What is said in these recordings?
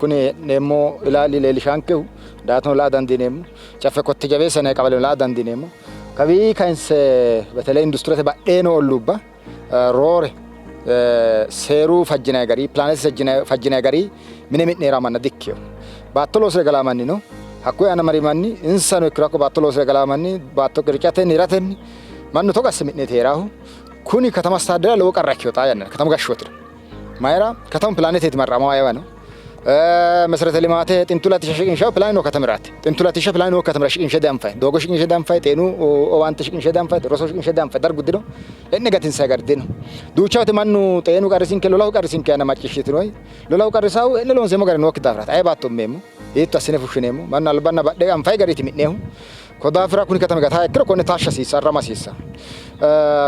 Kuni hee'neemmo ilaali leellishaankehu daatono la'a dandiineemmo. Caffe Kotte Jabeessa yinanni qawaleno la'a dandiineemmo. Kawii kayinse beteley industirete badhee noo olluubba roore seeru fajjinanni gari, pilaanete fajjinanni gari mine mi'ne hee'ranno manna dikkino. Baatto loosire galaa manni no. Hakkuyi aana mari manni insano ikkiro hakko baatto loosire galaa manni baatto qircatenni hiratenni mannu togo asse mi'neeti hee'raahu. Kuni katama astaaddara lowo qarra ikkino xaa yannara katamu gashshootira. Mayira katamu pilaaneteeti marramahu ayeewano. Meserete limaate xintu latishsha shiqinshahu pilaane noo katamiraati. Xintu latishsha pilaane noo katamira shiqinshe dianfanni. Doogo shiqinshe dianfanni, xeenu owaante shiqinshe dianfanni, roso shiqinshe dianfanni, dargu dino. E'ne gatinsayi gari dino. Duucha woyte mannu xeenu qarrisinke, lolahu qarrisinke yaanna macciishshitinoi. Lolahu qarrisaahu e'ne loonseemmo gari nookki daafiraati. Aye baatto ummeemmo, hiitto assine fushshineemmo, mannu albanna badhe anfayi gariiti mi'neehu. Ko daafira kuni katami gataa ikkiro konne taashsha hasiissa, arrama hasiissa.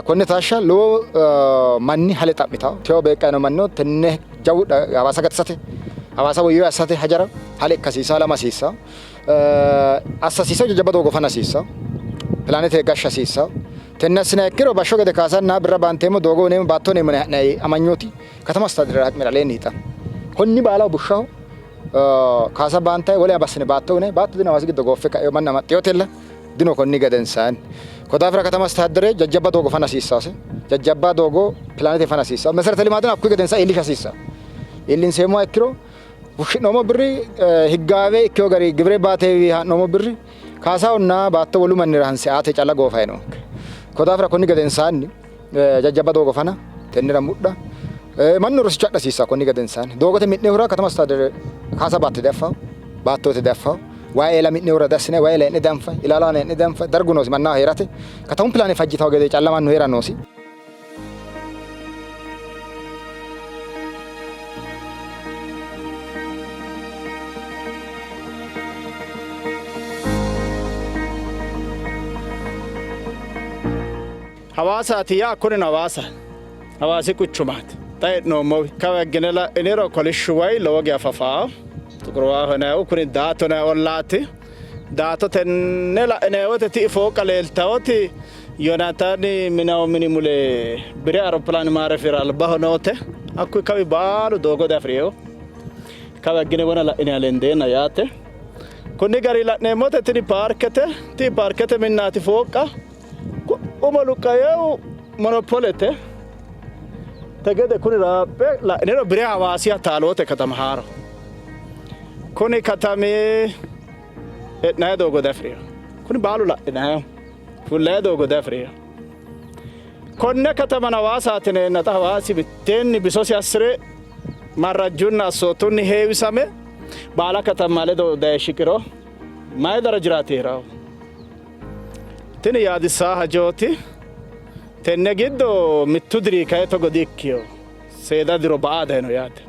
Konne taashsha lowo manni hale xa'mitawo. Tewo beeqqayi noo mannino tenne jawu Hawaasa gatisate, Hawaasa woyyo assate hajara hale ikka hasiissa, halama hasiissa. Assa hasiissa jajjabba doogo fana hasiissa. Pilaanete gashsha hasiissa. Tenne assinayi ikkiro bashsho gede kaasanna birra baanteemmo, doogo uneemmo, baatto uneemmo yine ha'nayi amanyooti katama astaadirera haqmira aleenni hixa. Konni baalaho bushshaho Kaasa baantayi wolewa bassine baatto uyinayi, baatto dino Hawaasi giddo gooffe ka'eyo manna amaxxeyotella dino konni gedensaanni. Ko daafira katama astehaaddere jajjabba doogo fana hasiissase, jajjabba doogo pilaanete fana hasiissanno, meserete limaateno hakkuyi gedensaanni iillisha hasiissanno. Iillinseemmoha ikkiro fushshi'noommo birri higgaawe ikkeyo gari gibire baatewi haa'noommo birri kaasahonna baatto wolu mannira hanse aate calla goofayi noonke. Ko daafira konni gedensaanni Jajjabba doogo fana, tennera mudha, mannu rosicho adha hasiissanno. Konni gedensaanni doogote mi'nehura katama astadere kaasa baatte diaffanno, baattote diaffanno, wayi eela mi'nehura diassinanni, wayi eela hee'ne dianfanni, ilaalu aana hee'ne dianfanni, dargu noosi mannaho hee'rate, katamu pilaane fajjitanno gede calla mannu hee'ra noosi. Hawaasaati yaa kunino Hawaasa Hawaasi quchumaati. Xa hee'noommowi kawa higgine la'iniro kolishshu wayi lowo geya fafaao. Xuqur waaho yinannihu kuni Daato yinanni ollaati. Daato tenne la'inanni woyte ti'i fooqqa leeltawoti Yoonaataani minawo mini mule bire aeropilaane maarefira albaho noote. Hakkuyi kawi baalu doogo diafi'rino. Kawa higgine wona la'inanni lendeenna yaate. Konni gari la'neemmote tini paarkete. Ti'i paarkete minnaati fooqqa. Umo luqqayehu monopolete te gede kuni raaphe la'niro bire Hawaasiha taaloote katama haaro. Kuni katami e'nayi doogo diafi'rino. Kuni baalu la'inayihu fullayi doogo diafi'rino. Konne katamano Hawaasaati yineenna xa Hawaasi mitteenni bisosi assi're marrajjunna assootunni heewisame baala katamma ledo daye shiqiro mayi darajiraati hee'rahu? Tini yaadissaa hajooti. Tenne giddo mittu diri kayi togo di-ikkino. Seeda diro ba'a dayino yaate.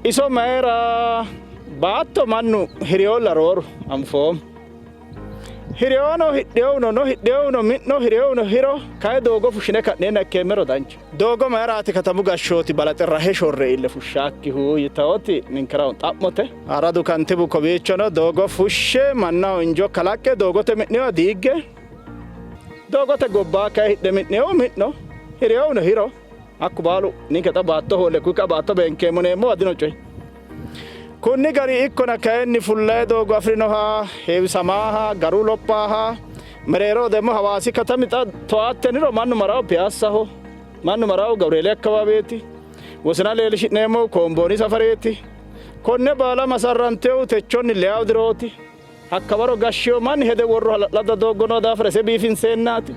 Iso mayira baatto mannu hiriyolla rooru anfoommo. Hiriyono hidhiyouno no, hidhiyouno mi'no, hiriyouno hiro, kayi doogo fushshine ka'neenna ikkeemmero dancha. Doogo mayiraati katamu gashshooti balaxe rahe shorre iille fushshaakkihu yitawoti ninkera xa'mote. Aradu kantibu kowiichono doogo fushshe mannaho injo kalaqqe doogote mi'niwa diigge doogote gobbaa kayi hidhe mi'nihu mi'no hiriyouno hiro hakku baalu ninke xa baatto hoolle kuyi ka'a baatto beenkeemmo neemmowa dino coyi. Kunni gari ikkona kayinni fullayi doogo afi'rinoha heewisamaaha garu lophaaha mereeroho demmo Hawaasi katami xa towaatteniro mannu marawo Piyaassaho mannu marawo Gabreeli akkawaaweeti wosina leellishi'neemmohu Koombooni safareeti. Konne baala masarrantehu techonni leyawo dirooti. Hakkawaro gashshiyo manni hede worro hala'ladda dooggo noo daafira ise biifinseennaati.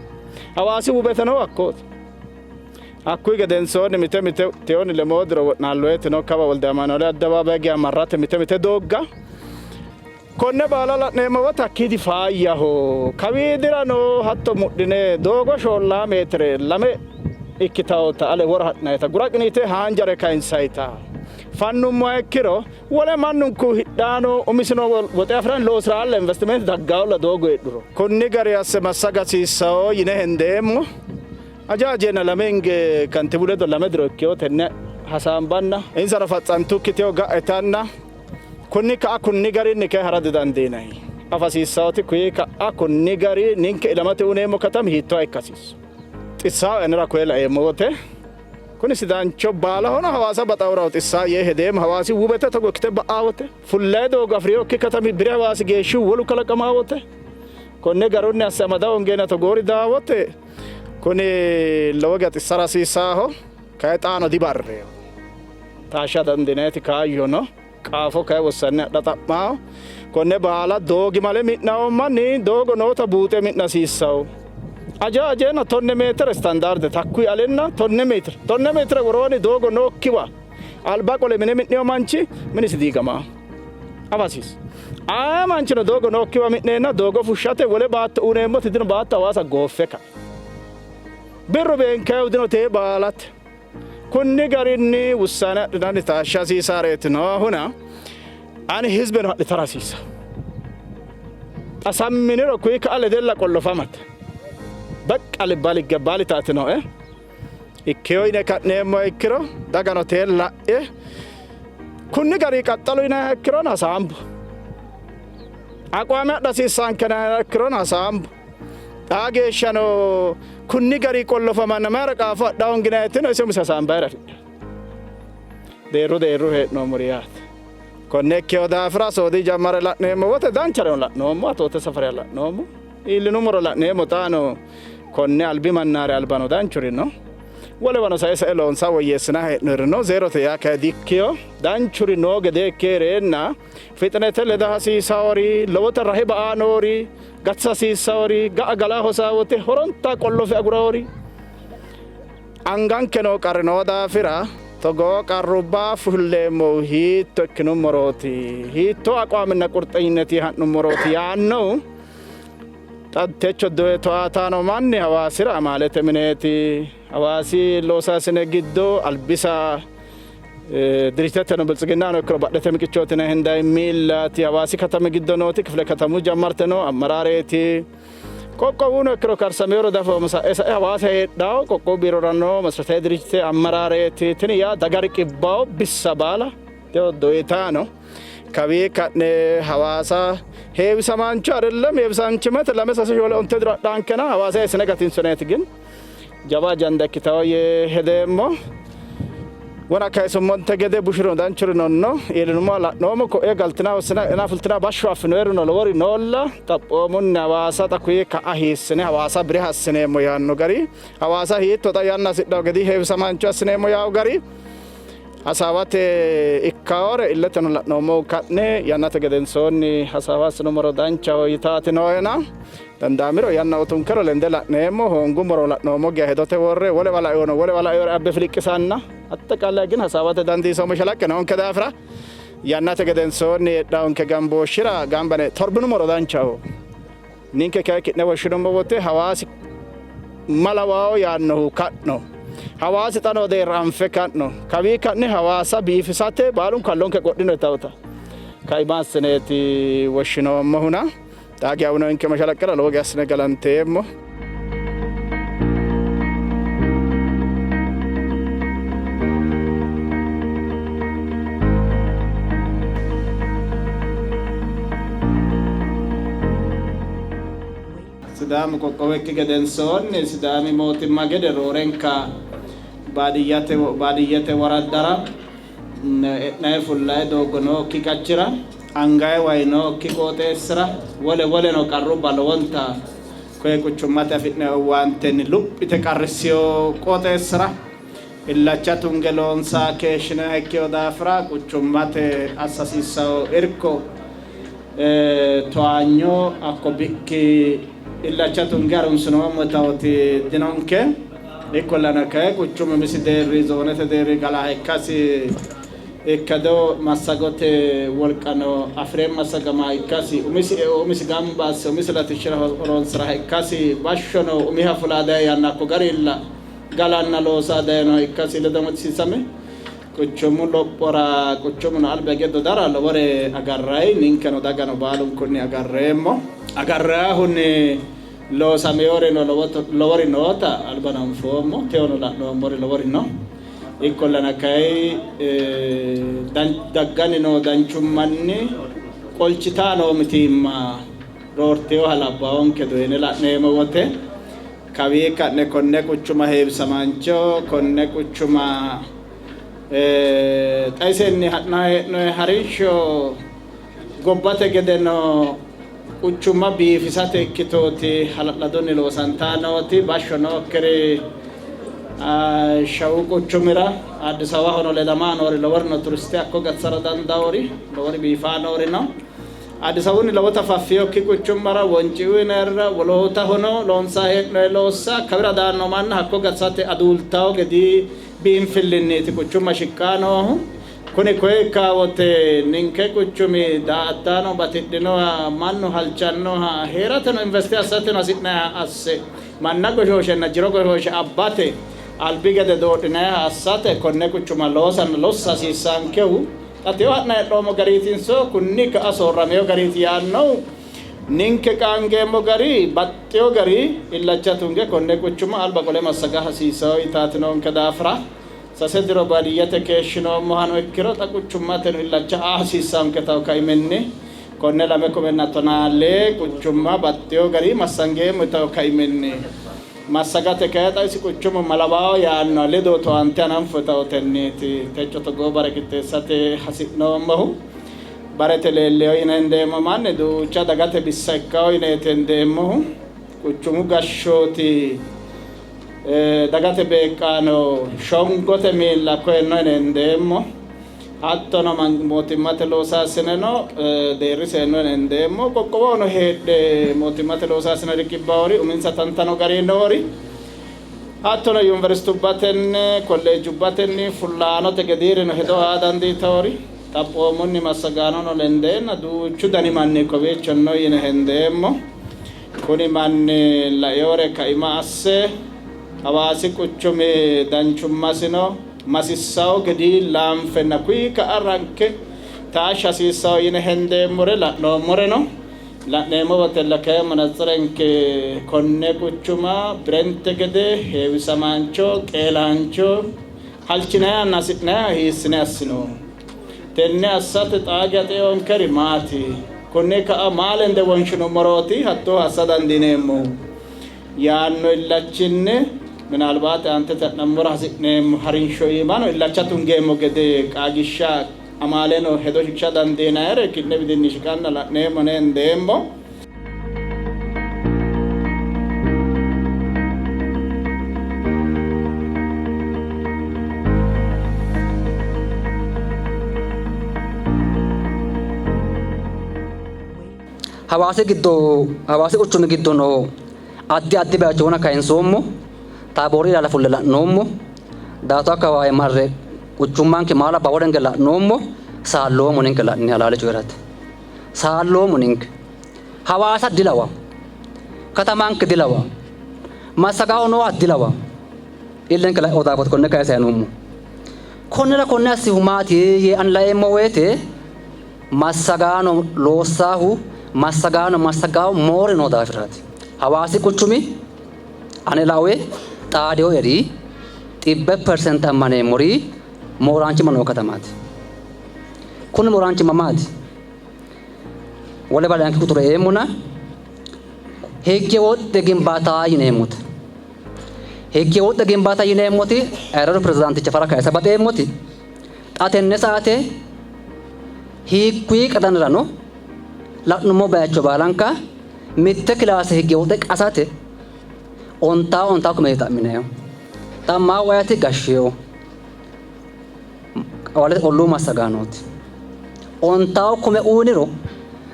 Hawaasi wubeteno hakkooti. Hakkuyi gedensoonni mite mite teyoonni lemoo diro wo'naalloyetino kawa Wolde Amaanueeli addabaabaye geya marrate mite mite doogga konne baala la'neemmo wote hakkiidi faayyaho. Kawiidirano hatto mudhine doogo shoollaa meetire lame ikkitawota ale woro ha'nayita gura qiniite haanjare kayinsayita fannummoha ikkiro wole mannunku hidhaano umisino woxe afi'ranni loosi'raalla investimente daggawolla doogo heedhuro. Konni gari asse massaga hasiissawo yine hendeemmo. Aja ajeenna lame hinge kantibu ledo lame diro ikkewo tenne hasaambanna insano fatsantukki tewo ga'etanna kunni ka'a kunni garinni kayi hara didandiinanni. Afa hasiissawoti kuyi ka'a kunni gari ninke ilamate uneemmo katami hiittooha ikka hasiisso. Xissaawo anera koye laeemmo wote. Kuni Sidaancho baalahono Hawaasa baxaahura xissaa yee hedeemmo. Hawaasi wubete togo ikkite ba'aa wote, fullayi doogo afi'rinokki katami bire Hawaasi geeshshihu wolu kalaqamaa wote, konne garunni asse amada hoongeenna togoori daa wote kuni lowo geya xissara hasiissaaho. Kayi xaano dibarreeho. Taashsha dandiinayiti kaayyo no. Qaafo kayi wossanne adha xa'maaho. Konne baala doogimale mi'nawo manni doogo noota buuxe mi'na hasiissawo. Aja ajeenna tonne meetire istandaarde takkuyi alenna tonne meetire tonne meetire worooni doogo nookkiwa alba qole mine mi'nino manchi minisi diigamaho. Afa hasiissa. Aye manchino doogo nookkiwa mi'neenna doogo fushshate wole baatto uyineemmoti dino baatto Hawaasa gooffe ka'e. Birru beenkayihu dino tee baalate. Kunni garinni wussaane adhinanni taashsha hasiisaareeti noohuna ani hizbeno adhitara hasiisa. Xa samminiro kuyi ka'a ledella qollofamate. Baqqa libbali gabbaali taatinoe. Ikkeyo yine ka'neemmo ikkiro dagano tee la'e kunni gari qaxxalo yinanniha ikkirono hasaambo. Aqwaame adha hasiissaanke yinanniha ikkirono hasaambo. Xaa geeshshano kunni gari qollofamanna mayira qaafo adha hoonginayitino ise umise hasaambayira afidha. Deerru deerru hee'noommori yaate. Konne ikkeyo daafira soodi jammare la'neemmo wote danchareno la'noommo, atoote safariya la'noommo. Iillinummoro la'neemmo xaano konne albi mannaare albano danchuri no. Wolewano sae sae loonsa woyyeessina hee'noyiri no. Zeerote yaa kayi dikkiyo. Danchuri noo gede ikke hee'reenna fixinete leda hasiisaori, lowota rahe ba'aa noori, gatisa hasiissaori, ga'a gala hosaa wote horonta qollofe aguraori anganke noo qarri noo daafira togoo qarrubba fulleemmohu hiitto ikkinummorooti, hiittoo aqwaaminna qurxenyineti ha'nummorooti yaannohu xa techo towaataano manni Hawaasira amaalete mineeti. Hawaasi loosaasine giddo albisa dirijteteno Biltsiginnano ikkiro badhete miqichooti yine hendayi miillaati. Hawaasi katami giddo nooti kifile katamu jammarte noo ammaraareeti. Qoqqowuno ikkiro karsameworo dafo sa'e sa'e Hawaasa heedhawo qoqqowu biirora noo masirataye dirijjite ammaraareeti. Tini yaa daga riqibbawo bissa baala doyitaano. Kawii ka'ne Hawaasa heewisamaancho አይደለም heewisaanchimate lame sase shoole onte diro adhaankena Hawaasa eessine gatinsoneeti gin jawa ajanda ikkitawo yee hedeemmo. Wona kayisummonte gede bushurino danchurino no iillinummoha la'noommo ko'e galtina hossina ena fultina bashsho affinoerino lowori noolla xaphoomunni Hawaasa xa kuyi ka'a hiissine Hawaasa bire assineemmo yaanno gari Hawaasa hiitto xa yanna hasidhawo gedi heewisamaancho assineemmo yawo gari hasaawate ikkawore illeteno la'noommohu ka'ne yannate gedensoonni hasaawa assinummoro danchaho yitaati nooena dandaamiro yanna utunkero lende la'neemmo hoongummoro la'noommo geya hedote worre wolewa laewono wolewa laewore abbe filiqqisanna aጠቃላይ ግን hasaawate dandiisoommo shalaqqe noonke daafira yannate gedensoonni heedhawonke gambooshshira gambane torbinummoro danchaho. Ninke kayi ki'ne woshshinummo wote Hawaasi malawawo yaannohu ka'no. Hawaasi xa noo deerra anfe ka'no. Kawii ka'ne Hawaasa biifisate baalunku hallonke qodhino yitawota kaima assineeti woshshinoommohuna xaa geya uyinonke mashalaqqera lowo geya assine galanteemmo. Sidaamu qoqqowo ikki gedensoonni Sidaami mootimma gede roorenka baadiyyate baadiyyete woraddara e'nanni fullayi doogo nookki qachira angayi way nookki qooxeessira wole woleno qarrubba lowonta koye quchummate afi'ne owaantenni luphite qarrissino qooxeessira illacha tunge loonsa keeshshinoha ikkino daafira quchummate assa hasiissanno irko towaanyo hakko bikki illacha tunge harunsinoommo tawoti dinonke. Ikkollana kayi quchumu umisi deerri zoonete deerri galaha ikkasi ikkado massagote wolqano afi're massagamaha ikkasi umisi eo umisi gamba asse umisi latishshira horonsiraha ikkasi bashshono umiha fula dayi yanna hakko garilla galanna loosa dayinoha ikkasi ledo amadisiisame quchumu lophora quchumuno alba hige dodara lowore agarrayi ninkeno dagano baalunkunni agarreemmo. Agarrayihunni loosameyorino lowori noota albano anfoommo, tewono la'noommori lowori no. Ikkollana kayi dagganni noo danchummanni qolchitaa noo mitiimma roorteyoha labbawonke doyine la'neemmo wote. Kawii ka'ne konne quchuma heewisamaancho konne quchuma xa isenni ha'nanni hee'noonni harinsho gobbate gedeno quchuma biifisate ikkitooti hala'ladunni loosantanni nooti bashsho nookkiri Shawu quchumira Addis Ababahono ledama noori lowori no, turiste hakko gatisara dandaawori lowori biifaa noori no. Addis Ababunni lowota faffinokki quchummara Wonciu yinayirira wolootahono loonsanni hee'noonni loossa kawira daanno manna hakko gatisate aduultawo gedii biinfillinniiti quchumma shiqqaa noohu. Kuni koye ikkaa wote ninke quchumi daa''ataano batidhinoha, mannu halchannoha, hee'rateno investe assateno hasi'nayiha asse manna goshooshenna jiro goshooshe abbate albi gede doodhinayiha assate konne quchuma loosanna lossa hasiissaankehu xa teyo ha'nayi hee'noommo gariitinso kunni ka'a soorramino gariiti yaannohu ninke qaangeemmo gari baxxino gari illacha tunge konne quchuma alba qole massaga hasiissanno yitaati noonke daafira sase diro baadiyyete keeshshinoommohano ikkiro xa quchummateno illacha aa hasiissaanketahu kaiminni konne 2014 quchumma baxxino gari massangeemmo yitahu kaiminni massagate kayi xa isi quchumu malawaawo yaanno ledo towaante hananfo yitahu tenneeti techo togoo bare qixxeessate hasi'noommohu. Barete leelleyo yine hendeemmo manni duucha dagate bissa ikkawo yineeti hendeemmohu. Quchumu gashshooti dagate beeqqaano shongote miilla koyenno yine hendeemmo. Hattono mootimmate loosaasineno deerriseenno yine hendeemmo. Qoqqowohono heedhe mootimmate loosaasine riqibbawori uminsa tantano gari noori hattono yuniversitubbatenni kolleejjubbatenni fullaanote gediirino hedo aa dandiitawori xaphoomunni massagaanono lendeenna duuchu dani manni kowiicho no yine hendeemmo. Kuni manni laeore kaima asse Hawaasi quchumi danchummasino masissawo gedii laanfenna kuyi ka'a ranke taashsha hasiissawo yine hendeemmore la'noommoreno la'neemmo wotella kayi manatsirenke konne quchuma birente gede heewisamaancho qeelaancho halchinayihanna hasi'nayiha hiissine assino? Tenne assate xaa geya xeonkeri maati? Kunni ka'a maa lende wonshinummorooti hattooha assa dandiineemmohu? Yaanno illachinni minaalbaate aantete ha'nammora hasi'neemmo harinsho iimano illacha tungeemmo gede qaagishsha amaaleno hedo shiqisha dandiinayire ki'ne widinni shiqanna la'neemmo yine hendeemmo. Hawaasi giddo Hawaasi quchumi giddo noo addi addi bayicho wona kayinsoommo. Taaboori ilaala fulle la'noommo. Daato akkawawe marre quchummanke maala baworenke la'noommo. Saalloommo ninke la'ne halaale coyi'rate. Saalloommo ninke. Hawaasa dilawa. Katamanke dilawa. Massagawo nooha dilawa. Illenke la'o daafooti konne kayisa noommo. Konnira konne assihu maati yee ani laeemmo woyte massagaano loossaahu massagaano massagaahu moore noo daafiraati. Hawaasi quchumi ane laoe xaadinoeri 100% ammaneemmori mooraanchimma noo katamaati. Kuni mooraanchimma maati? Wole balaanki quxure eemmona higge wodhe gimbaata yineemmote. Higge wodhe gimbaata yineemmoti ayirradu pirezidaanticha fara kayisa baxeemmoti xa tenne saate hiikkuyi qadanirano la'nummo bayicho baalanka mitte kilaase higge wodhe qasate ontaa ontaa kume xa'mineemmo. Xa maa wayati gashsheewo qawalete olluu massagaanooti. Ontawo kume uyiniro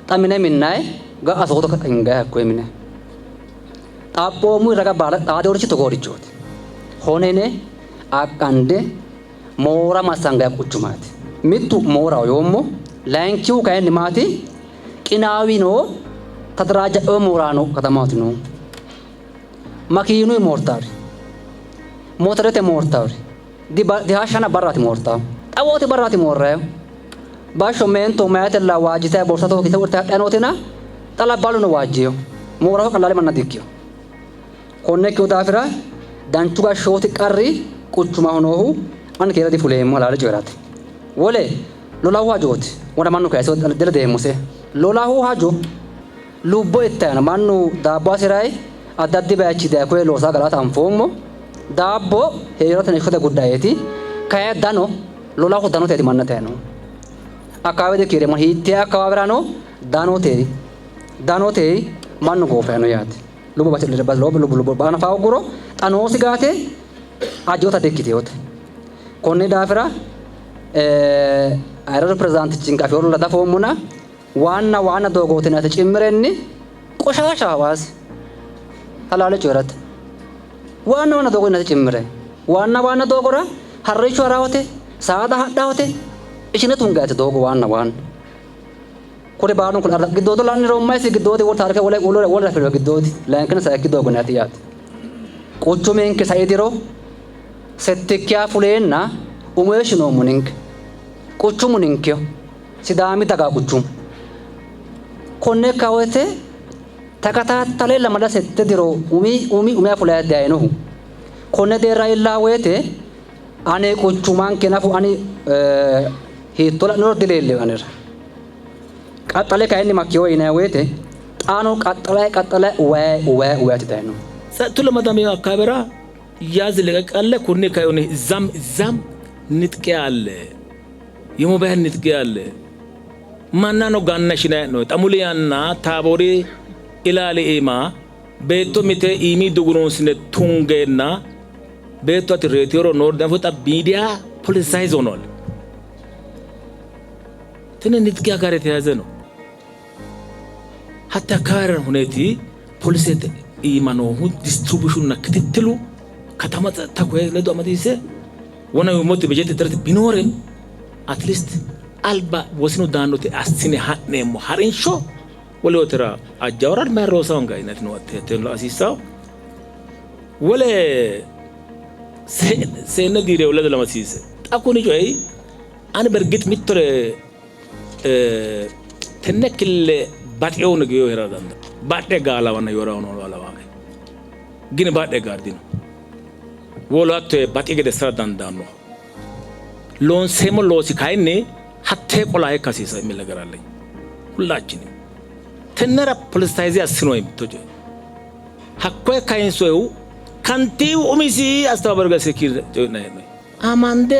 xa mine minnayi ga'a soodo hingayi hakkoye mine. Xaphoomu raga baala xaadeworichi togoorichooti. Honene aqqande moora massangayi quchumaati. Mittu mooraho yoommo, layinkihu kayinni maati? Qinaawino tadaraajja'ewo mooraano katamaati no. Makiinuyi moortaari, motorete moortaari, dihashshana barraati moortaahu. Xawooti barraati moorrayihu. Bashsho meento mayatella waajjitayi borsa tookite wodhite hadhayi nootina xa labballuno waajjiyo. Mooraho qallaale manna dikkino. Konne ikkino daafira danchu gashshooti qarri quchumaho noohu ani keere difuleemmo halaale coyi'rate. Wole lolahu hajooti. Wona mannu kayise diledeemmose. Lolahu hajo lubbo ittayi no. Mannu daabbo hasi'rayi, Addi addi bayichi daye koye loosa garaata anfoommo. Daabbo hee'rate heeshshote guddayeeti. Kayi dano lolahu danoteeti manna tayino. Akkawawe dikiireemmo hiittee akkawawerano danote danote mannu goofayino yaate. Lubbo bati'lire lubbo lubbo baana faagguro xa noosi gaate ajjota dikkitinote. Konni daafira ayirradu pirezidaantichinke afewolla dafoommona waanna waanna doogootinate cimmirenni qoshasha Hawaasi halaale coyi'rate waanna waanna doogo cimmire waanna waanna doogora harrichu harawote saada hadhawote ishine tungaate doogo waanna waanna kuri baalunku giddoodo la'niro maysi giddoodi wol taarike wole wole wole afiro giddoodi layinkina sayikki doogo naati yaate quchuminke sai diro settikkiya fuleenna umo heeshshinoommo ninke quchumu ninkeho Sidaami daga quchumu konne kawote takataattale lamala sette diro umi umi umiha fulayi dayinohu konne deerra iillaa woyte ane quchumanke nafu ani hiitto la'niro dileellino anera. Qaxxale kayinni makkiyo yinanni woyte xaano qaxxalayi qaxxalayi uwayi uwayi uwayi dayino። ጸጥቱ ለመዳም አካባቢራ ያዝ ልቀቅ አለ። ኩኒ ካዩኒ እዛም እዛም ንጥቂያ አለ፣ የሞባይል ንጥቂያ አለ። ማና ነው ጋናሽና ነው ጠሙሊያና ታቦሪ ኢላሊ ኢማ ቤቶ ሚቴ ኢሚ ዱጉሮንስነ ቱንጌና ቤቶ አት ሬቲዮሮ ኖር ደንፎጣ ሚዲያ ፖለቲሳይዝ ሆኗል። ትን ንጥቂያ ጋር የተያዘ ነው። ሀታ አካባቢ ሁኔቲ ፖሊሴት ኢማ noohu ዲስትሪቡሽንና ክትትሉ ከተማ ጸጥታ ኮ ለዶ አመዲሴ ወና ሞት በጀት እጥረት ቢኖርም አትሊስት አልባ ወስኑ ዳኖቴ አስኔ ሀኔሞ ሀሪንሾ ወለ ወተራ አጃወራድ ማሮሳውን ጋይነት ነው አተተን አሲሳው ወለ ሴነ ዲሬ ወለ ለማሲሰ ጣኩኒ ጮይ አን በርግጥ ሚትረ ተነክለ ባጤው ንግዮ ይራዳን ባጤ ጋላዋና yoraው ነው አላዋ ግን ባጤ ጋርዲኖ wolu hatto baxi gede assara dandaanno loonseemmo loosi kayinni hattee qola ikka hasiisa የሚል ነገር አለኝ። ሁላችንም tennera politicize assinoyi mitto coye hakkoye kayinsoyihu kantiiwu umisi አስተባባሪ ጋር ሴኪር coyi'nanni hee'noyi amande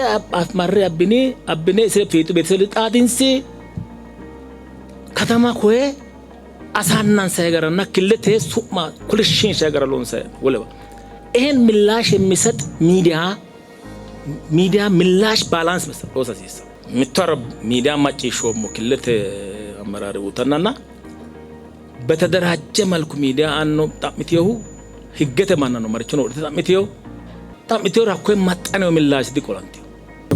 marre abbini abbine isire fiixu ቤተሰብ xaadinsi ከተማ koye አሳናንሳይ ገራና ክልቴ ሱማ ኩልሽን ሻገራ ሎንሳይ ወለባ ይሄን ምላሽ የሚሰጥ ሚዲያ ሚዲያ ምላሽ ባላንስ ሎሳ ሲሳ ምቷር ሚዲያ ማጭሾሞ ክልት አመራር ውተናና በተደራጀ መልኩ ሚዲያ አኖ ጣምቴው ህገተ ማና ነው መርቾ ነው ጣምቴው ጣምቴው ራኮ ማጣነው ምላሽ ዲቆላንቴው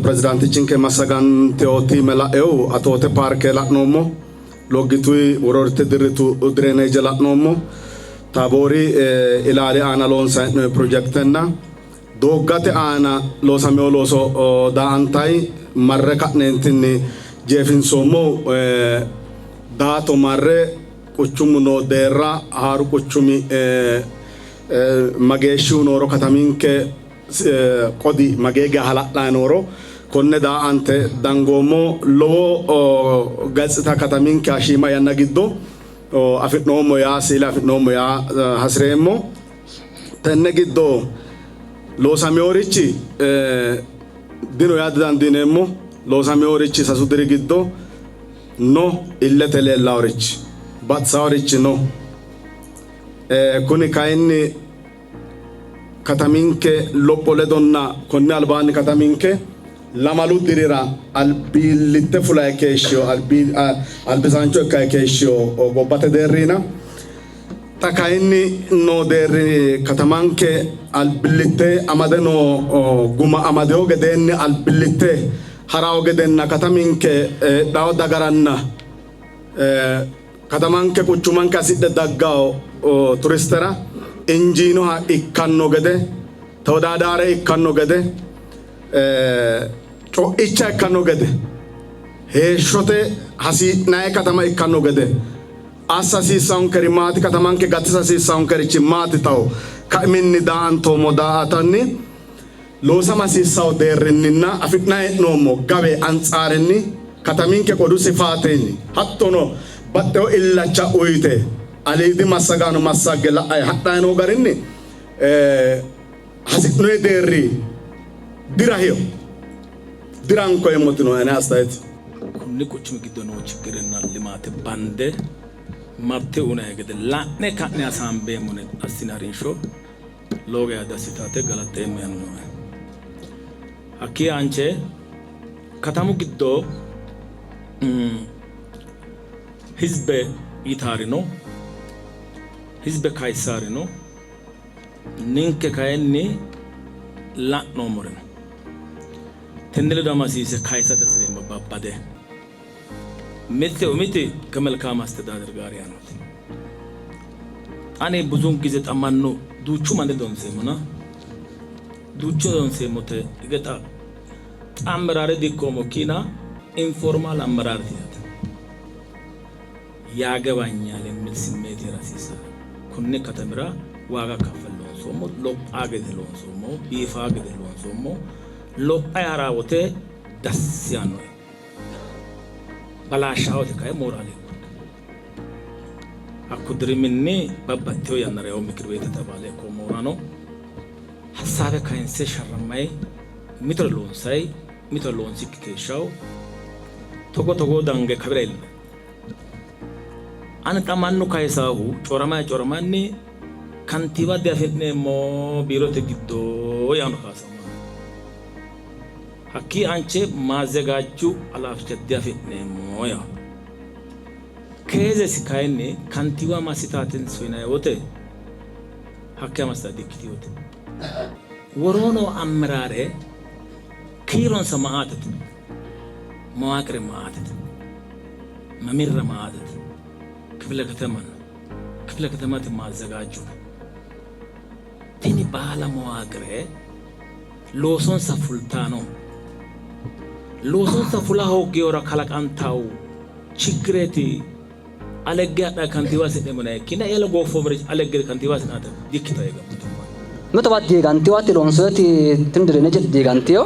Pirezidaantichinke massaganteyooti mela'ehu Atoote paarke la'noommo. Loggituyi wororte dirritu direneeje la'noommo. Taaboori ilaali aana loonsanni hee'noonni pirojektenna dooggate aana loosamino looso daa''antayi marre ka'neentinni jeefinsoommo daato marre quchumu noo deerra haaru quchumi mageeshshihu nooro kataminke qodi magee geya hala'layi nooro konne daa''ante dangoommo lowo gatsita kataminke shiima yanna giddo afi'noommo yaa siile afi'noommo yaa hasireemmo. Tenne giddo loosameworichi dino yaa didandiineemmo. Loosameworichi sasu diri giddo no illete leellaworichi baxisaworichi no. Kuni kayinni kataminke lopho ledonna konni albaanni kataminke lamalu dirira albillitte fulayi keeshshiyo albisaancho ikkayi keeshshiyo gobbate deerrina xa kayinni noo deerri katamanke albillitte amade noo guma amadewo gedeenni albillitte harawo gedenna kataminke heedhawo dagaranna katamanke quchumanke hasidhe daggawo turistera injiinoha ikkanno gede ተወዳዳሪ ikkanno gede co'icha ikkanno gede heeshshote hasi'nayi katama ikkanno gede assa hasiissaankeri maati katamanke gatisa hasiissaankerichi maati tawo kaiminni daa''antoommo daa''atanni loosama hasiissawo deerrinninna afi'nayi hee'noommo gawe antsaarenni kataminke qodu sifaatenni hattono baxxewo illacha uyite Aliidi massagaano massagge la'ay hadhay noo garinni hasi'noyi deerri dirahino. Diranko yeemmoti nooe ane astayeti. Konni quchumi giddo noo chiggirenna limaate bande mabte uyinanni gede la'ne ka'ne hasaambeemmo yine assini harinsho lowo geya dassitate galaxxeemmo yaanno nooe. Hakkii aanche katamu giddo hizbe yitaari no, hizbe kayissaari no, ninke kayinni la'noommori no. Tenne ledo amasiise kayisate hasi'reemmo babbade. Mitte umiti ከመልካም አስተዳደር ጋር ያኑት ani ብዙውን ጊዜ xa mannu duuchu manni loonseemmona duuchu loonseemmote hige xa xa ammeraare dikkoommo kiina informal ammeraarti yaate ያገባኛል የሚል ስሜት የራሲሳ kunni katamira waaga kaffalle loonsoommo lophaa gede loonsoommo biifaa gede loonsoommo lophay haraa wote dass yaannoe balaashshawote kayi mooraale hakku diriminni babbaxxitewo yannara yaw mikir beetete abaale ikko moorano hassaabe kayinse sharrammay mitore loonsay mitore loonsikki keeshshaw togo togo dange kawira iillinay. Ani xa mannu kayisaahu coramay coramanni kantiiwa diafi'neemmo biirote giddo yaanno kaasawo mannu. Hakkii aanche maazegaajju alaaficha diafi'neemmo yaanno. Keezesi kayinni kantiiwa massitaatenso yinanni wote hakkiya massita dikkitinote. Woroo noo ammeraare kiironsa maatete, mawaaqire maatete, mamirra maatete, kifile katema no, kifile katemate maazzagaajju no. Tini baala mawaaqire loosonsa fultano. Loosonsa fula hooggeyora kalaqantawu chiggireeti alegge adha kantiiwa hasi'neemmo yinanni ikkinnina ela gooffoommere alegge kantiiwa hasi'nannita dikkitawo eeggatto. Mitowa diigantiyo hatti loonsoyeti tini dirineje diigantiyo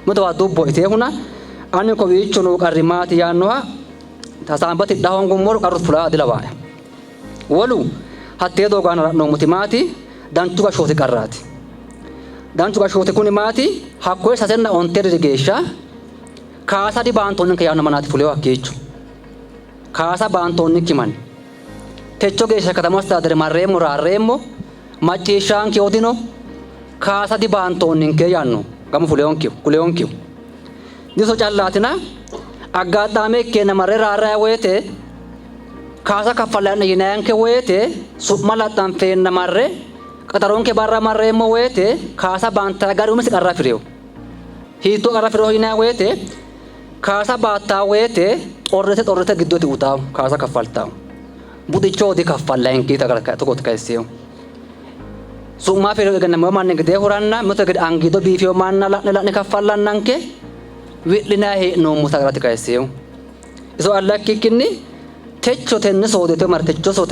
mitowa dubbo iteehuna ani kowiicho noo qarri maati yaannoha hasaambe tidha hoongummoro qarru fulaa dilawaae. Wolu hattee doogo aana la'noommoti maati danchu gashshooti qarraati. Danchu gashshooti kuni maati hakkoye sasenna onte diri geeshsha kaasa dibaantoonninke yaanno mannaati fuleyo hakkiicho. Kaasa baantoonnikki manni techo geeshsha katamu astiraadere marreemmo raarreemmo macciishshaanke odino kaasa dibaantoonninke yaanno gamu fuleyonkihu kuleyonkihu. Diso callaatina aggaxaame ikkeenna marre raarraya woyte kaasa kaffallanna yinayanke woyte su'ma laxxanfeenna marre qaxaronke barra marreemmo woyte kaasa baantaya gari umisi qarra afi'reyo. Hiittoo qarra afi'reyo yinaya woyte kaasa baattaa woyte xorrete xorrete giddooti uytawo kaasa kaffaltawo. Buxicho dikaffallayinke yita togooti kayisseyo. Su'ma afi'reyo egennamino manni gedee huranna mito gede angiido biifeyo manna la'ne la'ne kaffallannanke wi'linanni hee'noommota garaati kayisseyo. Iso alla ikkikkinni techo tenne soodote mare techo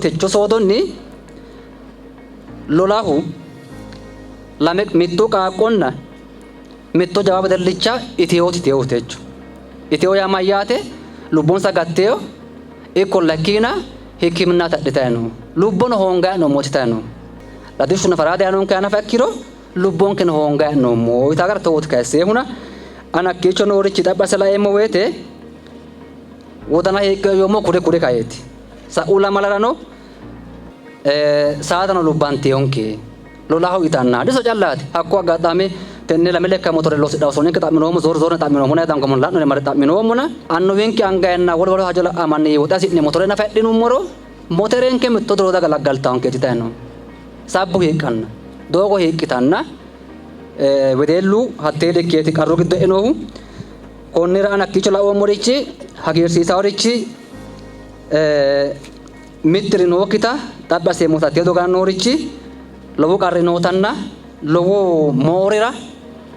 techo soodonni lolahu lame mittu qaaqqonna mitto jawa wedellicha iteyooti iteyo techo. Iteyo yaa mayyaate lubbonsa gatteyo ikkolla ikkiina hikkiminna tadhitayi no. Lubbono hoongayi noommo titayi no. Latishshu nafara dayinonke nafa ikkiro lubbonkeno hoongayi noommo yitaa gara togooti kayisseehuna ani hakkiicho noorichi xaphi asse laeemmo woyite wodana hiiqqe yoommo kuri kuri kayeeti. Sa'u lamalarano saadano lubbanteyonke lolaho itanna diso callaati. Hakko aggaxaame tenne lame lekka motore loosidhawo soninke xa'minoommo zoor zoorne xa'minoommona dangommona la'none mare xa'minoommona annuwinke angayenna wolu wolu hajo la'a manni woxe hasi'ne motore nafa hidhinummoro motorenke mitto diro dagalaggaltaonkeeti tayi no. Sabbu hiiqqanna doogo hiiqqitanna wedellu hattee likkeeti qarru giddo e'inohu. Konnira ani hakkiicho laoommorichi hagiirsiisaworichi mittiri nookkita xaphi asseemmota hattee doogo aana noorichi lowo qarri nootanna lowo moorira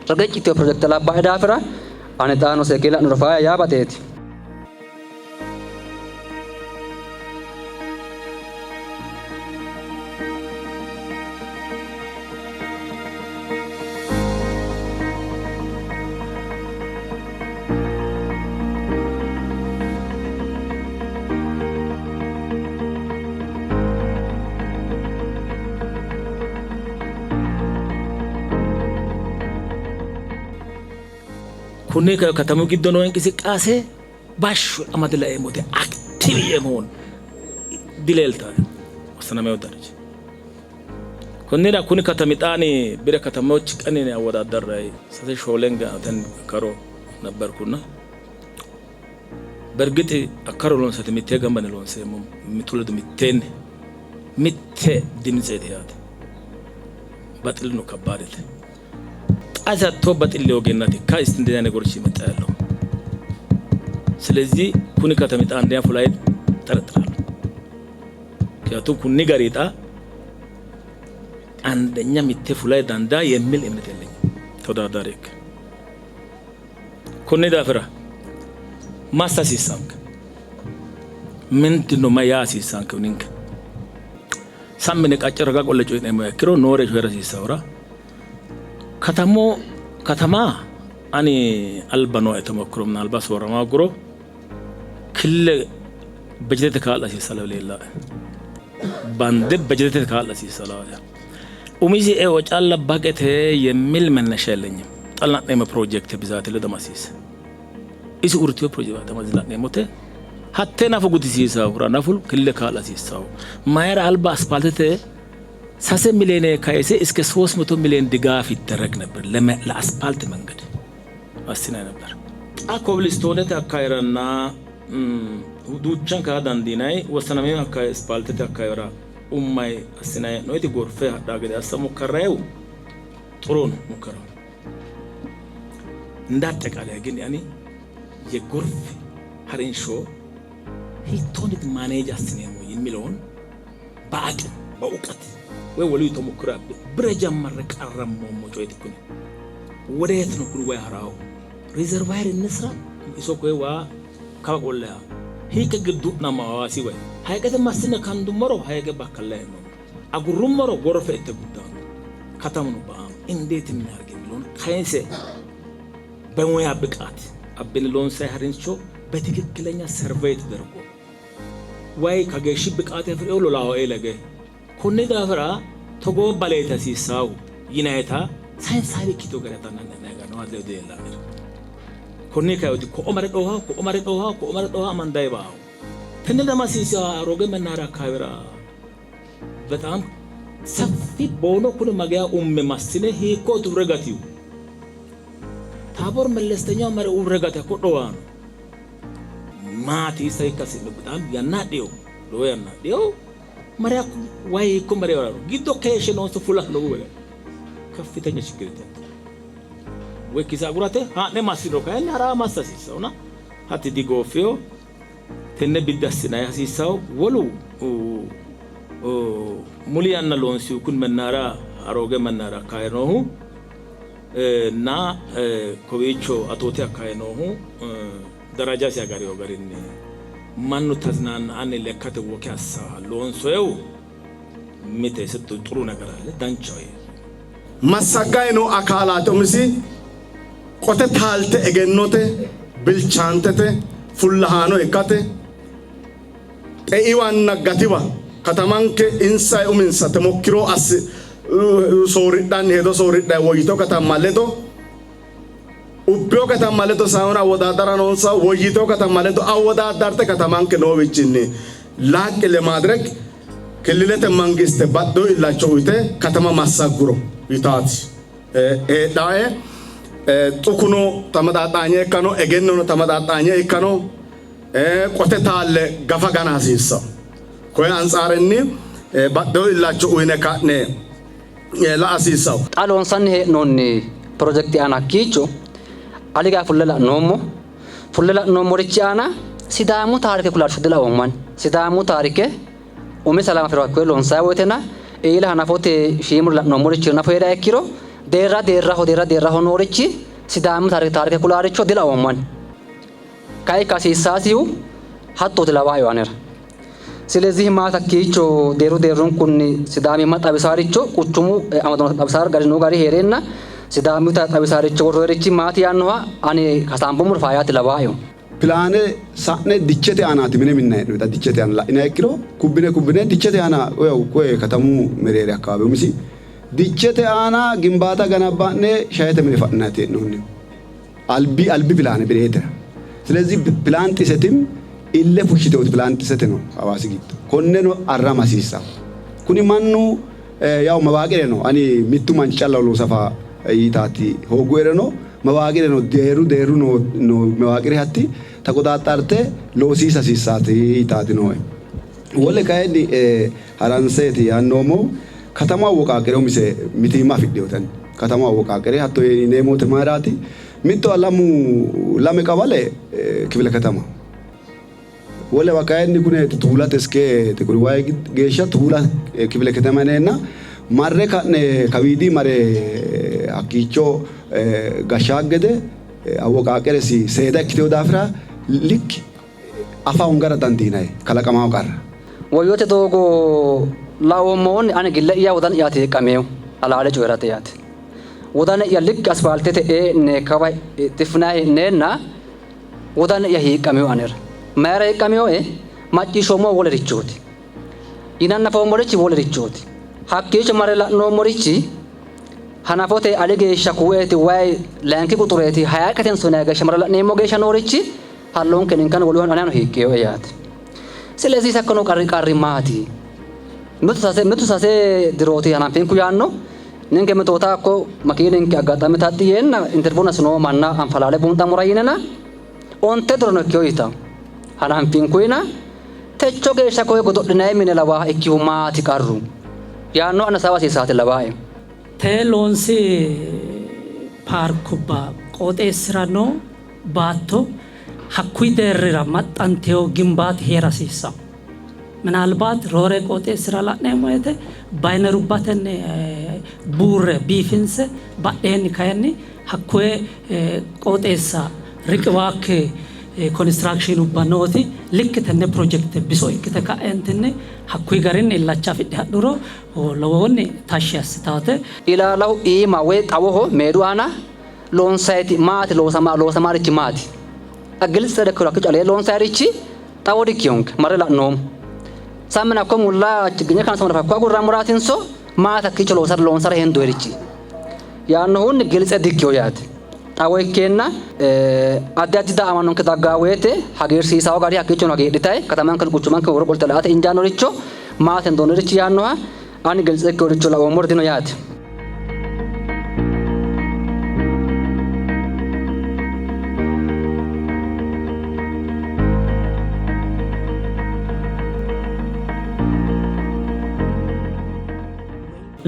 reqecci yitino pirojekte labbae daafira ani xaano seekkine la'niro faayya yaa baxeeti. Kunni ከተሙ giddo noo እንቅስቃሴ ባሹ amade laeemmote active የመሆን dileeltae ወሰናሜው ደረጃ konnira kuni katami xaani bire ከተሞች ቀን አወዳደራይ ሰተ ሾለን ጋተን ከሮ ነበርኩና በእርግጥ አካሮ ሎንሰት ሚቴ ገንበን ሎንሴሞ ሚቱለዱ ሚቴን mitte ድምጼት yaate baxillu ነው ከባድete ጣሲ hatto baxille hoogeennaati ka isti እንደዚያ ነገሮች ይመጣ ያለው። ስለዚህ ኩኒ ከተሚ ጣ አንደኛ ፉላይ ጠረጥራለሁ። ምክንያቱም ኩኒ ገሪጣ አንደኛ ሚቴ ፉላይ ዳንዳ የሚል እምነት የለኝም። ተወዳዳሪ ኩኒ ዳፍራ ማሳ ሲሳንክ ምንድነው ማያ ሲሳንክ ኒንከ ሳምኔ ቃጭ ረጋ ቆለጮ ይነሞ ያክሮ ኖሬ ሾረ ሲሳውራ ከተሞ ከተማ አኒ አልባ ነው የተሞክሮ ምናልባት ሶረማ ጉሮ ክለ በጀት ካላ ሲሳለው ሌላ ባንደ በጀት ካላ ሲሳለው ኡሚዚ ኤ ወጫላ ባቀቴ የሚል መነሻ የለኝም። ጠላኔመ ፕሮጀክት ብዛት ለደማሲስ እሲ ኡርቲዮ ፕሮጀክት ተማዝላኔ ሞቴ ሀቴ ናፉ ጉዲሲሳው ራናፉል ክለ ካላ ሲሳው ማየር አልባ አስፓልቴ ሳሴ ሚሊዮን ካይሴ እስከ 300 ሚሊዮን ድጋፍ ይደረግ ነበር ለአስፓልት መንገድ አስና ነበር። ጣ ኮብልስቶነት አካይራና ዱቻን ካ ዳንዲናይ ወሰናሜ አካይ አስፓልቴ አካይራ ኡማይ አስናይ ኖይቲ ጎርፌ ሀዳ ገደ አሰ ሙከራው ጥሩ ነው ሙከራው። እንዳጠቃላይ ግን ያኔ የጎርፍ ሀሪንሾ ሂቶኒት ማኔጅ አስኔሞ የሚለውን በአቅም በእውቀት ወይ ወልዩ ተሞክሮ ብረ ጀመረ ቀረሞ ጮይት ኩኒ ወደየት ነው ኩኒ ወይ ሀራው ሪዘርቫየር እንስራ iso koy waa kaba qollaya hiike giddu'nama hawaasi way hayqete massine kandummoro hayqe bakkallaeno agurrummoro gorfe itte guddano ከተምኑ በአም እንዴት እናርግ የሚለውን ካይንሴ በሙያ ብቃት አብን ሎንሳይ ሀሪንቾ በትክክለኛ ሰርቬይ ተደርጎ ወይ ከገሺ ብቃት ፍሬው ሎላው ኤለገ ኮኔ ዳፍራ togo baleeta hasiisaahu yinayita ሳይንሳዊ ikkito gara ነው አለ ደላ ኮኔ ካዮቲ ko'o mare dhoha ko'o mare dhoha ko'o mare dhoha amanday baaw tenne damasiisa አሮጌ መናኸሪያ አካባቢራ በጣም ሰፊ ቦኖ ኩን መገያ ኡሜ ማስኔ ሂኮ ዱረጋቲው ታቦር መለስተኛው መረ ኡረጋቲ ኮ ዶዋ ነው ማቲ ሳይካሲ በጣም ያናዲዮ ሎ ያናዲዮ መሪያ ወይ እኮ መሪያ ወራሩ ጊዶ ከሽ ነው ሱፉላ ነው ወለ ከፍተኛ ችግር ይታ ወይ ኪሳ ጉራቴ ሃኔ ማሲሮ ካይን አራ ማሳሲሰውና ሀቲ ዲጎፊዮ tenne biddi assinanni hasiissawo wolu muli yanna loonsihu kuni mennara aroge mennara akkae noohu na kowiicho atoote akkae noohu darajasi agarino garinni mannu ተዝናናአኒ lekkate woke assaha loonsoyehu mite ጥሩ ነገር አለ danchaho massaggayi noo akalaati umisi qote taalte egennote bilchaantete fullahaano ikkate xeiwanna gatiwa katamanke insa uminsa temokkiro assi sooridhanni hedo sooridhanni woyyito katamma ledo ubbeyo katamma ledo saayona awwodaadara noonsa woyyito katamma ledo awwodaadarte katamanke noowichinni laaqqi ለማድረግ ክልለተ መንግስት baddo illacho uyite katama massagguro yitaati heedhae xukuno tamaxaaxaanye ikkano egennono tamaxaaxaanye ikkano qote taalle gafa gana hasiissawo koye antsaarenni baddo illacho uyine ka'ne la'a hasiissawo. Xa loonsanni hee'noonni pirojekte aana hakkiicho aligaa fulle la'noommo. Fulle la'noommorichi aana Sidaamu taarike kulaarsho dilaoommo ani. Sidaamu taarike umi salama afiro hakkoye loonsayi woyitena eela hanafote shiimuri la'noommorichi hanafo heedha ikkiro deerra deerraho deerra deerraho noorichi Sidaamu taarike kulaaricho dilaoommo ani. Kayi ikka hasiissaasihu hattooti lawaayo anera. ስለዚህ ማታ hakkiicho deerru deerrunkunni sidaamimma xawisaaricho quchumu amadinota xawisaar gari noo gari heereenna sidaamuta xawisaaricho worroyerichi maati yaannoha ani hasaambummoro faayyaati lawaayo. ፒላኔ ሳኔ ዲቸቴ አናቲ mine minna hee'noyita dichete aana la'iniha ikkiro kubbine kubbine dichete aana yaw koye katamu mereeri አካባቢ umisi dichete aana ግንባታ ገነባ'ne shaete mine fa'ninayiti hee'noonnihu. Albi albi pilaane bireetira. ስለዚህ ፕላን ጥሰትም ille fushshiteoti ፕላን ጥሰት ነው Hawaasi giddo. Konneno arrama hasiissanno. Kuni mannu yaw mawaaqire no ani mittu manchi calla loosafa yitaati hoogguereno mawaaqire no deerru deerru no mawaaqire hatti ተቆጣጣርቴ loosiisa hasiissaati yitaati nooe. Wole kayinni haranseeti yaannoommohu katamu awwoqaaqqere umise mitiimma afidhinote. Katamu awwoqaaqqere hatto yineemmo woyte mayiraati mittowa lamu lame qawale kifile katama wolewa kayinni kuneeti tuulate iske xiquri wayi geeshsha tuula kifile katama yineenna marre ka'ne kawiidi mare hakkiicho gashshaa gede awwoqaaqqeresi seeda ikkiteyo daafira lik afa hongara dandiinanni kalaqamawo qarra. Woyyote doogo laoommohunni ani gille'ya wodani'yaati hiiqqameehu halaale coyi'rate yaate. Wodani'ya likki asfaaltete e'ne kawa xiffinayi hee'neenna wodani'ya hiiqqameehu anera. Mayira hiiqqameehoe? Macciishshoommohu wolerichooti. Yinanna afoommorichi wolerichooti. Hakkiicho marre la'noommorichi hanafote ali geeshsha kuueeti wayi layinki quxureeti hayaaqetenso yinanni geeshsha marre la'neemmo geeshsha noorichi hallonke ninkan wolu aneno hiiqqeehoe yaate. ስለዚህ ሰከኖ qarri qarri maati? Mitu sase mitu sase dirooti hananfinku yaanno ninke mitoota hakko makiininke aggaxame taxxi yeenna interview assinoommo manna anfalaale buunxammora yinena onte dirono ikkeyo yitawo hananfinkuyina techo geeshsha koye godo'linayi mine lawaaha ikkihu maati qarru yaanno ana hasaawa hasiisaate lawaae. Tee loonsi paarkubba qooxeessira noo baatto hakkuyi deerrira maxxanteyo gimbaati heera hasiissanno. ምናልባት roore qooxeessira la'neemmo woyte bayinerubbatenni buurre biifinse badheenni kayinni hakkoye qooxeessa riqiwaakki konistiraakishinubba nooti likki tenne pirojekte biso ikkite ka'entinni hakkuyi garinni illacha afidhe hadhuro lowohunni tashshi assitaate. Ilaalaho iima woy xawoho meedu aana loonsayiti maati loosamarichi maati? ግልጽ ተደክሮ hakkicho alee loonsayirichi xawo dikkiyonke marre la'noommo. Samina hakko mulla ችግኝ kaansamu nafa hakko agurrammoraatinso maati hakkicho loonsara hendoyirichi yaannohunni ግልጽ dikkiyo yaate. Xawo ikkeenna addi addi daa''amanonke daggaa woyte hagiirsiisawo gari hakkiichono hagiidhitayi katamanke quchumanke woro qolte la''ate injaannoricho maati hendoonnirichi yaannoha ani ግልጽ ikkeworicho laoommori dino yaate.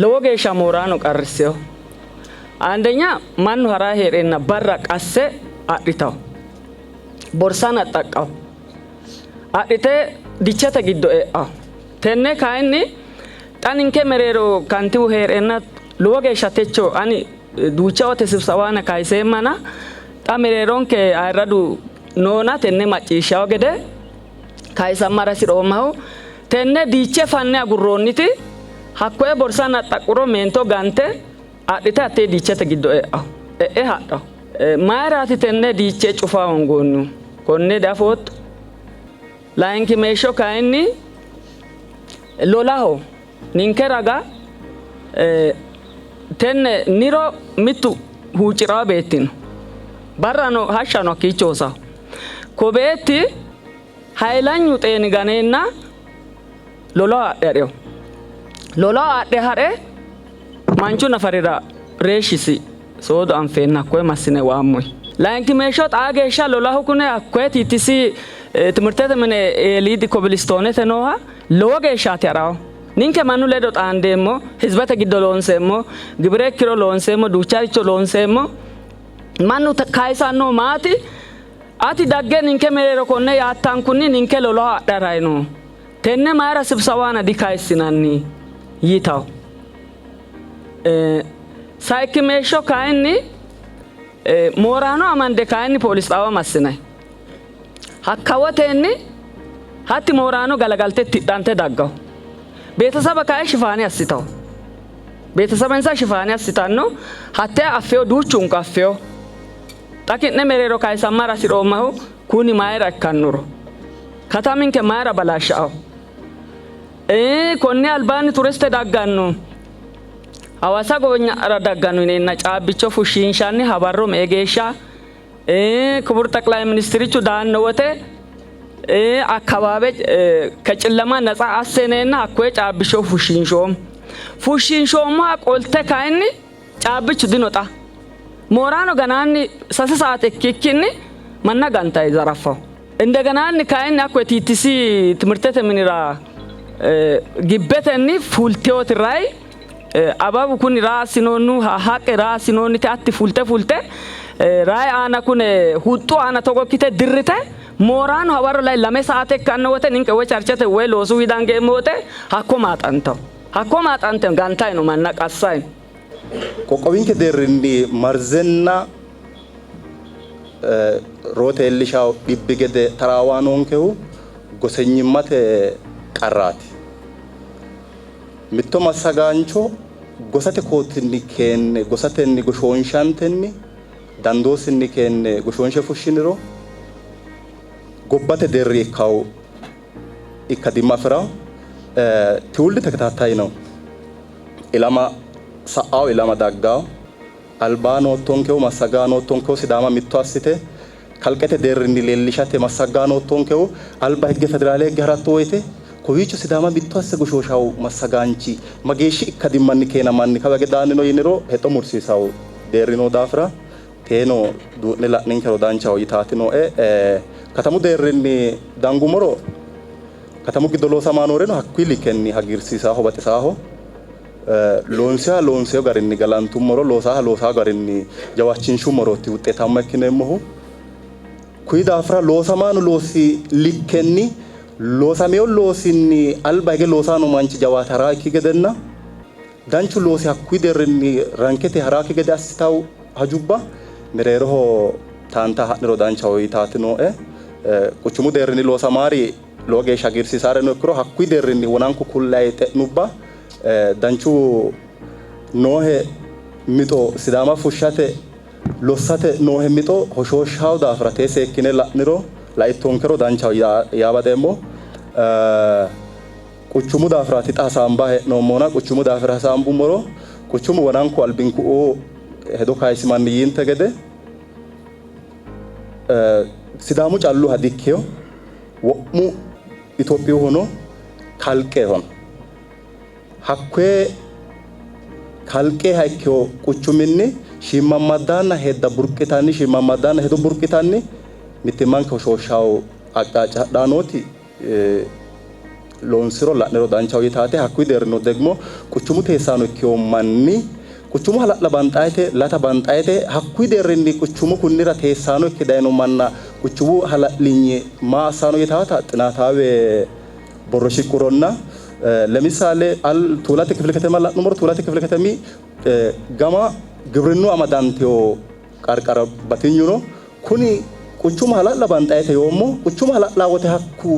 Lowo geeshsha mooraano qarrisseho. አንደኛ mannu hara hee'reenna barra qasse adhitawo borsa naxxaqqawo adhite dichete giddo e'awo. Tenne kayinni xa ninke mereero kantibu hee'reenna lowo geeshsha techo ani duucha wote sibsawaana kayiseemmana xa mereeronke ayirradu noona tenne macciishshawo gede kayisammara hasiroommahu tenne diiche fanne agurroonniti hakkoye borsa naxxaqquro meento gante adhite hattee diichete giddo e'awo e'e hadhawo. Mayiraati tenne diiche cufa hoongoonnihu? Konne diafootto? Layinki meeshsho kayinni lolaho ninke raga tenne niro mittu huucci'rawo beetti no. Barrano hashshano hakkiicho hosawo. Ko beetti hayilanyu xeeni ganeenna lolaho adhe ha'reyo. Lolaho adhe ha're manchu nafarira reeshshisi soodo anfeenna hakkoye massine waammoyi. Layinki meeshsho xaa geeshsha lolahu kune hakkoye tiitisi timirtete mine eeliidi kobilistoonete nooha lowo geeshshaati ha'rawo. Ninke mannu ledo xaandeemmo, hizibete giddo loonseemmo, gibire ikkiro loonseemmo, duucharicho loonseemmo. Mannu kayisannohu maati? Ati dagge ninke mereero konne yaattankunni ninke lolaho adhe harayi no. Tenne mayira sibsawaana dikayissinanni yitawo. Sayikki meeshsho kayinni mooraano amande kayinni poolis xaawa massinayi. Hakkawotenni hatti mooraano galagalte tidhante daggawo. Beetesaba kayi shifaane assitawo. Beetesabensa shifaane assitanno. Hattee affeyo duuchunku affeyo. Xa ki'ne mereero kayisammara hasiroommahu kuni mayira ikkannoro. Kataminke mayira balaashsha'aho. Konni albaanni turiste dagganno. Hawaasa gowinya'ara dagganno yineenna caabbicho fushshiinshanni habarro me'e geeshsha ክቡር ጠቅላይ ሚኒስትሪቹ daanno wote akkabaabe ከጨለማ ነፃ አሴኔና hakkoye caabbicho fushshiinshoommo. Fushshiinshoommoha qolte kayinni caabbichu dino xa. Mooraano ganaanni sase saate ikkikkinni manna gantayi zaraffaho. Indegenaanni kayinni hakkoye TTC timirtete minira gibbetenni fulteoti rayi ababu kuni raa assinoonnihu haqqe raa assinoonniti hatti fulte fulte rayi aana kune huxxu aana togo ikkite dirrite mooraano hawarro lay 2 saate ikkanno wote ninke woy charchete woy loosu widangeemmo wote hakko maaxantawo. Hakko maaxante gantayi no manna qassayi no. Qoqqowinke deerrinni marzenna roote iillishawo dhibbi gede taraawa noonkehu gosenyimmate qarraati. Mitto massagaancho gosate kootinni keenne gosatenni goshoonshantenni dandoosinni keenne goshoonshe fushshiniro gobbate deerri ikkawo ikkadimma afirawo. ትውልድ ተከታታይ ነው። ilama sa'aw ilama daggaw alba noottonkehu massaga noottonkehu Sidaama mitto assite kalqete deerrinni leellishate massaga noottonkehu alba higge federaale higge haratto woyte kowiicho Sidaama mitto asse goshooshawu massagaanchi mageeshshi ikkadimmanni keenamanni kawa hige daanni no yiniro hexxo mursiisawu deerri noo daafira teeno duu'ne la'ninkero danchaho yitaati nooe. Katamu deerrinni dangumoro katamu giddo loosamaa nooreno hakkuyi likkenni hagiirsiisaaho baxisaaho. Loonsiha loonseyo garinni galantummoro loosaha loosaa garinni jawaachinshumorooti wuxxeetaamma ikkineemmohu. Kuyi daafira loosamaano loosi likkenni loosameyo loosinni alba hige loosaano manchi jawaata haraakki gedenna danchu loosi hakkuyi deerrinni rankete haraakki gede assitawu hajubba mereeroho taanta ha'niro danchaho yitaati nooe. Quchumu deerrinni loosamaari lowo geeshsha hagiirsiisaareno ikkiro hakkuyi deerrinni wonanku kullayi xe'nubba danchu noohe mixo Sidaama fushshate lossate noohe mixo hoshooshshawo daafira tee seekkine la'niro laittonkero danchaho yaa baxeemmo. Quchumu daafiraati xa hasaamba hee'noommona quchumu daafira hasaambummoro quchumu wonanku albinku hedo kayisimanni yiinte gede Sidaamu calluha dikkeyo wo'mu Itophiyuhono kalqehono. Hakkuye kalqeha ikkeyo quchuminni shiimmammaddaanna hedda burqitanni shiimmammaddaanna hedo burqitanni mittimmanke hoshooshshawo aqxaaca hadhaa loonsiro la'niro danchaho yitaate. Hakkuyi deerrino degmo quchumu teessaano ikkeyo manni quchumu hala'la banxaayete lata banxaayete hakkuyi deerrinni quchumu kunnira teessaano ikke dayino manna quchumu hala'linye maa assaano yitaata xinaataawe borro shiqquronna ለምሳሌ tuulate kifile ketema la'nummoro tuulate kifile ketemi gama gibrinnu amadanteyo qarqara batinyuno kuni quchumu hala'la banxaayete yoommo quchumu hala'la wote hakku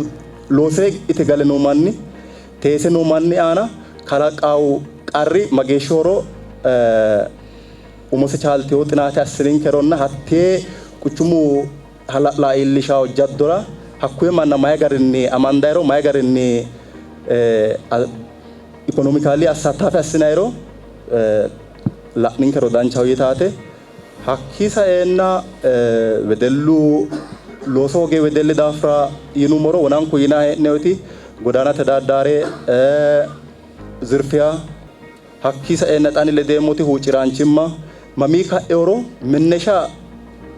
loosire ite gale noo manni teese noo manni aana kalaqawu qarri mageeshshi horo umose chaalteyo xinaate assininkeronna hattee quchumu hala'la iillishawo jaddora hakkuye manna mayi garinni amandayiro mayi garinni ikonomikaali assattaafe assinayiro la'ninkero danchaho yitaate. Hakkii saeenna wedellu looso hoge wedelli daafira yinummoro wonanku yinaa hee'newoti godaana tedaddaare zirfiya hakkii saeenna xani ledeemmoti huucciraanchimma mamii ka'eoro mennesha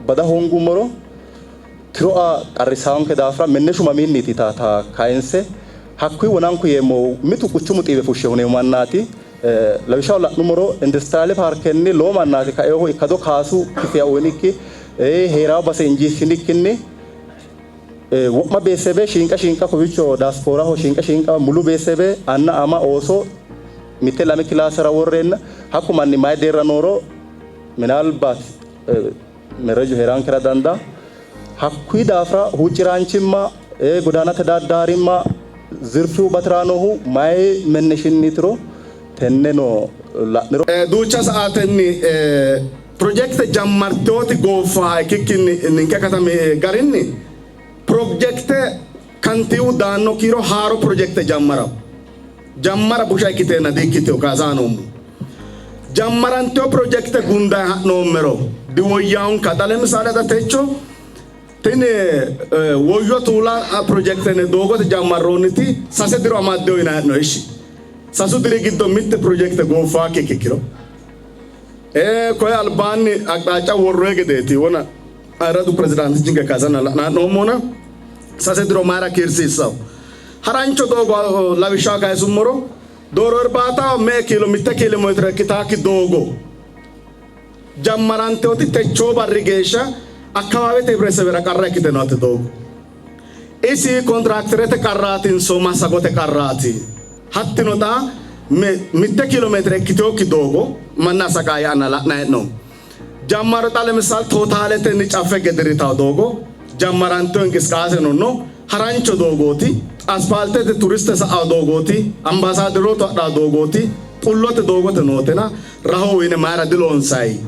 bada hoongummoro tiro'a qarrisaanke daafira menneshu mamiinniiti taata kayinse hakkuyi wonanku yeemmo mitu quchumu xiiwe fushshe huneemmo mannaati. Lawishshaho la'nummoro industiraale paarkenni lowo mannaati kaeohu ikkado kaasu kifiya uyinikki heeraa base injiisinikkinni wo'ma beesebe shiinqa shiinqa kowicho daaspooraho shiinqa shiinqa mulu beesebe anna ama ooso mitte lame kilaasera worreenna hakku manni mayi deerra nooro minaalbaat mereju heeraankera dandaa. Hakkuyi daafira huucciraanchimma godaanate daddaarimma zirfiu batiraanohu mayi menneshinniitiro tenneno la'niro Duucha sa'aatenni pirojekte jammarteoti gooffaha ikkikkinni ninke katami garinni pirojekte kantiiwu daanno kiiro haaro pirojekte jammara jammara busha ikkiteenna di ikkiteyo kaasaa noommo. Jammaranteo pirojekte gundayi ha'noommero Diwoyyaawonka. Xa lemisaale xa techo tini Woyyo Tuula pirojekitene doogote jammarroonniti sase diro amaddino yinanni hee'noonni ishshi. Sasu diri giddo mitte pirojekite gooffaakki ikkiro koye albaanni aqxaaca worroyi gedeeti wona ayirradu pirezidaantichinke kayisanna la'nanni noommona sase diro mayira kiirsiissawo? Harancho doogo lawishshaho kayisummoro Dooro Irbaataho me''e kiilo mitte kiilomeetire ikkitaakki doogo jammarantinoti techoo barri geeshsha akkawaawete hibretesebera qarra ikkite no hatte doogo. Isi kontiraakiterete qarraatinso massagote qarraati? Hattino xa mitte kiilomeetire ikkitinokki doogo manna asaqaaya'anna la'nanni hee'noommo. Jammaro xa lemissaale tootaaletenni caffe gedirritawo doogo jammarantino inqisqaaseno no. Harancho doogooti, aspaaltete turiste sa'awo doogooti, ambaasaadderootu hadhawo doogooti, xullote doogote nootena raho uyine mayira diloonsayi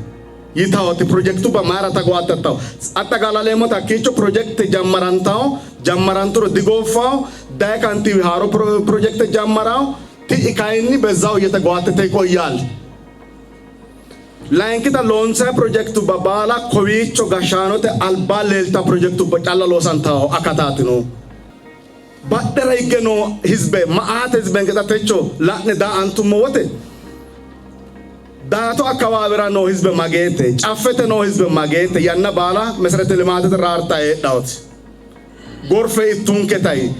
yitawoti pirojekitubba mayira tagowattattawo? Axxaqaalaleemmoti hakkiicho pirojekite jammarantawo, jammaranturo digooffawo, dayi kantiiwi haaro pirojekite jammarawo, ti'i kayinni bezzaw iyetegowattete yiqoyyaal. Layinkita loonsanni pirojekitubba baala kowiicho gashshaanote albaa leeltanno pirojekitubba calla loosantanno akataati noohu. Badhera higge noo hizbe ma'aate hizbenke xa techo la'ne daa''antummo wote Daato akkawaawera noo hizbe mageete, Caffete noo hizbe mageete, yanna baala meserete limaatete raartanni heedhawoti. Gorfe ittunke tai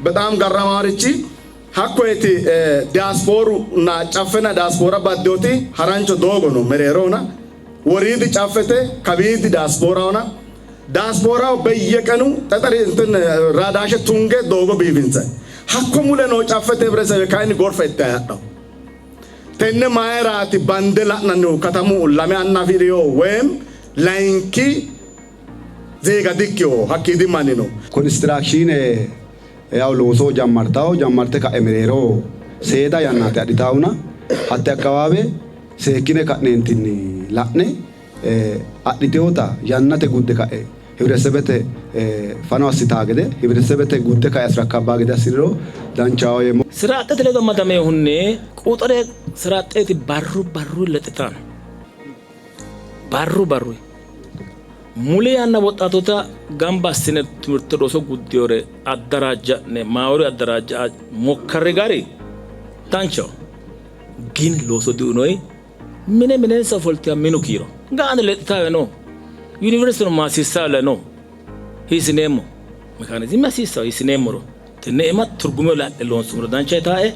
bexaam garramaarichi Hakkoyeti diyaaspooru na caffenna diyaaspora baddinoti harancho doogo no mereerohona woriidi caffete kawiidi diyaasporahona diyaasporaho beyyeqenu xexeri intin raadaashe tunge doogo biifinsanni. Hakko mule noo caffete hibresebe kayinni gorfe ittanni hadhanno. Tenne mayiraati bande la'nannihu katamu lame anna afi'rino woyim layinki zeega dikkino hakkiidi manni no. Konistiraakshiine Yaw looso jammartawo, jammarte ka'e mereeroho seeda yannaati adhitaahuna hatte akkawaawe seekkine ka'neentinni la'ne adhitewota yannate gudde ka'e hibretesebete fano assitaa gede hibretesebete gudde ka'e asrakkabbaa gede assiniro danchaho yeemmo. Sira axxete ledo amadaminohunni quxure sira axxeeti barru barruyi lexxitanno. Barru barruyi muli yanna woxxaatoota gamba assine timirte roso guddinore addaraajja'ne maawori addaraajja mokkarri gari danchaho. Gin looso diuyinoyi mine minensa ofoltiya minu kiiro ga'ane lexxitawe no. Yuniversiteno maassiissawe no. Hiissineemmo? Mekaanizime hasiissawo hiissineemmoro tenne iima turgume la'ne loonsummoro dancha yitaae.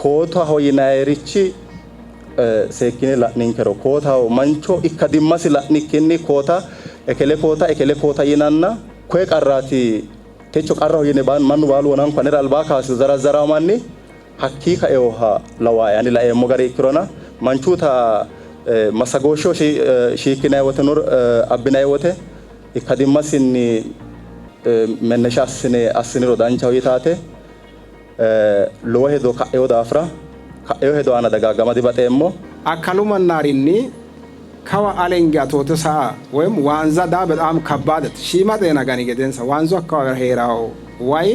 Kootaho yinayirichi seekkine la'ninkero kootaho mancho ikkadimmasi la'nikkinni koota ekele koota ekele koota yinanna koye qarraati techo qarraho yine mannu baalu wonanku anera albaa kaasiyo zarazzarawo manni hakkii kaeoha lawaae ani laeemmo gari ikkirona manchuta massagooshsheho shiikkinay wote abbinay wote ikkadimmasinni mennesha assine assiniro danchaho yitaate Lowo hedo ka'ino daafira, ka'ino hedo aana dagaagama dibaxeemmo. Akkalu mannaarinni kawa alenge atoote sa'a ወይም ዋንዛ ዳ በጣም ከባድ shiima xeena gani gedensa waanzu አካባቢ heerawo way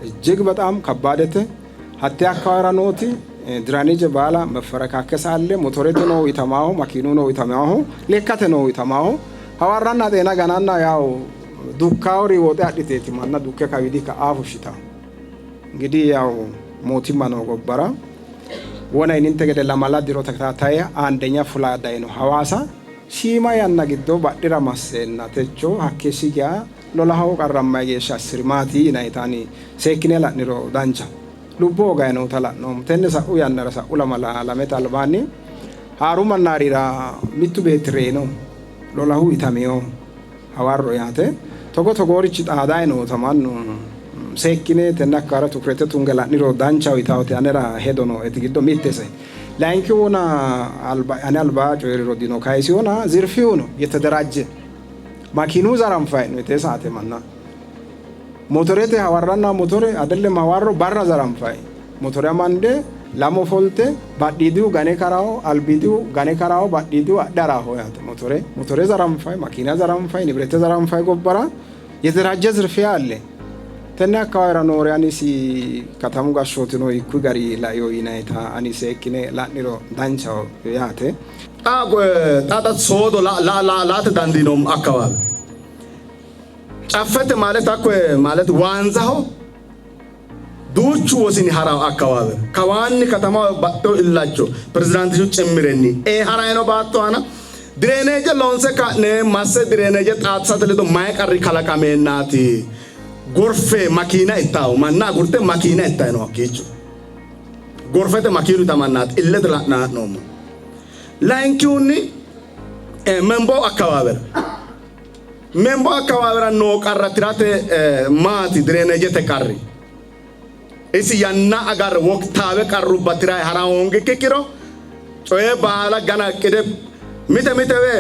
እጅግ በጣም ከባደተ hatte አካባቢራ nooti drainage baala መፈረካከስ አለ። ሞቶሬte ነው itamaho makiinu ነው itamaho lekkate ነው itamaho hawarranna xeena gananna yaw dukkawori woxe adhiteeti manna dukke kawidi ka'a fushshitawo እንግዲህ ያው mootimma noo gobbara wona yininte gede lamala diro ተከታታይ አንደኛ fula dayino Hawaasa shiima yanna giddo badhira masseenna techo hakkeeshshi geya lolaho qarrammayi geeshsha assiri maati yinayitani seekkine la'niro dancha lubbo hogayi noota la'noommo. Tenne sa'u yannara sa'u lamala lamete albaanni haaru mannaarira mittu beetti reyino lolahu itamino hawarro yaate togo togoorichi xaadayi noota mannu seekkine tenne akkawaara tukurete tunge la'niro danchaho yitawote anera hedo nooeti giddo mittese. Layinkihuna ane alba coyi'ri rodino kayisihuna zirfiyu no የተደራጀ Makiinu zaranfayi hee'noyi tee saate manna. Motorete hawarranna motore አይደለም hawarro barra zaranfayi. Motore amande lamu ofolte badhiidihu gane karaho albiidihu gane karaho badhiidihu adhe haraho yaate motore motore zaranfayi makiina zaranfayi ንብረት zaranfayi gobbara የተደራጀ ዝርፊያ አለ። Tenne akkawaawera noore anisi katamu gashshootino hiikkuyi gari laino yinayita ani seekkine la'niro danchaho yaate. Xa xa soodo laate dandiinoommo akkawaawe Caffete ማለት hakko ማለት waanzaho duuchu wosini harawo akkawaawera kawaanni katamaho baxxewo illacho pirezidaantichu cimmirenni ee harayino baatto aana direeneeje loonse ka'ne masse direeneeje xaadisate ledo mayi qarri kalaqameennaati gorfe makiina ittaahu manna agurte makiina ittayi no hakkiicho gorfete makiinu itamannaati illete la'nanni ha'noommo. Layinkihunni Membo akkawaawera Membo akkawaawera noo qarra tirate maati direeneejete qarri isi yanna agarre woktaawe qarrubba tirayi hara hoongikki ikkiro coye baala gana qide mite mitewe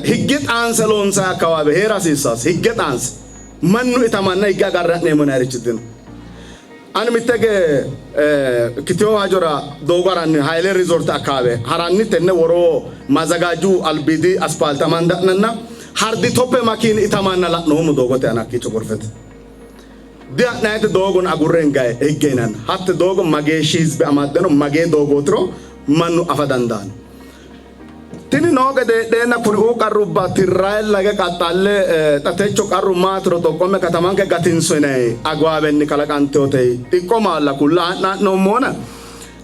higge xaanse loonsayi akkawaawe hee'ra hasiissaasi higge xaanse mannu itamanna higge agarre ha'neemmo yinayirichi dino. Ani mittege ikkitewo hajora doogo haranni Hayle Riizoorte akkawaawe haranni tenne woroo maazagaaju albiidi aspaalte amande ha'nanna hardi toppe makiini itamanna la'noommo doogote aana hakkiicho gorfete. Diha'nayite doogono agurre hingayi higge yinanna hatte doogo mageeshshi hizbe amaddeno magee doogootiro mannu afa dandaanno. Tini noo gede heedheenna kuriuu qarrubba tirrayilla hige qaxxalle xa techo qarru maatiro xoqqomme katamanke gatinso yinanni agwaawenni kalaqantinote xiqqomaalla kulla ha'na ha'noommona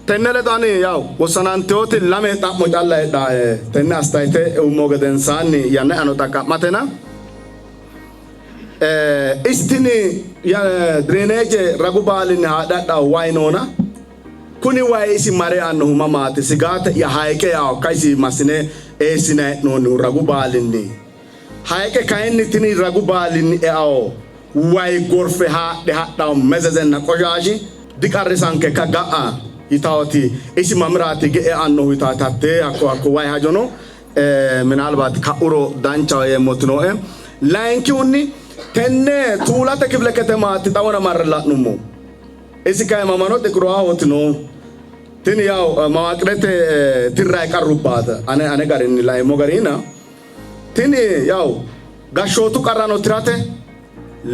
tenne ledo ani yaw wossanantinoti lame xa'mo calla heedhaae tenne astayite eummo gedensaanni yanna'yano xaqqa'matena isi tini direeneeje ragu baalinni haadhe hadhanno wayi noona Kuni wayi isi mare eannohu mamaati? Sigaate'ya hayiqe eahokka isi massine eessinanni hee'noonnihu ragu baalinni? Hayiqe kayinni tini ragu baalinni eao wayi gorfe haadhe hadhanno mezezenna qoshaashi diqarrisankekka ga'a yitaoti isi mamiraati hige eannohu yitaati hattee hakko hakko wayi hajono minaalbaati ka'uro danchaho yeemmoti nooe. Layinkihunni tenne Tuulate kifile ketemaati xawona marre la'nummo. Isi kay mamano Xiquruwahooti noohu. Tini yaw mawaaqirete tirrayi qarrubbaati ane ane garinni laeemmo garina. Tini yaw gashshootu qarrano tirate,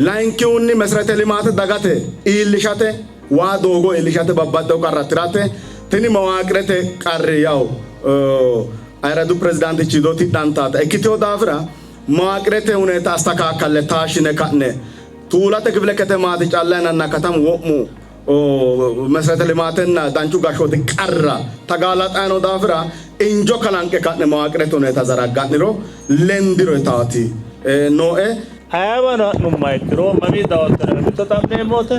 layinkihunni meserete limaate dagate iillishate, waa doogo iillishate babbaxxewo qarra tirate tini mawaaqirete qarri yaw ayirradu pirezidaantichi wido tidhantaata ikkitino daafira mawaaqirete huneeta astakaakkalle taashshine ka'ne Tuulate kifile ketemaati calla yinanna katamu wo'mu meserete limaatenna danchu gashshooti qarra tagaalaxayi noo daafira injo kalanqe ka'ne mawaaqirete huneeta zaragga'niro lendiro yitaati nooe. Ayeewano ha'nummoha ikkiro mamii dawottoro mitto xa'meemmote.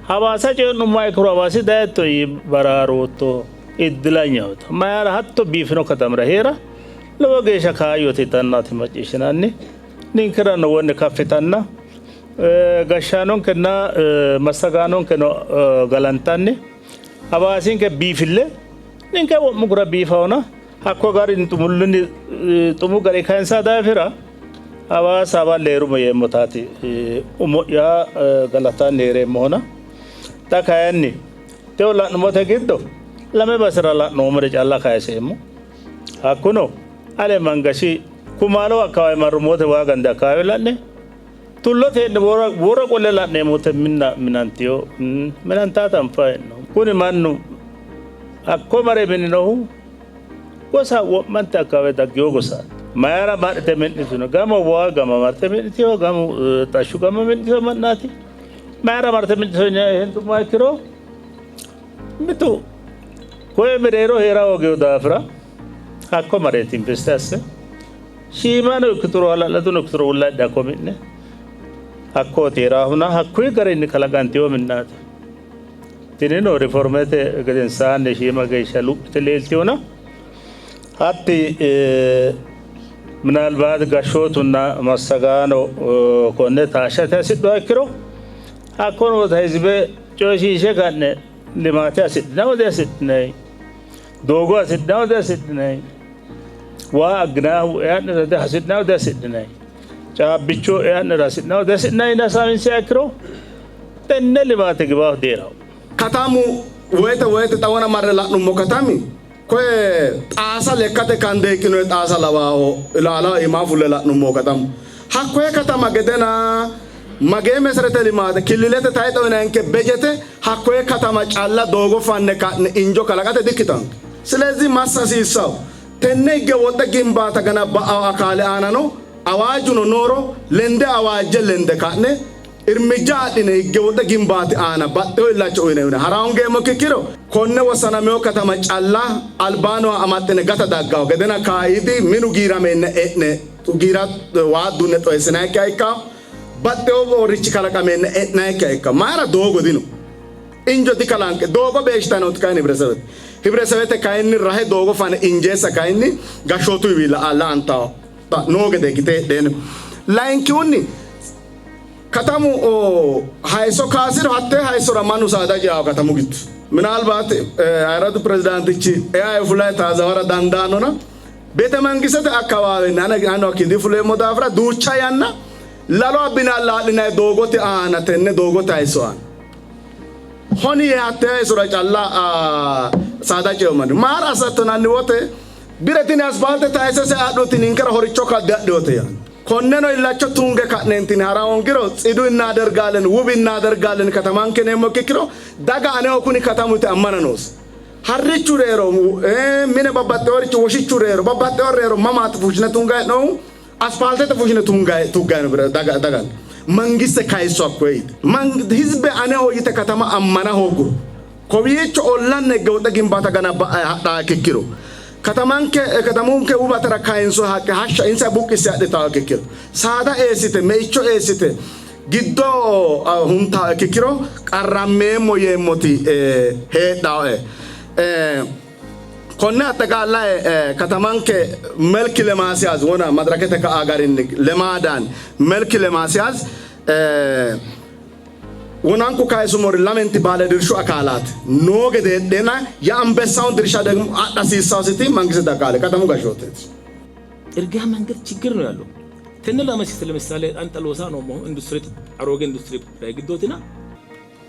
Hawaasa coyi'nummoha ikkiro Hawaasi dayitto yii baraarootto iddilanyaho. Mayira hatto biifino katamira hee'ra lowo geeshsha kaayyote yitannaati macciishshinanni. Ninkerano wonne kaffitanna gashshaanonkenna massagaanonkeno galantanni Hawaasinke biifille ninke wo'munkura biifahona hakko garinni xumullunni xumu gari kayinsa daafira Hawaasa hawalle heerumo yeemmotaati umo'ya galatanni hee'reemmohona. Xa kayinni tewo la'nummote giddo lame basera la'noommore calla kayiseemmo. Hakkuno Ale Mangashi Kumaalo akkawaawe marrummote waa gande akkawaawe la'ne tullote hee'ne woro qolle la'neemmote minna minantino minantaata anfanni hee'noommo. Kuni mannu hakko mare mininohu gosa wo'mante akkawaawe daggino gosaati. Mayira marte mi'nitino? Gama waa gama marte mi'nitino, gamu xashshu gama mi'nitino mannaati. Mayira marte mi'nitino yine hendummoha ikkiro mitu koye mereero hee'ra hoogino daafira Hakko mareeti investe asse shiimano ikkituro hala'ladono ikkituro wullaadde hakko mi'ne hakkooti hee'raahuna hakkuyi garinni kalaqantino minnaati. Tinino riformete gedensaanni shiima geeshsha luphite leeltinona hatti minaalbaat gashshootunna massagaano konne taashshate hasidhuha ikkiro hakko noota hizibe coyishiishe ka'ne limaate hasidhinayi dihasidhinayi? Doogo hasidhinanni dihasidhinanni? Waa agginannihu ea'nera hasidhinanni dihasidhinanni? Caabbicho ea'nera hasi'nanni hasi'nanni yine hasaawinsiha ikkiro tenne limaate giwaahu dihee'ranno. Katamu woyte woyte xawona marre la'nummo katami koye xaasa lekkate kande hiqqinoyi xaasa lawaaho ilaalaho iimaa fulle la'nummo katamu. Hakkoye katama gedena magee meserete limaate killilete tayixe uyinayinke bejete hakkoye katama calla doogo fanne ka'ne injo kalaqate dikkitanno. Silezi massa hasiissawo. Tenne higge woxxe gimbaata ganabba'awo akaale aanano awaajuno nooro lende awaajje lende ka'ne irmijja adhine higge woxe gimbaati aana baxxewo illacha uyine uyine hara hongeemmokki ikkiro konne wossanamewo katama calla albaanoha amaxxine gata daggawo gedena kaaidi minu giirameenna e'ne giira waa dunne xoyissinayikkiha ikkawo baxxewo richi kalaqameenna e'nayikkiha ikkawo mayira doogo dino injo dikalanqe doogo beeshshitanoti kayinni hibiresebete hibiresebete kayinni rahe doogo fane injeessa kayinni gashshootuyiwi la''antawo noo gede ikkite heedheenna layinkihunni katamu hayisso kaasiro hattee hayissora mannu saada ceawo katamu giddo minaalbaat ayirradu pirezidaantichi eaye fulaye taazawara dandaannona beete mangisete akkawaawenni ane hakkiinni fuleemmo daafira duucha yanna lalo abbine allaa'linayi doogote aana tenne doogote hayisso aana honi yee hattee hayissora calla saada ceo manni maara assattonanni wote bire tini asfaalte tayisse se adhuti ninkera horicho kadde adhiote yaanno. Konneno illacho tunge ka'neentinni ha'ra hoongiro tsidu innaadergaalen wub innaadergaalen katamanke yineemmokki ikkiro daga aneho kuni katamu yite ammana noose. Harrichu reero mine babbaxxeworicho woshichu reero babbaxxewo reero mamaati fushshine tungayi hee'noommohu? Asfaaltete fushshine tungayi tuggayi no daga daga mangiste kayisso hakkoye yite hizbe aneho yite katama ammana hoogguro kowiicho ollanna higge woxe gimbaata ganabba'ayi hadhannoha ikkiro katamanke katamunke wubatera kayinso haqqe hashsha insa buqqisse adhitawo ikkiro saada eessite meicho eessite giddo huntawo ikkiro qarrammeemmo yeemmoti heedhawoe. Konne axeqaalaye katamanke መልክ ለማስያዝ wona madirakete ka'a garinni lemaadaan መልክ ለማስያዝ wonanku kayisumori lamenti baale dirshu akaalaati noo gede heedheenna የአንበሳውን ድርሻ ደግሞ adha hasiissawositi mangisete akaale katamu gashshooteeti። ጥርጊያ መንገድ ችግር ነው ያለው። tenne ለመሲስ ለምሳሌ አንጠሎሳ ነው ኢንዱስትሪ አሮጌ ኢንዱስትሪ ላይ ግዶትና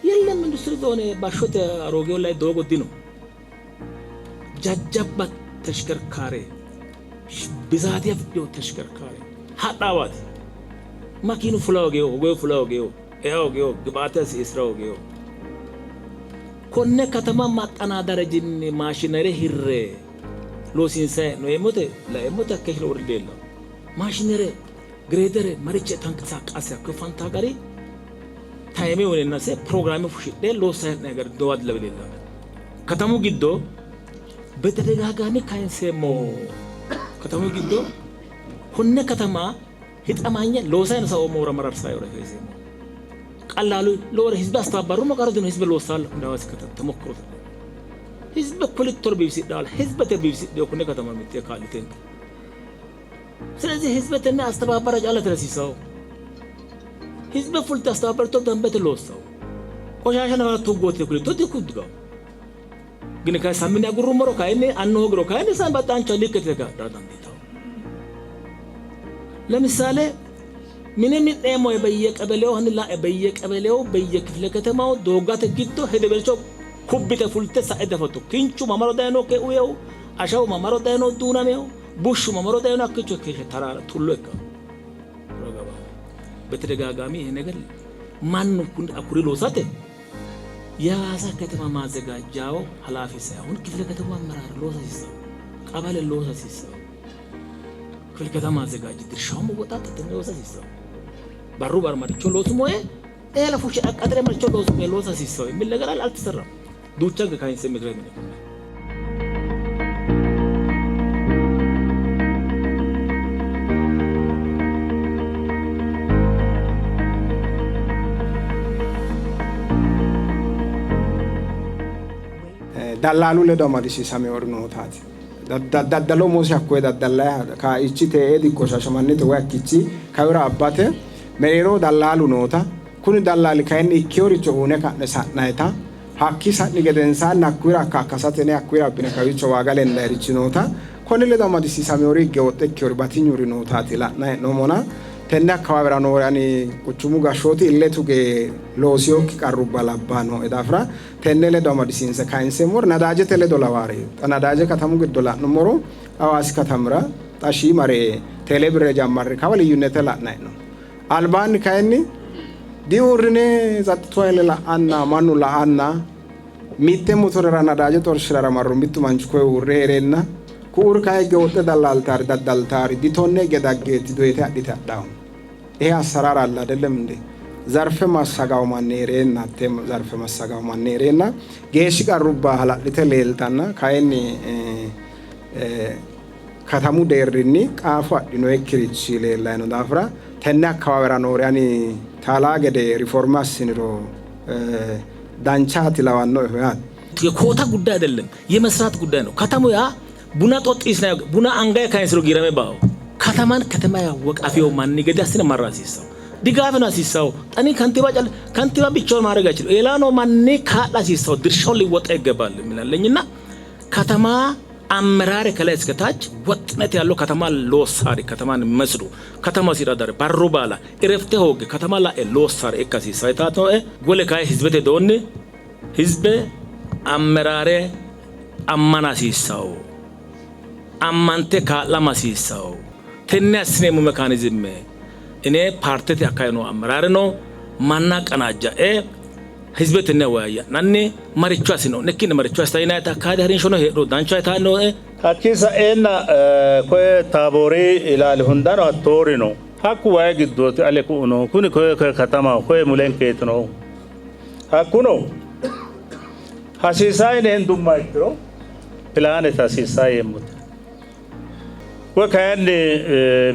የለም ኢንዱስትሪ ዞን ባሾተ አሮጌው ላይ ዶጎ ዲኖ jajjabba ተሽከርካሪ ብዛት ያፍዲዮ ተሽከርካሪ ሀዳዋት ማኪኑ ፍላው ጌዮ ወጎ ፍላው ጌዮ ኤው ጌዮ ግባተ ሲስራው ጌዮ konne katama ማጠናደረጅን ማሽነሪ ሂሬ ሎሲንሳይ ነው የሞተ ለየሞተ ከሽሎ ወርዴላ ማሽነሪ ግሬደር መርቼ ተንቀሳቃሰ ከፋንታ ጋሪ ታይሜ ወለናሰ ፕሮግራም ፉሽዴ ሎሳይ ነገር ደዋድ ለብሌላ ከተሙ ጊዶ በተደጋጋሚ ካይንሴሞ ከተሙ ጊዶ ኮነ ከተማ ህጠማኘ ሎሳይ ነው ሰው ሞራ መራር ሳይወረ ከይሴሞ ቀላሉ ለወረ ህዝብ አስተባባሩ መቀረዱ ነው ህዝብ ሎሳል እንዳዋስ ከተማ ተሞክሮ ህዝብ ኩልቶር ቢብሲ ዳል ህዝብ ተቢብሲ ኮነ ከተማ ምት ካሊቴን ስለዚህ ህዝበትና አስተባባረ ጫለ ተለሲሰው ህዝብ ፉልት አስተባበርቶ ደንበት ሎሳው ቆሻሻ ነው ቱጎት ኩልቶ ትኩድጋው ግን ከሳምን ያጉሩመሮ ካይኔ አንሆግሮ ካይኔ ሳንባጣንቻ ሊከተካ ዳዳንዲታው ለምሳሌ ምንም ጤሞ በየቀበሌው ህንላ በየቀበሌው በየክፍለ ከተማው ዶጋተ ግዶ ሄደበልቾ ኩብተ ፉልተ ሳይደፈቱ ኪንቹ ማማሮ ዳይኖ ከኡየው አሻው ማማሮ ዳይኖ ዱናሜው ቡሹ ማማሮ ዳይኖ አክቾ ከሸ ተራራ ቱሎ ይካ በተደጋጋሚ ይሄ ነገር ማን አኩሪ ሎሳቴ የሐዋሳ ከተማ ማዘጋጃው ኃላፊ ሳይሆን ክፍለ ከተማ አመራር ሎሳ ሲሰው ቀበሌ ሎሳ ሲሰው ክፍለ ከተማ አዘጋጅ ድርሻው መወጣት ተተነ ሎሳ ሲሰው ባሩ ባር ማርቾ ሎሱ ሞየ ኤለፉሽ አቃጥረ ማርቾ ሎሱ ሞየ ሎሳ ሲሰው የሚል ነገር አልተሰራም። ዱቻ ከካይንስ ምክረ ምን Dallaalu ledo amadisiisameori nootaati. Daddalo umosi hakkoye daddalayi kaichi te'ee dikko Shashamannete woyi hakkichi kawira abbate mereero dallaalu noota kuni dallaali kayinni ikkeworicho uune ka'ne sa'nayita hakki sa'ni gedensaanni hakkuyira akkakkasatene hakkuyira abbine kawicho waaga lendayirichi noota konni ledo amadisiisameori higge woxxe ikkewori batinyuri nootaati la'nayi hee'noommona. Tenne akkawaawera noore ani quchumu gashshooti ille tuge loosinokki qarrubba labbannoe daafira tenne ledo amadisiinse kayinseemmori nadaajete ledo lawaare. Xa nadaaje katamu giddo la'nummoro Hawaasi katamira xa shiimare teele birre jammarri kawa liyyunnete la'nanni no. Albaanni kayinni diuurrine tsaxxitu hayile la'anna mannu la'anna mitte motorera nadaaje xorshirara marro mittu manchi koye uurre hee'reenna ku'uri kayi higge woxxe dallaaltaari daddaltaari ditonne higge daggeeti doyite adhite hadhawo. ይሄ አሰራር አለ አይደለም እንዴ? ዘርፈ ማሳጋው manni hee'reenna hatte zarfe massagawo manni hee'reenna geeshshi qarrubba hala'lite leeltanna kayinni katamu deerrinni qaafo adhinoyikkirichi leellanni no daafira tenne akkawaawera noori ani taalaa gede riforme assiniro danchaati lawannoeho yaate። የኮታ ጉዳይ አይደለም፣ የመስራት ጉዳይ ነው። ከተማ ያ ቡና ጦጢስና ቡና አንጋይ ካይንስሮ ጊረሜ ባው ከተማን ከተማ ያወቃፊው ማን ገዳስነ ማራሲሳው ድጋፍ ነው ሲሳው ጠኒ ከንቲባ ጫል ከንቲባ ብቻውን ማድረግ አይችልም። ሌላ ነው ማኔ ካላ ሲሳው ድርሻውን ሊወጣ ይገባል የሚላለኝና ከተማ አመራር ከላይ እስከ ታች ወጥነት ያለው ከተማ ሎሳሪ ከተማን መስሉ ከተማ ሲራዳር ባሩ ባላ እረፍቴ ሆግ ከተማ ላይ ሎሳሪ እካሲ ሳይታት ነው ጎለ ካይ ህዝበቴ ዶን ህዝበ አመራሬ አማና ሲሳው አማንቴ ካላማ ሲሳው tenne assineemmo mekaanizime እኔ ፓርቴት አካባቢ ነው አመራር ነው ማና ቀናጃኤ ህዝበትነ ወያያናኒ መሪቹ አሲኖ ነኪን መሪቹ አስታይና ታካዲ ሀሪንሾ ነው ሄዶ ዳንቻ ታኖ Hakkii sa'eenna koye taaborii ilaali hundano hattoori no. Hakku wayi giddooti ale ku'u no. Kuni koye koye katamaho koye mulenkeeti noohu. Hakkuno hasiisaa yine hendumma ikkiro pilaanete hasiissaa yeemmote. Koye kayinni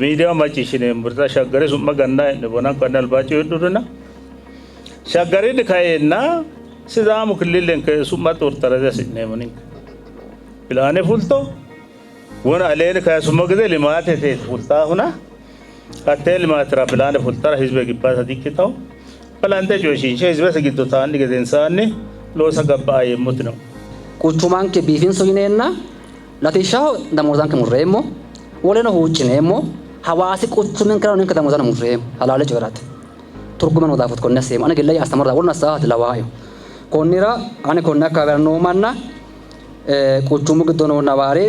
miidiyaho macciishshineemmori xa shaggari su'ma ganna hee'ne bonanko ane albaa coyidhurina shaggarinni kaeenna sidaamu killilenke su'ma xurtara dihasi'neemmo ninke. Pilaane fulto wona aleeni kayisummo gede limaatete fultaahuna hattee limaatera pilaane fultara hizbe gibbata dikkitawo balanxe coyishiinshe hizbete giddo taanni gedensaanni loosa gabba'a yeemmoti no. Quchumanke biifinso yineenna latishshaho damoozanke murreemmo, woleno huuccineemmo, Hawaasi quchuminkerano ninke damoozano murreemmo. Halaale coyi'rate turgume noo daafoti konne asseemmo. Ane gille'ya astamora woluno assaati lawaayo. Konnira ane konne akkawaawera noo manna quchumu giddo noo nawaari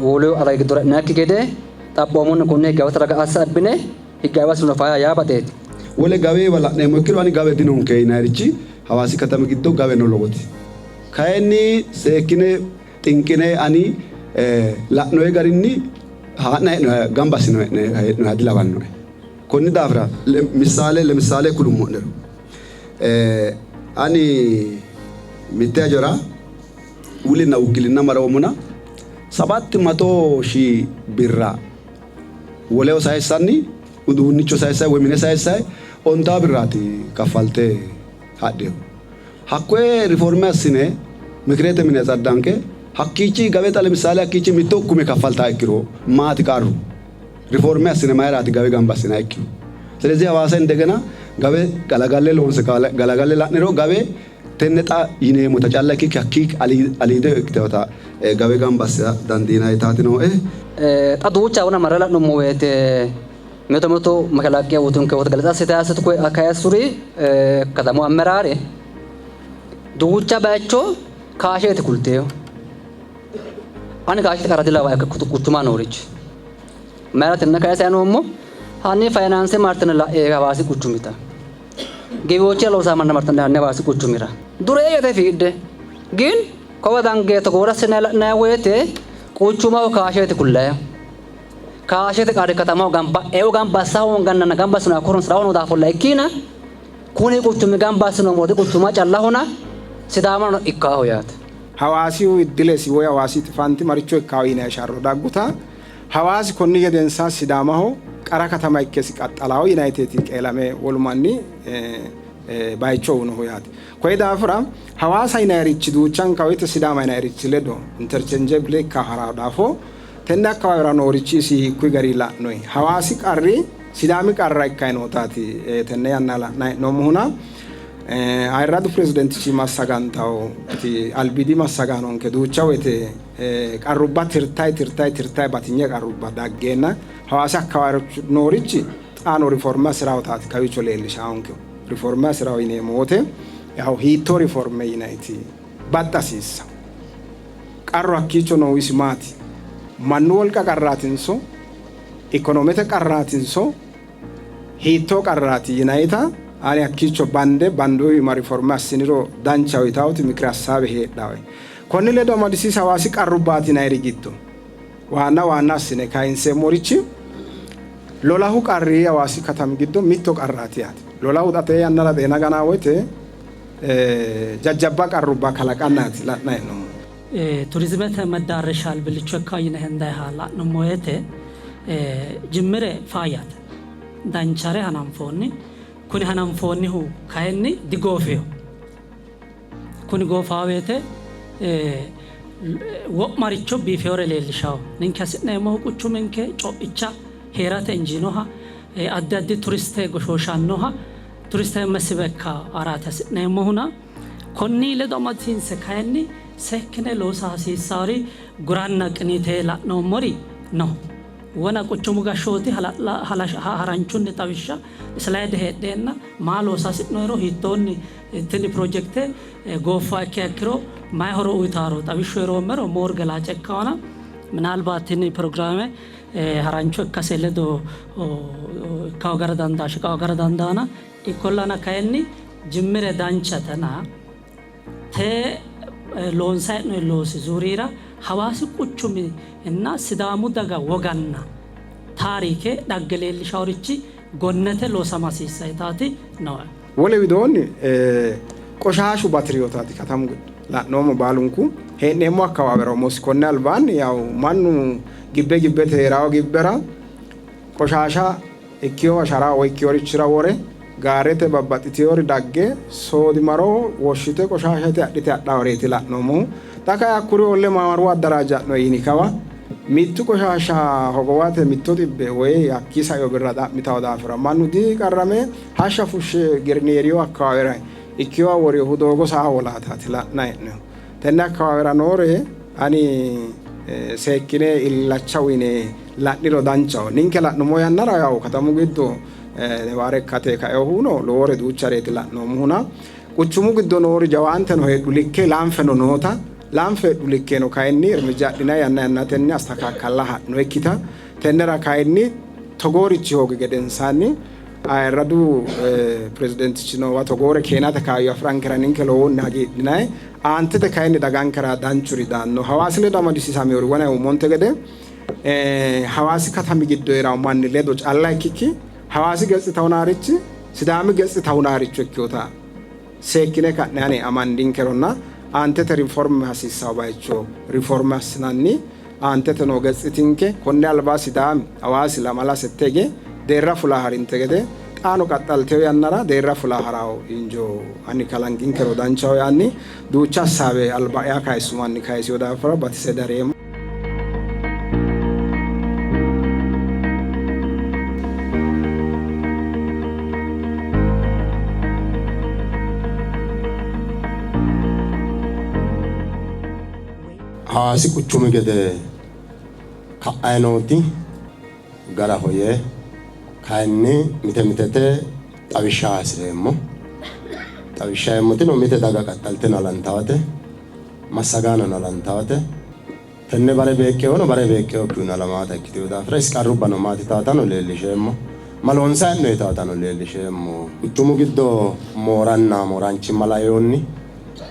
wolu alagi giddora e'inannikki gede xaphoomunni konne higgaawete raga assa abbine higgaawe assino faayya yaa baxeeti. Wole gawewa la'neemmo ikkiro ani gawe dinonke yinayirichi Hawaasi katami giddo gawe no lowoti. Kayinni seekkine xinqine ani la'noye garinni haa'na hee'noye gamba assine hee'noyeha dilawannoe. Konni daafira missaale lemissaale kulummo'nero ani mitte hajora wulinna wukkilinna maroommona sabatti mato shii birra woleho sayissanni uduunnicho sayissanni woy mine sayissanni ontaa birraati kaffalte hadhinohu. Hakkoye riforme assine mikirete mine tsaddanke hakkiichi gawe xa lemissaale hakkiichi mitto kume kaffaltaa ikkiro maati qarru? Riforme assine mayiraati gawe gamba assinayikkihu? ስለዚህ ሀዋሳ እንደገና gawe galagalle loonse galagalle la'niro gawe tenne xa yineemmota calla ikkikki hakkii aliido ikkitinota gawe gamba assa dandiinannitaati nooe. Xa duucha wona marre la'nummo woyte mito mito mashalaqqe uyitunke woyte galaxa assite assitu kayissuri katamu ammeraare duucha bayicho kaasheeti kulteyo. Ani kaashete qarra dilawae quchuma noorichi. Mayira tenne kayisay noommo? Hanni fayinaanse martine la'e Hawaasi quchumita. Gebiwochira loosaa manna martine hanni Hawaasi quchumira. Dureeyyete fiidhe. Gin kowa dange togoora assinayi la'nayi woyte quchumaho kaasheeti kullayihu. Kaashete qarri katamaho gamba eo gamba assa hoongannanna gamba assinoha horonsira noo daafolla ikkiina kuni quchumi gamba assinoommoti quchuma callahona Sidaamano ikkaaho yaate. Hawaasihu iddilesi woy Hawaasi xifanti maricho ikkaaho yinanni sharro dagguta Hawaasi konni gedensa Sidaamaho qara katama ikkesi qaxxalaaho yinayiteeti qeelame wolu manni bayicho uyinohu yaate. Koyi daafira Hawaasa yinayirichi duuchanka woyte Sidaama yinayirichi ledo interchangeable ikka harawo daafo tenne akkawaawera noorichi isi hiikkuyi gari la'noyi? Hawaasi qarri Sidaami qarra ikkayi nootaati tenne yanna la'nayi hee'noommohuna ayirradu pirezidaantichi massagantawoti albiidi massagaanonke duucha woyte qarrubba tirtayi tirtayi tirtayi batinye qarrubba daggeenna Hawaasi akkawaawera noorichi Xaano riforme hasi'rawotaati kawiicho leellishaankehu. Riforme hasi'rawo yineemmo wote yaw hiittoo riforme yinayti baxxa hasiissanno. Qarru hakkiicho noohu isi maati? Mannu wolqa qarraatinso? Ikonomete qarraatinso? Hiittoo qarraati yinayita ani hakkiicho bande bandoyima riforme assiniro danchaho yitawoti mikire hassaabe heedhawe. Konni ledo amadisiisa Hawaasi qarrubbaati yinayiri giddo waanna waanna assine kayinseemmorichi lolahu qarri Hawaasi katami giddo mitto qarraati yaate. Lolahu xa tee yannara xeena ganaa woyte jajjabba qarrubba kalaqannaati la'nayi hee'noommohu. Turizimete meddaarreshsha albillicho ikkanno yine hendayiha la'nummo woyte jimmire faayyate. Danchare hananfoonni. Kuni hananfoonnihu kayinni digoofino. Kuni goofawo woyte wo'maricho biifewore leellishawo. Ninke hasi'neemmohu quchuminke co'icha hee'rate injiinoha, addi addi turiste goshooshannoha, turiste mesibe ikka araati hasi'neemmohuna konni ledo amadisiinse kayinni seekkine loosa hasiissawori guranna qiniite la'noommori no. Wona quchumu gashshooti hala'la haranchunni xawishsha isilayide heedheenna maa loosa hasi'noyiro hiittoonni tini pirojekte gooffuha ikkiha ikkiro mayi horo uyitaaro xawishshu heeroommero moor gelaace ikkaona minaalbaat tini pirogiraame harancho ikkase ledo ikka hoogara dandaa shiqa hoogara dandaana ikkollana kayinni jimmire danchatena tee loonsayi hee'noyi loosi zuurira Hawaasi quchumi nna Sidaamu daga woganna taarike dhagge leellishaworichi gonnete loosama hasiissa yitaati nooe. Wole widoonni qoshaashu bati'rinotaati katamu giddo la'noommo baalunku hee'neemmo akkawaawera umosi konni albaanni yaw mannu gibbe gibbete hee'rawo gibbera qoshaasha ikkinowa shara woy ikkinorichira wore gaarete babbaxxitinori dagge soodimaro woshshite qoshaasha ite adhite hadhaworeeti la'noommohu. Xa kay hakkuri holle maamaru addaraajja'no yini kawa mittu qoshaasha hogowate mitto xibbe woy hakkii saino birra xa'mitanno daafira mannu diqarrame hashsha fushshe girneeriyo akkawaawera ikkinowa worinohu doogo saa wolaataati la'nanni hee'noommohu. Tenne akkawaawera noore ani seekkine illacha uyine la'niro danchaho. Ninke la'nummo yannara yawu katamu giddo newaare ikkate kainohuno lowore duuchareeti la'noommohuna quchumu giddo noori jawaanteno heedhu likke laanfeno noota laanfe heedhu likkeno kayinni irmijja adhinanni yanna yannatenni astakaakkalla ha'noyikkita tennera kayinni togoorichi hoogi gedensaanni ayirradu pirezidaantichi noowa togoore keenate kaayyo afi'rankera ninke lowohunni hagiidhinanni aantete kayinni dagankera danchuri daanno. Hawaasi ledo amadisiisaminori wona umonte gede Hawaasi katami giddo hee'ranno manni ledo calla ikkikki Hawaasi getsita hunaarichi Sidaami getsita hunaaricho ikkinota seekkine ka'ne ane amandinkeronna aantete riforme hasiissanno bayicho riforme assinanni aantete noo getsitinke konni alba Sidaami Hawaasi lamala sette hige deerra fula harinte gede xaano qaxxaltino yannara deerra fula harawo injo ani kalanqinkero danchaho yaanni duucha assaawe alba'ya kayissu manni kayisino daafira batise dareemmo. Hawaasi quchumi gede ka'anni nooti garaho yee kayinni mite mitete xawishsha hasi'reemmo. Xawishsha yeemmotino mite daga qaxxalteno halantawate, massagaanono halantawate, tenne bare beeqqewono bare beeqqewokkihuno halamaata ikkitino daafira isi qarrubbano maati taatano leellisheemmo. Ma loonsayi hee'noyi taatano leellisheemmo. Quchumu giddo mooranna mooraanchimma lainohunni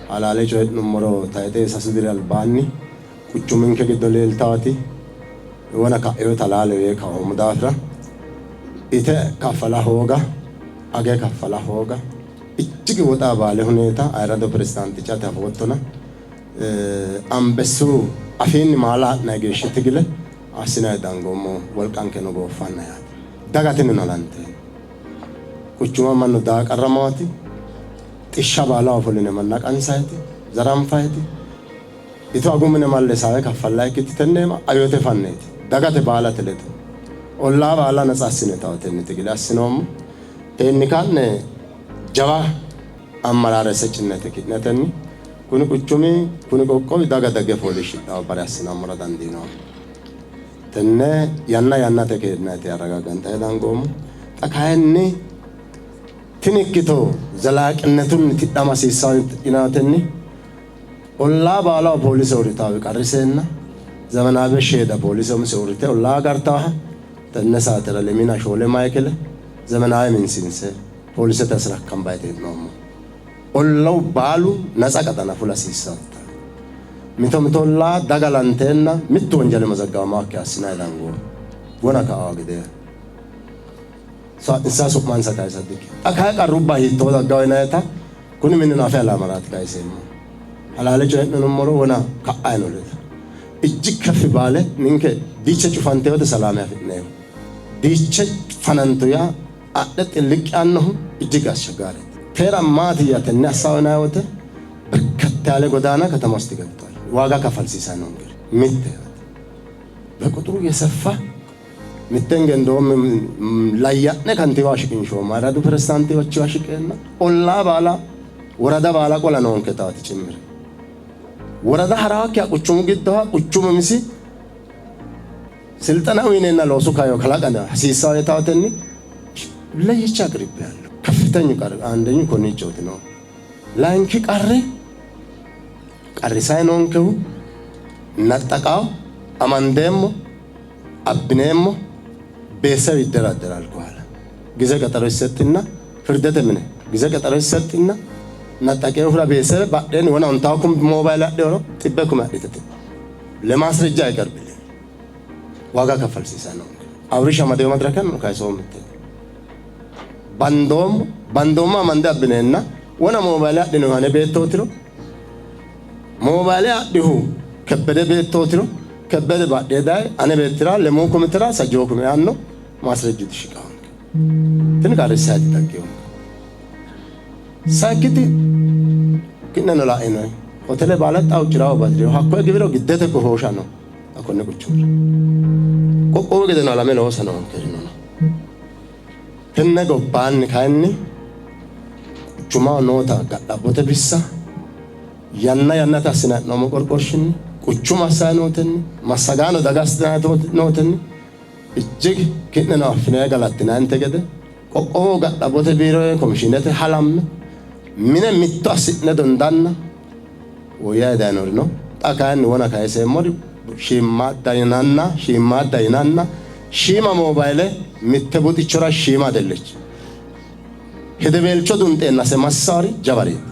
halaale coyi'nummoro tayxe sasu diri albaanni quchuminke giddo leeltaati wona ka'inota halaaleho yee kaoommo daafira ite kaffala hooga, age kaffala hooga, ijjigi woxa baale huneeta ayirrado pirezidaanticha ati afoottona Ambessu afiinni maala ha'nayi geeshshi tigile assinayi dangoommo wolqankeno gooffanna yaate. Daga tinino halanteemmo. Quchuma mannu daa qarramaati. Xishsha baalaho ofolline manna qansayiti, zaranfayiti, ito agu mine malle saawe kaffallayikkiti tenne ayote fanneeti. Dagate baalate ledo ollaa baala natsa assine tawo tenne tigile assinoommo. Teenni ka'ne jawa ammaraare secinnete ki'netenni kuni quchumi kuni qoqqowi daga dagge fooliishshidhanno bare assinammora dandiinoommo. Tenne yanna yannate keennayti arragagganxayi dangoommo. Xa kayinni tini ikkito zelaaqinetunni tidhama hasiissanno yinatenni ollaa baalaho poolise uurritaawi qarriseenna zemenaawe sheeda poolise umise uurrite ollaa agartaaha tenne saatera lemina shoole maykele zemenaawe minsiinse poolisete asrakkambayte hee'noommo. Ollau baalu natsa qaxana fula hasiissaata. Mito mito ollaa daga lanteenna mittu wonjali mazaggawamaakki assinanni dangoommo. Wona ka'aa gedeeha. Insa su'mansa kayisa dikkino. Xa kayi qarrubba hiittoo daggawo yinayita kuni minino afe alaamaraati kayiseemmohu. Halaale coyi'nummoro wona ka'ayino leda. Ijjig keffi baale ninke diiche cufanteyote salaame afi'neemmo. Diiche fanantu yaa adhe xilliqqi yaannohu ijjig asshaggaareti. Teera maatiyya tenne assawo yinanni wote berkette yaale godaana katama ውስጥ ገብቷል። ዋጋ ከፈልሲሳይ nonkeri mitte yaate. በቁጥሩ የሰፋ mittenge እንደውም layya'ne kantiiwa shiqinshoommo ayirradu pirezidaantichiwa shiqeenna ollaa baala worada baala qola noonketaati cimmire worada haraakkiha quchumu giddoha quchumu umisi ስልጠና uyineenna loosu kaayyo kalaqa hasiissawo yetaatenni ለይቼ አቅርቤያለሁ። ከፍተኙ qarri አንደኙ konniichooti ነው። layinki qarri qarrisay noonkehu naxxaqawo amandeemmo abbineemmo ቤተሰብ ይደራደራል ከኋላ ጊዜ ቀጠሮ ይሰጥና ፍርደተ mine ጊዜ ቀጠሮ ይሰጥና ነጠቄው ፍራ ቤተሰብ badheen wona ontaw kum ሞባይል adhewro xibbe kume adhitete ለማስረጃ አይቀርብልን ዋጋ ከፈልሲሳ ነው። አብርሽ አመዴው መድረከን ነው ካይሶ ምት ባንዶም ባንዶማ amande abbineenna wona ሞባይል adhinohu ane beettootiro ሞባይል adhihu kebbede beettootiro kebbede badhee daye ane beettira lemuu kumitira sajjoo kume yaanno ማስረጁ ትሽቃውን tini qarrissaati daggewu sayikkiti ki'neno la'inoyi hotele baala xawu cirawo batireyo hakkoye giwiro giddete goshooshano hakonne quchumira qoqqowu gedeno alame loosa noonkerino no. Tenne gobbaanni kayinni quchumaho noota ga'labbote bissa yanna yannate assinanni hee'noommo qorqorshinni quchuma assanni nootenni massagaano daga assitanni nootenni ijjig ki'neno affinayi galattinayinte gede qoqqowu ga'labbote biiro komishiinete halamme mine mitto assi'ne dondanna woyyayi dayinori no. Xa kayinni wona kayiseemmori shiimmaadda yinanna shiimmaadda yinanna shiima moobayile mitte buxichora shiima አይደለች hedeweelcho dunxeennase massaari jawareeti.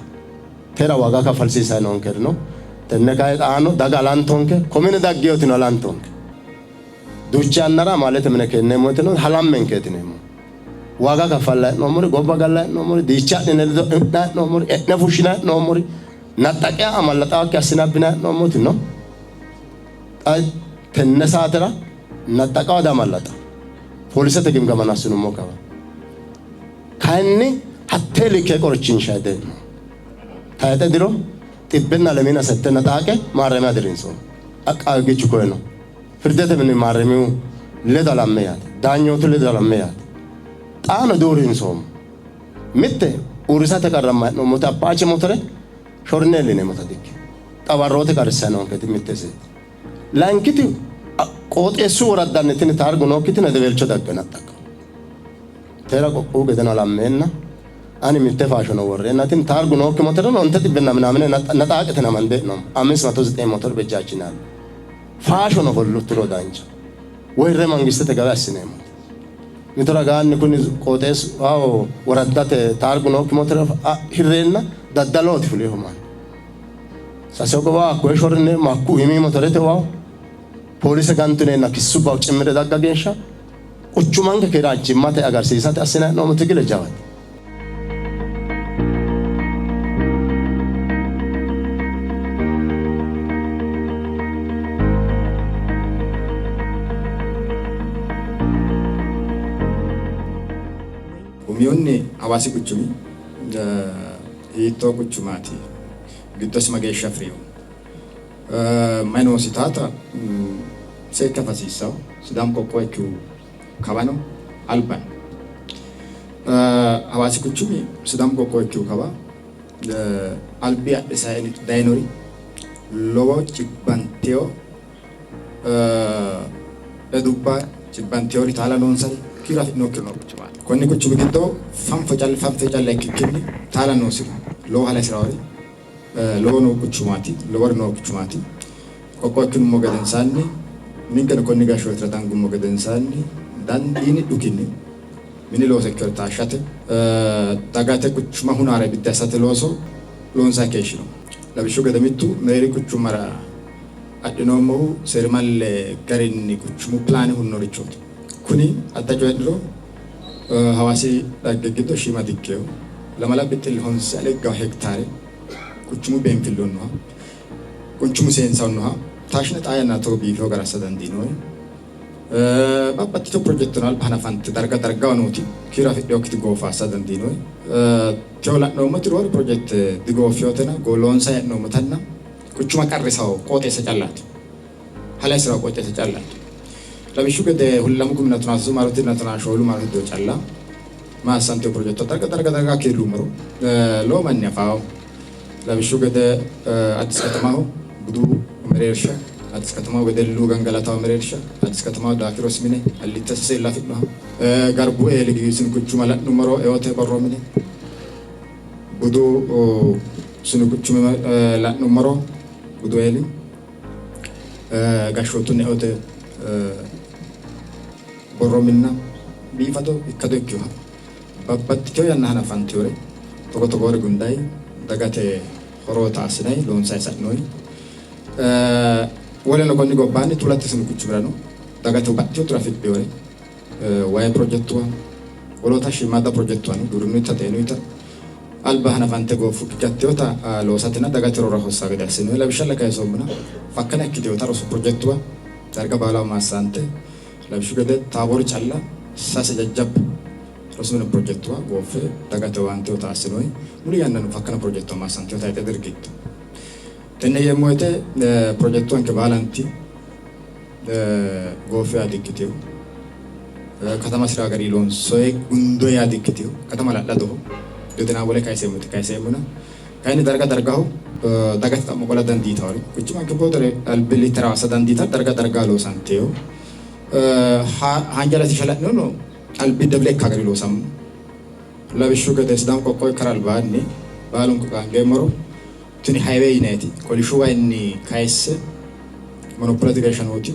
Tera ዋጋ ከፈልሲሳይ nonkeri no. Tenne kayi xaano daga alantonke komine daggeyotino alantonke duucha yannara amaalete mine keenneemmo woyteno halammenkeeti yineemmo. ዋጋ ከፈላ hee'noommori gobba galla hee'noommori diicha adhine ledo e'na hee'noommori e'ne fushshina hee'noommori naxxaqiya amallaxaakki assine abbina hee'noommoti no. Xa tenne saatera naxxaqawa diamallaxa poolisete gimgamano assinummo kawa kayinni hattee likke qorichinshayi dee'no. Tayixe diro xibbenna lemina sette naxaaqe maarremiya dirinsoommo. Aqaagichu koye no. Firdete mini maarremiyu ledo halamme yaate. Daanyootu ledo halamme yaate. Xaano diuurrinsoommo. Mitte uurrisate qarramma hee'noommoti Apache motore shorine iillineemmota dikkino. Xawarroote qarrissayi noonketi mitte iseeti. Layinkiti qooxeessu woraddanni tini taargu nookkiti hedeweelcho dagge naxxaqqawo. Teera qoqqowu gedeno halammeenna ani mitte faashono worreenna tini taargu nookki motoreno onte xibbenna ምናምን ነጣቅትን amande hee'noommo. አምስት መቶ ዘጠኝ ሞተር በእጃችን አለ። faashono follutturo dancha woyirre mangistete gawe assineemmote. Mito ragaanni kuni qooxeessu woraddate taargu nookki motore hirreenna daddalooti fuleehu mannu. Sase hogowa hakkoye shorrineemmo hakku iimi motorete wawo poolise gantuneenna kissubba cimmire dagga geeshsha quchumanke keeraanchimmate agarsiisate assinanni hee'noommo tigile jawate. Umihunni Hawaasi quchumi hiittoo quchumaati? Giddosi mageeshsha afirino? Mayi noosi taata seekke afa hasiissawo. Sidaamu qoqqowo ikkihu kawano albano. Hawaasi quchumi Sidaamu qoqqowo ikkihu kawa albi adhe sae dayinori lowo cibbanteyo edubba cibbanteyori taala noonsari Kiiro afidhinokkiri noo quchumaati. Konni quchumi giddo fanfo calla fanfe calla ikkikkinni taala noosihu lowo hale hasi'rawori lowo noo quchumaati. Lowori noo quchumaati. Qoqqowo ikkinummo gedensaanni ninkeno konni gashshootira dangummo gedensaanni dandiini dhukinni mini looso ikkinore taashshate dagate quchuma hunare biddi assate looso loonsanni keeshshinoommo. Lawishshu gede mittu mereeri quchummara adhinoommohu seerimalle garinni quchumu pilaane hunnorichooti. Kuni adda coyi'niro Hawaasi dhagge giddo shiima dikkino. Lamala bixxille honse ale higgawo hektaare quchumu biinfillunniha, quchumu seensannoha taashshine xaa yannara togo biifino gara assa dandiinoonni. Babbaxxitino pirojekiteno alba hanafante darga dargaho nooti kiiro afidhinokkiti goofa assa dandiinoonni. Techo la'noommoti roore pirojekite digooffinotena loonsanni hee'noommotanna quchuma qarrisawo qooxeessa callaati. Hale hasi'rawo qooxeessa callaati. Lawishshu gede lamu kuminna tonaa sasu maarotenna tonaa shoolu maarote diro calla maassantino pirojekituwa darga darga darga kiirrummoro lowo manni afawo. Lawishshu gede Addis katamaho budu mereersha, Addis katamaho wedellu gangalatawo mereersha, Addis katamaho Daakirosi mine allitte sase illa afi'noha, Garbu eeli sinu quchuma la'nummoro eote borro mine, budu sinu quchuma la'nummoro budu eeli gashshootunni eote borro minna biifado ikkado ikkinoha babbaxxitino yanna hanafantinore togo togoore gundayi dagate horoota assinanni loonsanni sa'noonni. Woleno konni gobbaanni Tuulate sinu quchumirano dagate baxxitino tiro afidhinore wayi pirojekituwa woloota shiimmaadda pirojekituwano giwirinnuyita xeenuyita alba hanafante gooffukki gattinota loosatenna dagate horora hossanno gede assinoonni. Lawishshalla kayisoommona fakkana ikkitinota rosu pirojekituwa darga baalaho maassante lawishshu gede Taaboori calla sase jajjabba rosu mini pirojekituwa gooffe dagate owaantinota assinoonni. Muli yannano fakkana pirojekituwa maassantinota tayxe diri giddo. Tenne yeemmo woyte pirojekituwanke baalanti gooffe yaa dikkitino. Katama hasi'ra gari loonsoye gundo yaa dikkitino. Katama hala'ladoho. Godina wole kayiseemmote kayiseemmona. Kayinni darga dargaho dagate xa'mo qola dandiitawori quchumanke boodere albillittera assa dandiita darga darga loosanteyo. Haanja latishsha la'niro albi double ikka gari loosammo. Lawishshu gede Sidaamu qoqqowo ikkara albaanni baalunku qaangeemmoro tini highway yinayiti kolishshu wayinni kayisse monopolete geeshsha nooti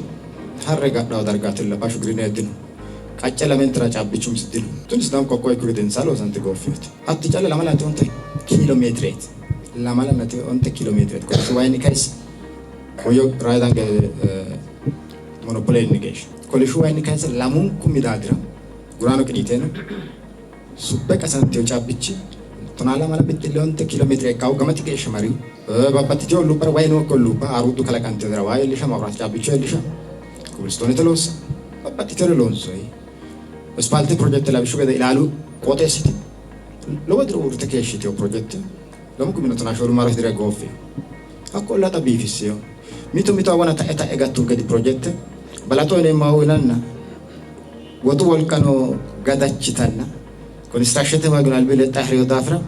harre gadhawo dargaatilla bashshu greener dino. Qacce lamentera caabbichu umisi dino. Tini Sidaamu qoqqowo ikkihu gedensaa loosante gooffinote. Hatti calla lamala nati onte kiilo meetireeti. Lamala nati onte kiilo meetireeti kolishshu wayinni kayisse woyyo raayidange monopolenni geeshsha. Kolishshu wayinni kayisse lamunku midaadira guraano qiniiteeno subbe qasantino caabbichi tonaa lamala bixxille onte kiilo meetire ikkahu gamati geeshsha marihu. Babbaxxitino olluubbara wayi nookki olluubba haaruuddu kalaqantinotera waa iillisha, maabiraate caabbicho iillisha, kobilistoonete loossa babbaxxitinore loonsoyi. Ispaalte pirojekte lawishshu gede ilaalu qooxeessiti lowo diro uurrite keeshshitino pirojekte lamu kuminna tonaa shoolu maarote dirira gooffino. Hakko ollaa xa biifissino. Mito mito awana ta'e ta'e gattu gedi pirojekte balaxo yineemmoha uyinanna woxu wolqano gadachitanna konistiraakshinete waagino albi lexxa hariyo daafira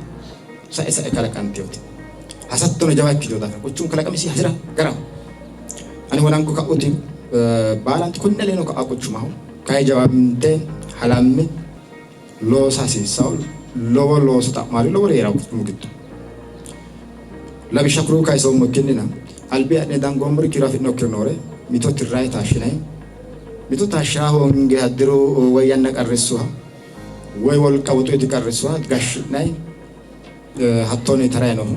sa'e sa'e kalaqantinote. Hasattono jawa ikkitino daafira quchumu kalaqamisi hasira garaho. Ani wonanku ka'uti baalanti konne aleeno ka'a quchumaho kayi jawaante halamme loosa hasiissanno. Lowo looso xa'maari lowori hee'ranno quchumu giddo. Lawishsha kuriuu kayisoommo ikkinnina albi adhine dangoommori kiiro afi'nokkiri noore mito tirrayi taashshinayi mito taashsha hoonge haddiru woy yanna qarrissuha woy wolqa woxuyti qarrissuha gashshi'nayi hattonni taray noohu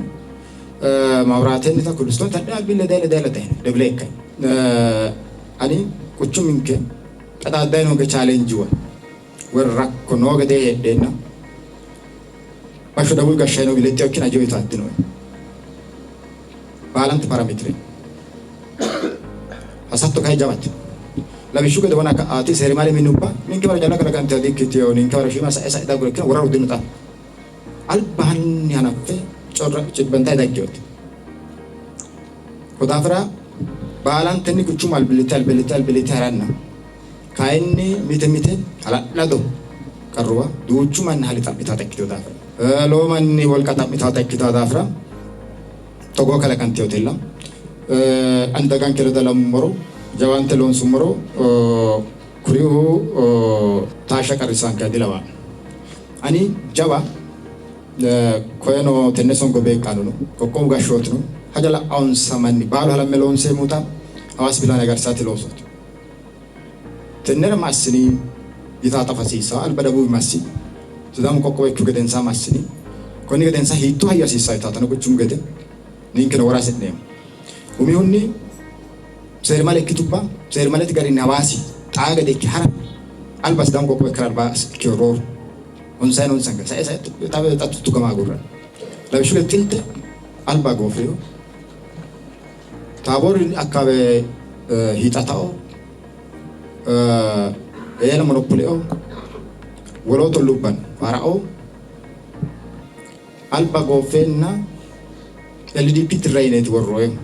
maabiraatennita kobilistoon tadhe albi lede lede lede debile ikkay ani quchuminke xa xaaddayi noonke chaalenjuwa woy rakko noo gedee heedheenna bashsho Dawuwi gashshayi noo lexxi okkin ajo yitaattinoe baalanti parameetire hasatto kayi jawate. Lawishshu gede wona ka'aati seerimale minubba ninke wara calla kalaqantino dikkitino ninke wara shiima sa'e sa'e dagguro ikkina woraru dino xa albaanni hanaffe corra cibbantayi dagginote. Ko daafira baalantenni quchumu albillitte albillitte albillitte haranna kayinni mite mite hala'lado qarruwa duuchu manni hali xa'mitaata ikkitino daafira lowo manni wolqa xa'mitaata ikkitino daafira togoo kalaqantinotella ani daganke ledo lamummoro jawaante loonsummoro. Kuriuu taashsha qarrissaankeha dilawanno. Ani jawa koyeno tenne songo beeqqaanono qoqqowu gashshootino haja la'anonsa manni baalu halamme loonseemmota Hawaasi pilaane agarsate loosooti. Tennera ma assini yitaa xafa hasiissanno. Alba Dabuubi ma assi? Sidaamu qoqqowo ikkihu gedensaa ma assini? Konni gedensaa hiittoo hayyo hasiissanno yitaatano quchumu gede ninkeno wora hasi'neemmo. Umihunni seerimale ikkitubba seerimalete garinni Hawaasi xaa gede ikke ha'ra alba Sidaamu qoqqowo ikkara albaa ikkino rooru honsayi noonsanka sae sae xa tuggama agurranni. Lawishshu gede Xilte alba goofino. Taaboori akkaawe hiixatao, eela monopolio, wolootu olluubbanno farao alba gooffeenna LDP tirra yineeti worroyehu.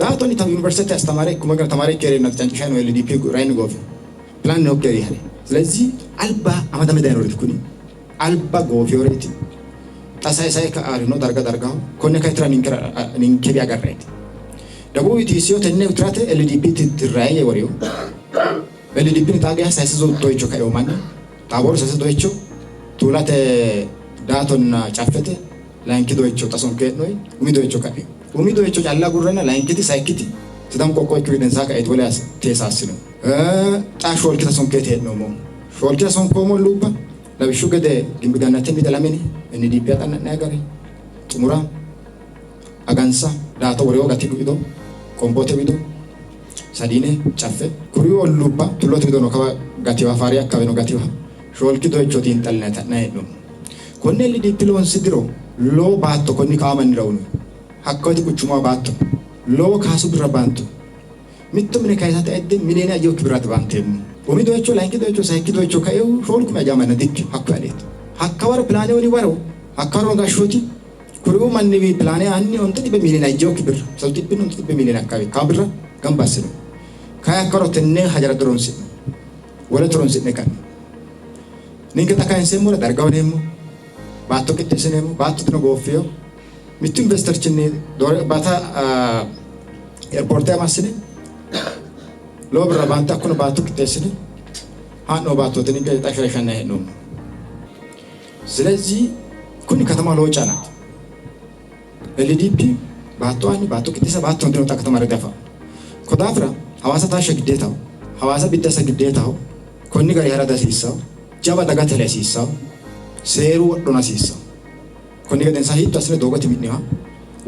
Daatoni ta ዩኒቨርሲቲ አስተማሪ ikkuma gara ተማሪ ikke hee'reenna cancishaano LDP rayinni goofe plan nookki gari hare. ስለዚህ alba amadame dayinoreeti kuni alba goofeyoreeti. Xa sae sae ka'arino darga dargaho konne kayi tira ninkera ninkewi agarreeti. Dabuubi TCO tenne tirate LDP tirraye yee worino. LDP ni xaa geeshsha sayse doyicho kaino manni Taaboori sase doyicho, Tuulate Daatonna Caffete layinki doyicho xa sonke hee'noyi umi doyicho ka'ino. Umi doyicho calla agurranna layinkiti sayikkiti Sidaamu qoqqowo ikkihu gedensaa ka'eeti wole teesa assinohu. Xa shoolkita sonkeeti hee'noommohu. Shoolkita sonkoommo olluubba Lawishshu gede Gimbi Gannatenni Dalamini, NDP axanna'nanni gari, Xumura, Agansa, Daato Worewo gati wido, Qombote wido, Sadiine, Caffe, kuriuu olluubba Tullote widono kawa gatiwa, Faariya akkaweno gatiwa shoolki doyicho xiinxallinanni xa'nanni hee'noommo. Konne LDP loonsi diro lowo baatto konni kawa mannira uyinoonni. Hakkawoyte quchumaho baatto no. Lowo kaasu birra baantu. Mitto mine kayisate ayidde miliyoone ajinokki birraati baanteemmohu. Umi doyicho, layinki doyicho, sayikki doyicho kaehu shoolu kumi ajaa manna dikkino, hakkuyi aleeti. Hakkawaro pilaane woni waro, hakkawaro noo gashshooti kuriuu manniwii pilaane aanni onte xibbe miliyoone ajinokki birra, sasu xibbinni ontu xibbe miliyoone akkawi ikkanno birra gamba assino. Kayi hakkawaro tenne hajara dihoronsi'no. Wolete horonsi'ne ka'nino. Ninke xa kayinseemmore darga uyineemmo, baatto qixxeessineemmo, baatto dino gooffino. Mittu investerchinni doore baata eerpoorte massine lowo birra baante hakkuno baatto qixxeessine haa'noo baattooti ninke xa sheshanna hee'noommo. ስለዚህ kuni katama lowo canaati. LDP baatto aanni baatto qixxeessa baatto dino xa katama dafa. Ko daafira Hawaasa taashsha giddeetaho. Hawaasa biddi assa giddeetaho. Konni gari ha'ra dihasiissanno. Jawa dagate hale hasiissanno. Seeru wodhono hasiissanno. Konni gedensaanni hiitto assine doogote mi'ninoha,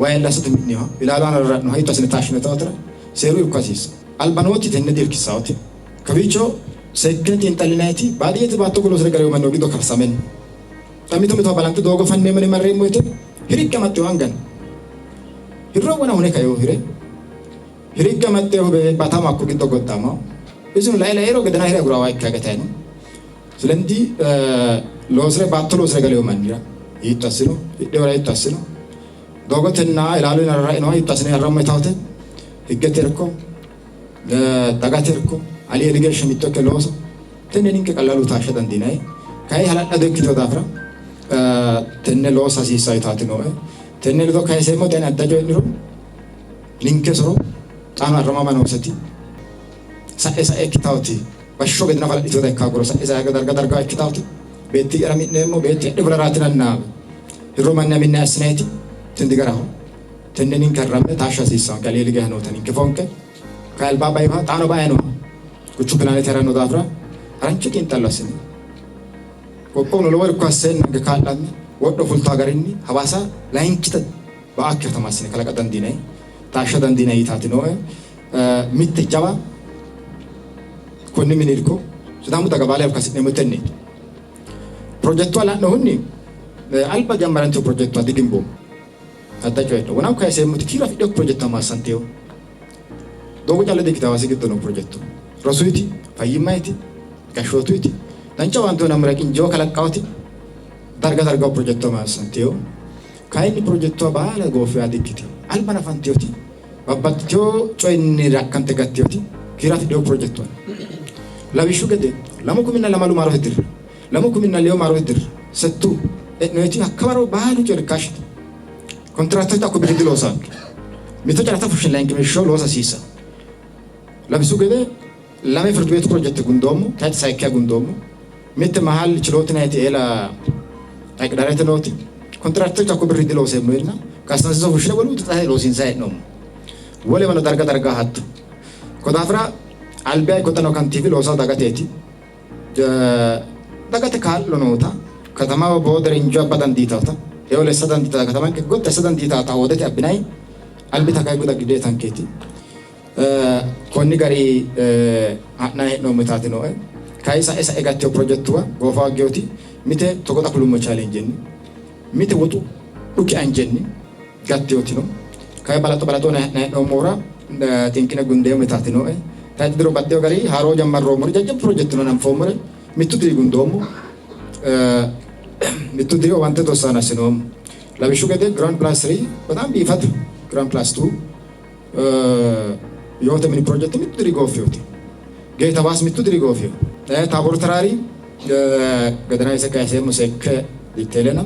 wayi ellassote mi'ninoha, ilaalu aana rarra'noha hiitto assine taashshinannitera seeru irko hasiissanno. Alba nooti tenne di''irkissannote. Kawiicho seekkine xiinxallinanniti baadiyyete baatto loosi're galino manni giddo karsame no. Xa mito mitowa balanxe doogo fanneemmo yine marreemmo woyte hirikki amaxxinohu anga no. Hirro wona hune kainohu hire, hirikki amaxxinohu beebbaataamu hakko giddo goddaamaho. Isino lae lairo gedena hire agurawa ikke gatayino. Silendi loosi're baatto loosi're galino mannira hiitto assino? Hidhinohura hiitto assino? Doogotenna ilaalu iima rarrainoha hiitto assine yarrammo yitawote higgete irko, dagate irko, ali eeli geeshsha mitto ikke loosa tenne ninke qallalu taashsha dandiinanni. Kayi hala'lado ikkitino daafira tenne loosa hasiissanno yitaati nooe. Tenne ledo kayiseemmoti ani adda coyi'niro ninke soro xaano arramama nooseti sa'e sa'e ikkitaoti bashsho gede nafa hala'litinota ikka hooguro sa'e sa'e darga darga ikkitaoti beetti'yara mi'neemmo beetti adhe fularaatinanna hirro manna minne assinayiti tini digaraho. Tenne ninke arramme taashsha hasiissannonke aliidi geeshsha noota ninke foonqe kayi alba bainoha xaano bae nooha quchu pilaanete haranno daafira harancho xiinxallo assine qoqqowuno lowo irko asseennanke kaa'lamme wodho fultaa garinni Hawaasa layinkita ba'akki katama assine kalaqa dandiinanni taashsha dandiinanni yitaati nooe. Mitte jawa konni mini irko Sidaamu daga baala irko hasi'neemmo tenneeti. Pirojektuwa la'nohunni alba jammarantino pirojektuwa digimboommo. Adda coyidho. Wonanku kayiseemmoti kiiro afidhinokki pirojektuwa maassantino. Doogo calla dikkitino Hawaasi giddo noo pirojektuwa. Rosuyti, fayyimmayiti, gashshootuyti, dancha owaante uyinammora injoo kalaqqawoti darga dargaho pirojektuwa maassantino. Kayinni pirojektuwa baala gooffino yaa dikkitino. Alba hanafantinoti babbaxxitino coyinni rakkante gattinoti kiiro afidhino pirojektuwa no. Lawishshu gede 2002 maarote dirira, 2004 maarote dirira settu e'noyiti hakkawaro baalu coyi rikkaashshite. Kontiraaktochu hakko birri diloosanno. Mitto carata fushshine layinkimeeshsho loosa hasiissanno. Lawishshu gede Lame ፍርድ ቤት ፕሮጀክት gundoommo tayxe sayikkiha gundoommo. Mitte mahal chilootinayiti eela hayiqidarete nooti kontiraaktochu hakko birri dilooseemmo yeenna kasansiiso fushshine woluutu xa loosiinsayi hee'noommo. Wolewano darga darga hatto. Ko daafira albiha ikko xa noo kantiibi loosawo dagateeti. Dagate kaa'lo noota katamaho boodere injo abba dandiitawota eo lessa dandiitawota katamanke gotti assa dandiitawota hoodete abbinayi albita kayi guda giddeetankeeti. Konni gari ha'nayi hee'noommo yitaati nooe. Kayi sa'e sa'e gattino pirojektuwa goofa haggeoti mite togo xa kulummo chaalenjenni mite woxu dhuki anjenni gatteoti no. Kayi balaxo balaxo ha'nayi hee'noommohura xinqine gundeemmo yitaati nooe. Tayxe diro baxxewo gari haaroo jammarroommori jajjabba pirojekte no hananfoommore mittu diri gundoommo. Mittu diri owaantete hossano assinoommo. Lawishshu gede Grand Plus 3 በጣም biifado Grand Plus 2 yoote mini pirojekte mittu diri gooffeoti. Geeta Baas mittu diri gooffeo. Taaboor Taraari gedena ise kayiseemmo seekke diteelena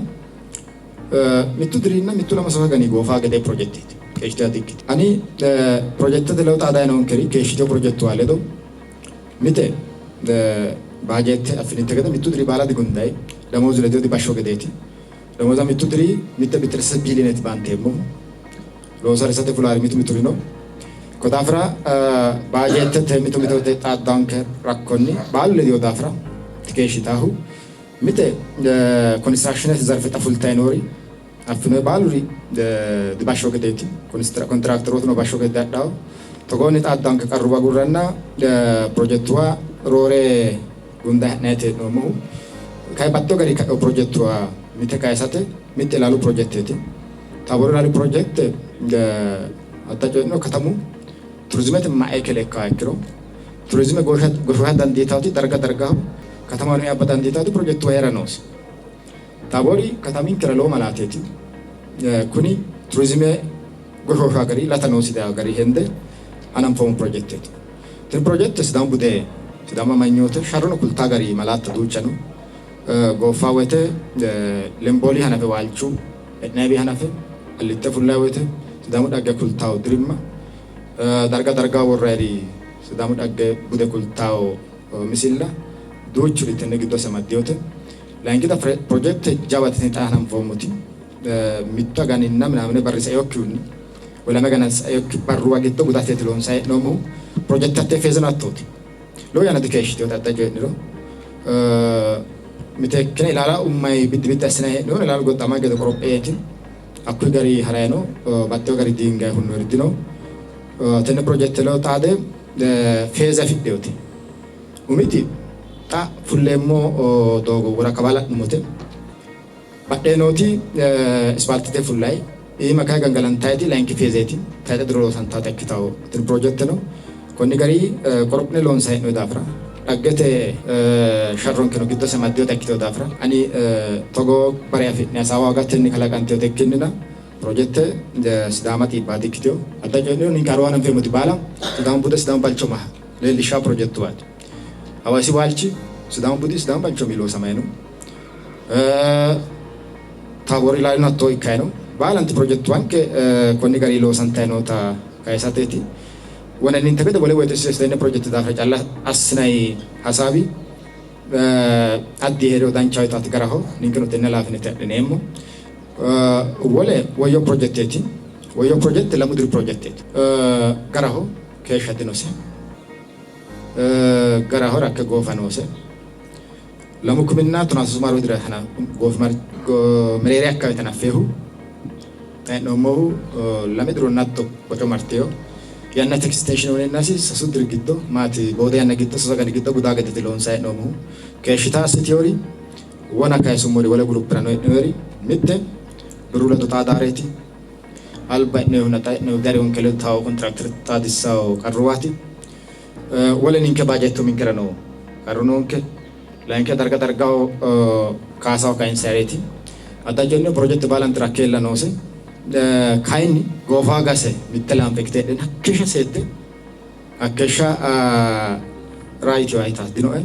mittu dirinna mittu lamu sasu agani goofa gede pirojekteeti. Keeshshite dikkiti. Ani pirojektete ledo xaadayi noonkeri keeshshitino pirojektuwa ledo mite baajeette affininte gede mittu diri baala digundayi. Damoozu ledo dibashsho gedeeti. Damooza mittu diri mitte bittiresse biilineeti baanteemmohu. Looso harisate fulaari mitu mituri no. Ko daafira baajeettete mitu mitu xaaddanke rakkonni baalu ledio daafira tikeeshshitaahu. Mite konistiraakshinete zarfe xa fultayi noori affinoyi baaluri dibashsho gedeeti. Kontiraakterootuno bashsho gede diadhawo. Togoonni xaaddanke qarruwa agurranna pirojektuwa roore gundayi ha'nayiti hee'noommohu. Kayi baxxewo gari ka'ewo pirojektuwa mite kayisate mitte ilaalu pirojekteeti. Taaboori ilaalu pirojekte adda coyi'niro katamu turizimete maekele ikkaha ikkiro turizime goshoosha dandiitawoti darga dargaho katamahono abba dandiitawoti pirojektuwa hee'ra noose. Taaboori kataminkera lowo malaateeti. Kuni turizime goshoosha gari lata noosi gari hende hananfoommo pirojekteeti. Tini pirojekte Sidaamu bude Sidaamu amanyoote sharrono kultaa gari malaatta duucha no. Goofaa woyte Lembooli hanafe waalchu e'nayiwi hanafe allitte fullayi woyte Sidaamu dhagge kultawo dirimma darga dargaho worrayiri Sidaamu dhagge bude kultawo misilla duuchuri tenne giddose amaddinote. Layinkita pirojekte jawate tini xa hananfoommoti mittu aganinna minaamine barri sainokkihunni woyi lame agana sainokki barruwa giddo gudateeti loonsayi hee'noommohu. Pirojekte hattee feezeno hattooti. Lowo yanna dikeeshshitinote adda coyi'niro. Miteekkine ilaala ummayi biddi biddi assinayi hee'noonni ilaalu goxxama gede qoropheeti. Hakkuyi gari harayi no. Baxxewo gari diingayi hunnoyiri dino. Tenne pirojekte ledo xaade feeze afidhinote. Umiti xa fulleemmo doogo wora kawa la'nummote. Badhee nooti ispaaltete fullayi iima kayi gangalantayiti layinki feezeeti. Tayixe diro loosantawota ikkitawo tini pirojekteno. Konni gari qorophine loonsayi hee'noyi daafira dhaggete sharronkeno giddose amaddinota ikkitino daafira ani togoo bare afi'ne hasaawa hoogatenni kalaqantinota ikkinnina pirojekte Sidaama xiibbaa dikkitino. Adda coyi'niro ninke haaroo hananfeemmoti baala Sidaamu bude Sidaamu balchooma leellishshanno pirojektuwaati. Hawaasi waalchi Sidaamu budi Sidaamu balchoomi loosamayi no. Taaboori ilaalino hatto ikkayi no. Baalanti pirojektuwanke konni garii loosantayi noota kayisateeti. Wonanninte gede wole woyte tenne pirojekte daafira calla assinayi hasaawi addi hee'riro danchaho yitaati garaho. Ninkeno tenne halaafinete adhineemmo. Wole Woyyo pirojekteeti. Woyyo pirojekte lamu diri pirojekteeti. Garaho keeshsha dinose. Garaho rakke goofa noose. Lamu kuminna tonaa sasu maarote dira mereeri akkawaawete hanaffeehu xa hee'noommohu lame dironna hatto boco marteyo yannate ekistenshiine uyineennasi sasu diri giddo maati boode yanna giddo sasu agani giddo gudaa gedeeti loonsayi hee'noommohu. Keeshshita assitiyori wona kayisummori wole gurupperano hee'noyeri mitte birru ledo xaadaareeti. Alba e'noyihunna xa e'noyihu diharihunke ledo tawo kontiraaktere xaadissawo qarruwaati. Wole ninke baajeette uminkera no qarru noonke. Layinkiha darga dargaho kaasaho kayinsayireeti. Adda coyi'niro pirojekte baalanti rakkeella noose. Kayinni goofa gase mitte laanfe ikkite heedhenni hakkeeshsha seedde hakkeeshsha raayitiwa yitaati dinoe.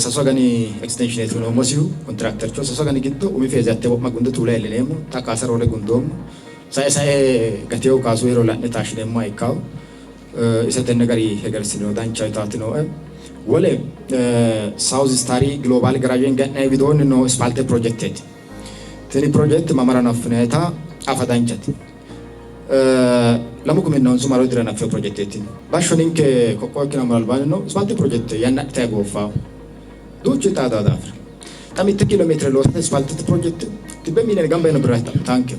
Sasu agani ekistenshineeti uyinoommosihu kontiraaktercho sasu agani giddo umi feeze hatte wo'ma gunde tuula iillineemmo. Xa kaasa roore gundoommo. Sae sae gatewo kaasu heero la'ne taashshineemmoha ikkawo. Ise tenne gari hegersino dancha yitaati nooe. Wole South Star Global Garage ga'ne widoonni noo ispaalte pirojekteeti. Tini pirojekte mamara hanaffinayita afa danchate. Lamu kuminna honsu maaro dira hanaffino pirojekteeti. Bashsho ninke qoqqowo ikkinammora albaanni noo ispaalte pirojekte yanna adhitayi gooffawo. Duuchu xaadawo daafira. Xa mitte kiilo meetire loosate ispaaltete pirojekte xibbe miiliyoone gamba yino birra xa'mitanke.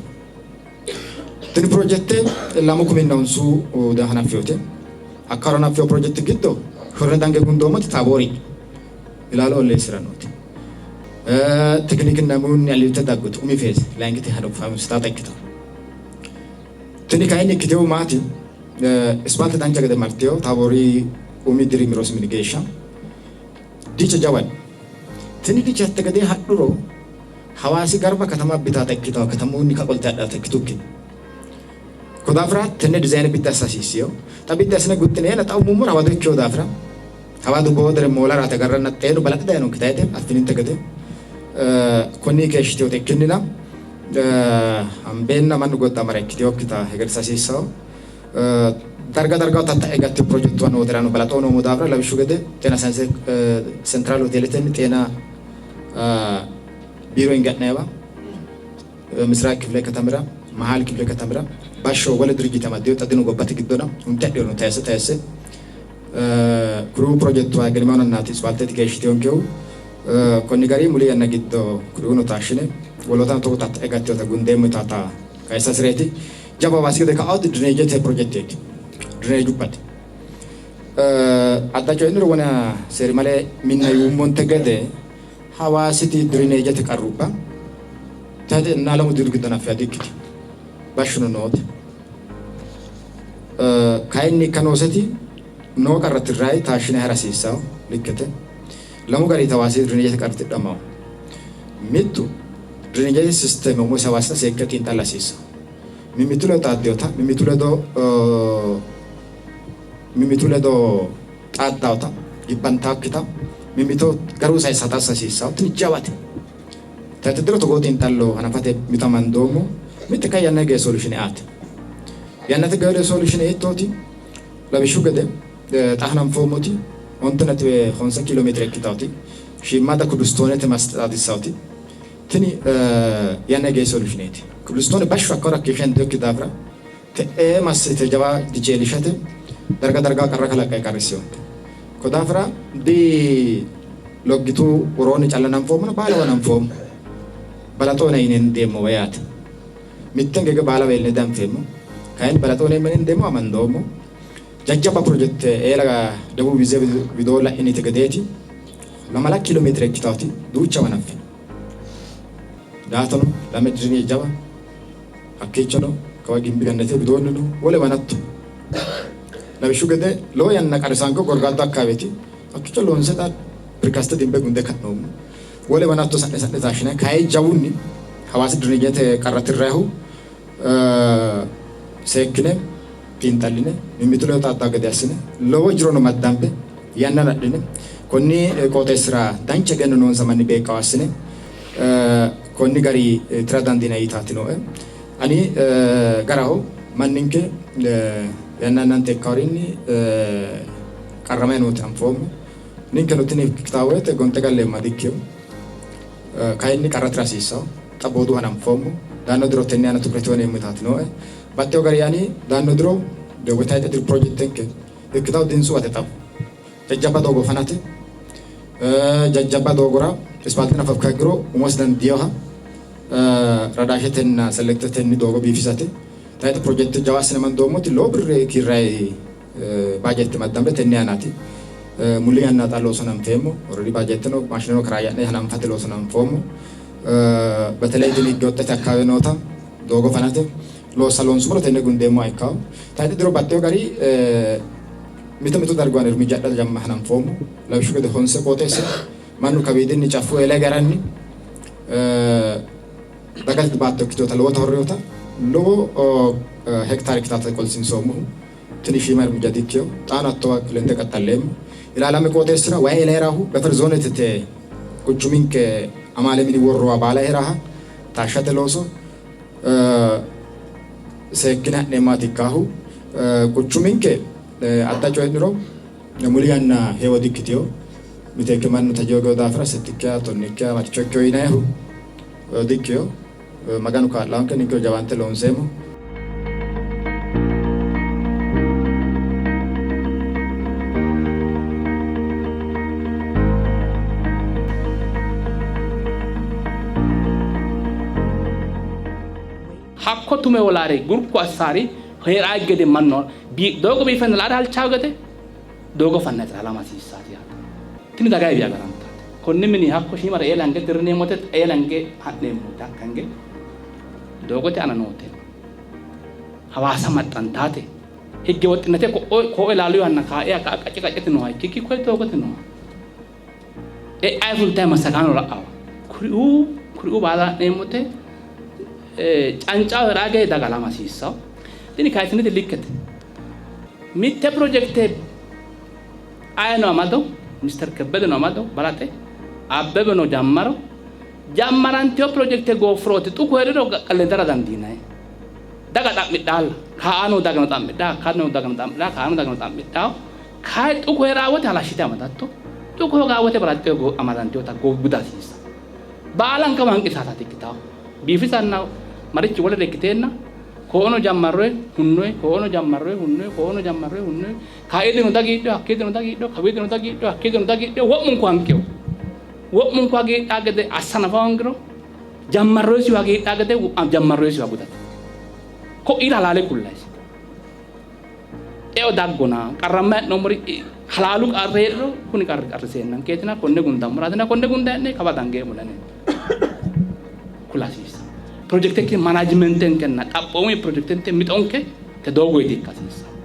Tini pirojekte lamu kuminna honsu hanaffinote. Hakkaro hanaffino pirojekte giddo shorre dange gundoommoti Taaboori ilaalu olleessira nooti. Tekinikinna muyunni alillitte dagguti umi feeze layinkiti hanafantannota ikkitanno. Tini kayinni ikkitinohu maati? Ispaalte dancha gede martino Taaboori umi dirimi rosi mini geeshsha diche jawate. Tini diche hatte gedee hadhuro Hawaasi garba katama abbitaata ikkitawo katamunni ka qolte hadhaata ikkitukki. Ko daafira tenne dizayine biddi assa hasiissino. Xa biddi assine guxxineenna xa ummummora hawado ikkino daafira hawadu boodere moolaraati agarranna xeenu balaxe dayinonke tayxe affininte gede konni keeshshitinote ikkinnina hambeenna mannu goddamara ikkitinokkita hegersa hasiissanno. Darga dargaho tatta'e gattino pirojektuwa nooterano balaxo noommo daafira lawishshu gede Xeena Sayinse Sentiraal Hoteeletenni Xeena biiro hinge ha'nanniwa Misiraaq kifile katamira, Mahaal kifile katamira bashsho wole dirijjite amaddino xa dino gobbate giddona hunte adhinono tayisse tayisse kuriuu pirojektuwa gelimaanonnaati ispaaltete keeshshitinonkehu konni gari muli yanna giddo kuriuuno taashshine wolootano togo tatta'e gattinota gundeemmo yitaata kayisa hasireeti. Jawa Hawaasi gede ka'aoti direejete pirojekteeti. Direejubbate. Adda coyi'niro wona seerimale minna yuummonte gede Hawaasiti dirineejete qarrubba tayxe enna lamu diri giddo hanaffe di''ikkitino. Bashshono noote. Kayinni ikka nooseti noo qarra tirrayi taashshine ha'ra hasiissanno likkete. Lamu gariti Hawaasi dirineejete qarri tidhamannohu. Mittu dirineejete sisteeme umose Hawaasita seekke xiinxalla hasiissanno. Mimmitu ledo xaaddinota, mimmitu ledo mimmitu ledo xaaddawota, gibbantakkita, mimmito garu sayissata assa hasiissanno. Tini jawate. Tayxe diro togoo xiinxallo hanafate mixo amandoommo. Mitte kay yannate gede solushine aate. Yannate gede solushine hiittooti? Lawishshu gede xa hananfoommoti 9.5 kiilo meetire ikkitawoti shiimmaadda kobilistoonete massite xaadissawoti tini yanna gede solushineeti. Kobilistoone bashsho hakka waro hakkeeshsha hendoyikki daafira te'ee massite jawa dijeelishate darga darga qarra kalaqqe qarrissinonke. Ko daafira di loggitu woroonni calla nanfoommona baalawa nanfoommo. Balaxoona yine hendeemmowa yaate. Mitte gege baalawa iilline dianfeemmo. Kayinni balaxoona yine hendeemmo amandoommo. Jajjabba pirojekte eela Debuubi widoo la'inite gedeeti lamala kiilo meetire ikkitawoti duuchawa hanaffino. Daatono lame dirimi jawa hakkiichono kawa Gimbi Gannate widoonnino wolewa hatto. Lawishshu gede lowo yanna qarrisaanko Gorgaaddo akkaaweeti. Hakkiicho loonse xa pirikaste dimbe gunde ka'noommo. Wolewa hatto sa'ne sa'ne taashshinanni kayi jawunni Hawaasi dirineejete qarra tirrannihu seekkine xiinxalline mimmitu ledo xaaddanno gede assine lowo jirono maddambe yannano adhine konni qooxeessira dancha egenno noonsa manni beeqqawo assine konni gari tira dandiinanni yitaati nooe. Ani garaho manninke yanna yannante ikkaworinni qarramay nooti anfoommo. Ninkeno tini ikkitawo woyte gonxe galleemmoha dikkino. Kayinni qarra tira hasiissanno. Xa boodu hananfoommo. Daanno diro tenne aana tukurete uyneemmo yitaati nooe. Baxxeewo gari ani daanno diro doogote tayxe diri pirojektenke ikkitawo dintsuwate xawo jajjabba doogo fanate jajjabba doogora ispaalte nafa ikkiha ikkiro umosi dandiinoha radaashetenna selektetenni doogo biifisate tayxe pirojekte jawa assine amandoommoti lowo birre kiirranni baajeette maddambe tenne aanaati. Muli yanna xa looso hananfeemmo. Already baajeetteno maashineno kiraayya'ne hananfate looso hananfoommo. Beteley tini higgewoxxete akkawaawe noota doogo fanate loossa loonsummoro tenne gundeemmoha ikkanno. Tayxe diro baxxeewo gari mito mito darguwan irmijja adha jamma hananfoommo. Lawishshu gede Honse qooxeessira mannu kawiidinni Caffu eela hige haranni dagate baatto ikkitinota lowota horrinota lowo hektaare ikkitannota qolsiinsoommohu. Tini shiima irmijja dikkino. Xaano hattowa lende qaxxalleemmo. Ilaalame qooxeessira wayi eela hee'raahu Befer Zoonetete quchuminke amaale mini worrowa baala hee'raaha taashshate looso seekkine ha'neemmohaati ikkaahu. Quchuminke Adda coyi'niro muli yanna heewo dikkitino. Miteekke mannu taje hoogino daafira settikkiha tonnikkiha maricho ikkino yinannihu dikkino. Maganu kaa'laanke ninkeno jawaante loonseemmo. Hakko tume wolaare gurku assaari hee'raa gede mannu doogo biifenna laara halchaa gede doogo fannatira halama hasiissaati yaate. Tini dagayiwi agarantaate. Konni mini hakko shiimare eelange dirrineemmote eelange ha'neemmote hakkange doogote aana noote Hawaasa maxxantaate higge woxxinate ko'o ilaalu yanna kaa'e ka'a qacce qaccete nooha ikkikki koye doogote nooha e'ayi fultayi massagaano la'awa kuriuu kuriuu baala la'neemmote cancaho hee'raa gede daga halama hasiissawo. Tini kayissiniti likkete. Mitte pirojekte ayeno amado, Mister Kebbedeno amado balaxe, Abbebeno jammaro, jammarantino pirojekte gooffurooti xuku hee'riro ledara dandiinanni. Daga xa'midhaalla, ka'a noo dagano xa'midhaa, hakka noo dagano xa'midhaa, ka'a noo dagano xa'midhaa. Kayi xuku hee'raa wote halashshite amadatto, xuku hoogaa wote balaxxe amadantinota guda hasiissanno. Baalankawa hanqisaataati ikkitanno. Biifisanna marichi wolere ikkiteenna koono jammarroyi hunnoyi, koono jammarroyi hunnoyi, koono jammarroyi hunnoyi, kaiidino dagiidhino, hakkiidino dagiidhino, kawiidino dagiidhino, hakkiidino dagiidhino, wo'munku hanqino. Wo'munku hagiidhaa gede assa nafa hoongiro jammarroyisihu hagiidhaa gede jammarroyisiwa gudate. Ko'iira halaale kullayisi. Eo daggona, qarramma hee'noommori halaalu qarri hee'riro kuni qarri qarriseennankeetina konne gundammoraatina konne gunda hee'ne kawa dangeemmo lane kula hasiissanno. Pirojektenke manajimentenkenna xaphoomu pirojektenke mixonke te doogoyti ikka hasiissanno.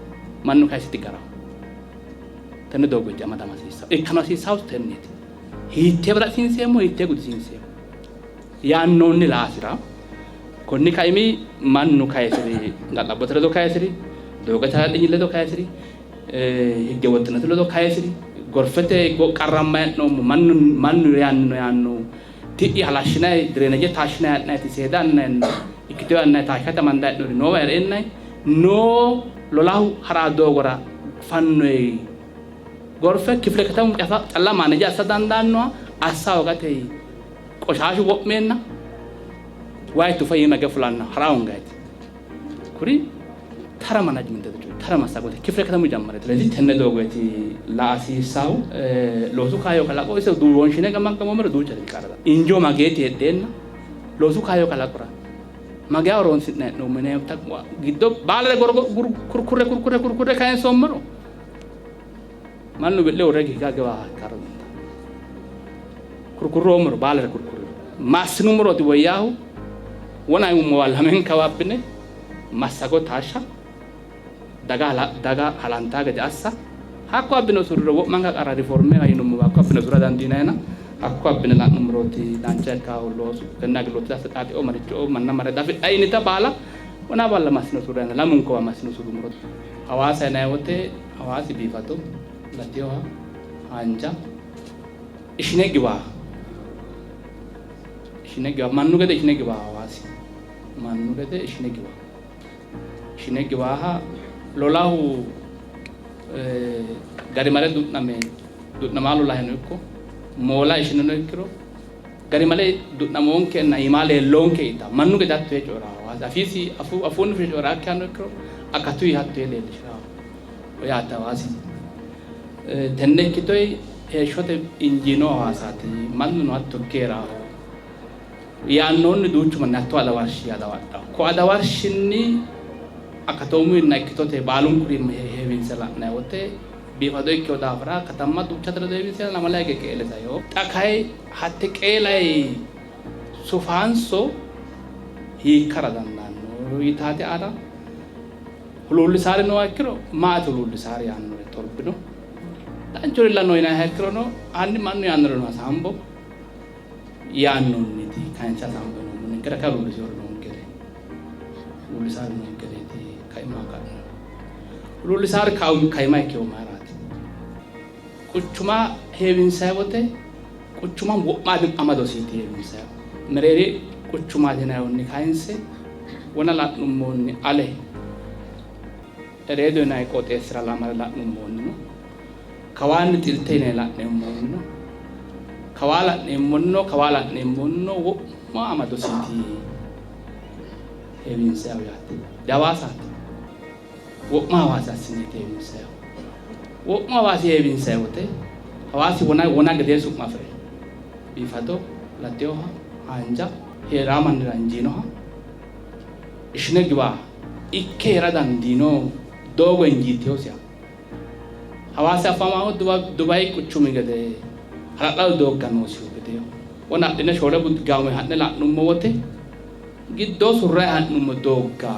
Mannu kayisiti garaho. Tenne doogoyti amadama hasiissanno. Ikkano hasiissanno tenneeti. Hiittee balaxisiinseemmo, hiittee gudisiinseemmo yaannoonni laasira konni kaimi mannu kayisiri ga'labbote ledo kayisiri doogote hala'linyi ledo kayisiri higge woxxinate ledo kayisiri gorfete qarramma hee'noommo mannu mannu yaanni no yaanno ti'i halashshinay direeneje taashshinay ha'nayti seeda annayinna ikkiteyo annay taashshate amanday hee'noori noowa hee'reennay noo lolahu ha'raa doogora fannoy gorfe kifile katamu calla maaneje assa dandaannoha assa hoogate qoshaashu wo'meenna wayi tufa iima hige fulanna ha'ra hoongayti. Kuri tara manajimentete coyi tara massagote kifile katamu jammareti. ስለዚህ tenne doogoyti la hasiissaahu loosu kaayyo kalaqo ise wonshine gamaggamoomero duuchate qarra injoo mageeti heedheenna loosu kaayyo kalaqora mageya horoonsi'ne hee'noommo yineemmota giddo baalare kurkurre kurkurre kurkurre kayinsoommoro mannu wi'le uurre higa giwa ikkara dandaanno. Kurkurroommoro baalare kurkurriro ma assinummorooti woyyaahu wona ummowa lamenkawa abbine massago taashsha daga daga halantaa gede assa hakko abbine usurriro wo'manka qarra riforme yinummowa hakko abbine usura dandiinayina hakko abbine la'nummorooti dancha ikkaahu loosu tenne agilooti asse xaaxeo maricho manna mare dafidha yinita baala wona balla massine usurrayina lamunkowa massine usurrummoro Hawaasa yinanni wote Hawaasi biifado latinoha haanja ishine giwaa ishine giwaa mannu gede ishine giwaa Hawaasi mannu gede ishine giwaa ishine giwaaha lolahu garimale du'name du'namaa lolaheno ikko moola ishineno ikkiro garimale du'namoonkenna iimaa leelloonke yita mannu gede hatto yee coyi'raa Hawaasi afiisi afuunni fushe coyi'raakkiha ikkiro akatuyi hatto yee leellishiraa yaate Hawaasi tenne ikkitoyi heeshshote injiino Hawaasaati mannuno hatto ikke hee'raaho yaannoonni duuchu manni hatto adawarshi adawadhaho ko adawarshinni akatoomuyinna ikkitote baalunkuri heewinse la'nanni wote biifado ikkino daafira katamma duuchate ledo heewinse lamala hige qeele saino xa kayi hatte qeelay sufaanso hiikkara dandaanno yitaate aana huluullisaari nooha ikkiro maati huluullisaari yaannore torbino danchurilla no yinanniha ikkirono hanni mannu yaannoreno hasaambo yaannonniti kayinse hasaambo noommo ninkera kayi huluullisewori noonkere huluullisaari noonkereeti kaima ka'no huluullisaari kaima ikkehu mayiraati quchuma heewinsayi wote quchuma wo'ma amadosiiti heewinsayihu mereeri quchumaati yinayihunni kayinse wona la'nummonni ale Ereedo yinanni qooxeessira lamala la'nummoonnino, kawaanni Xilte yine la'neemmoonnino, kawaa la'neemmonnino, kawaa la'neemmonnino wo'ma amadosiiti heewinsayihu yaate. Dihawaasaati. Wo'ma Hawaasi assineeti heewinsayihu. Wo'ma Hawaasi heewinsayi wote Hawaasi wona wona gedee su'ma afi're biifado, latinoha, haanja, hee'raa mannira injiinoha, ishine giwa ikke hee'ra dandiino doogo injiitinosiha. Hawaasi afamaahu Dubayi quchumi gede hala'lado doogga noosihu gedeeho. Wona adhine shoole gaamo ha'ne la'nummo wote giddo surrayi ha'nummo doogga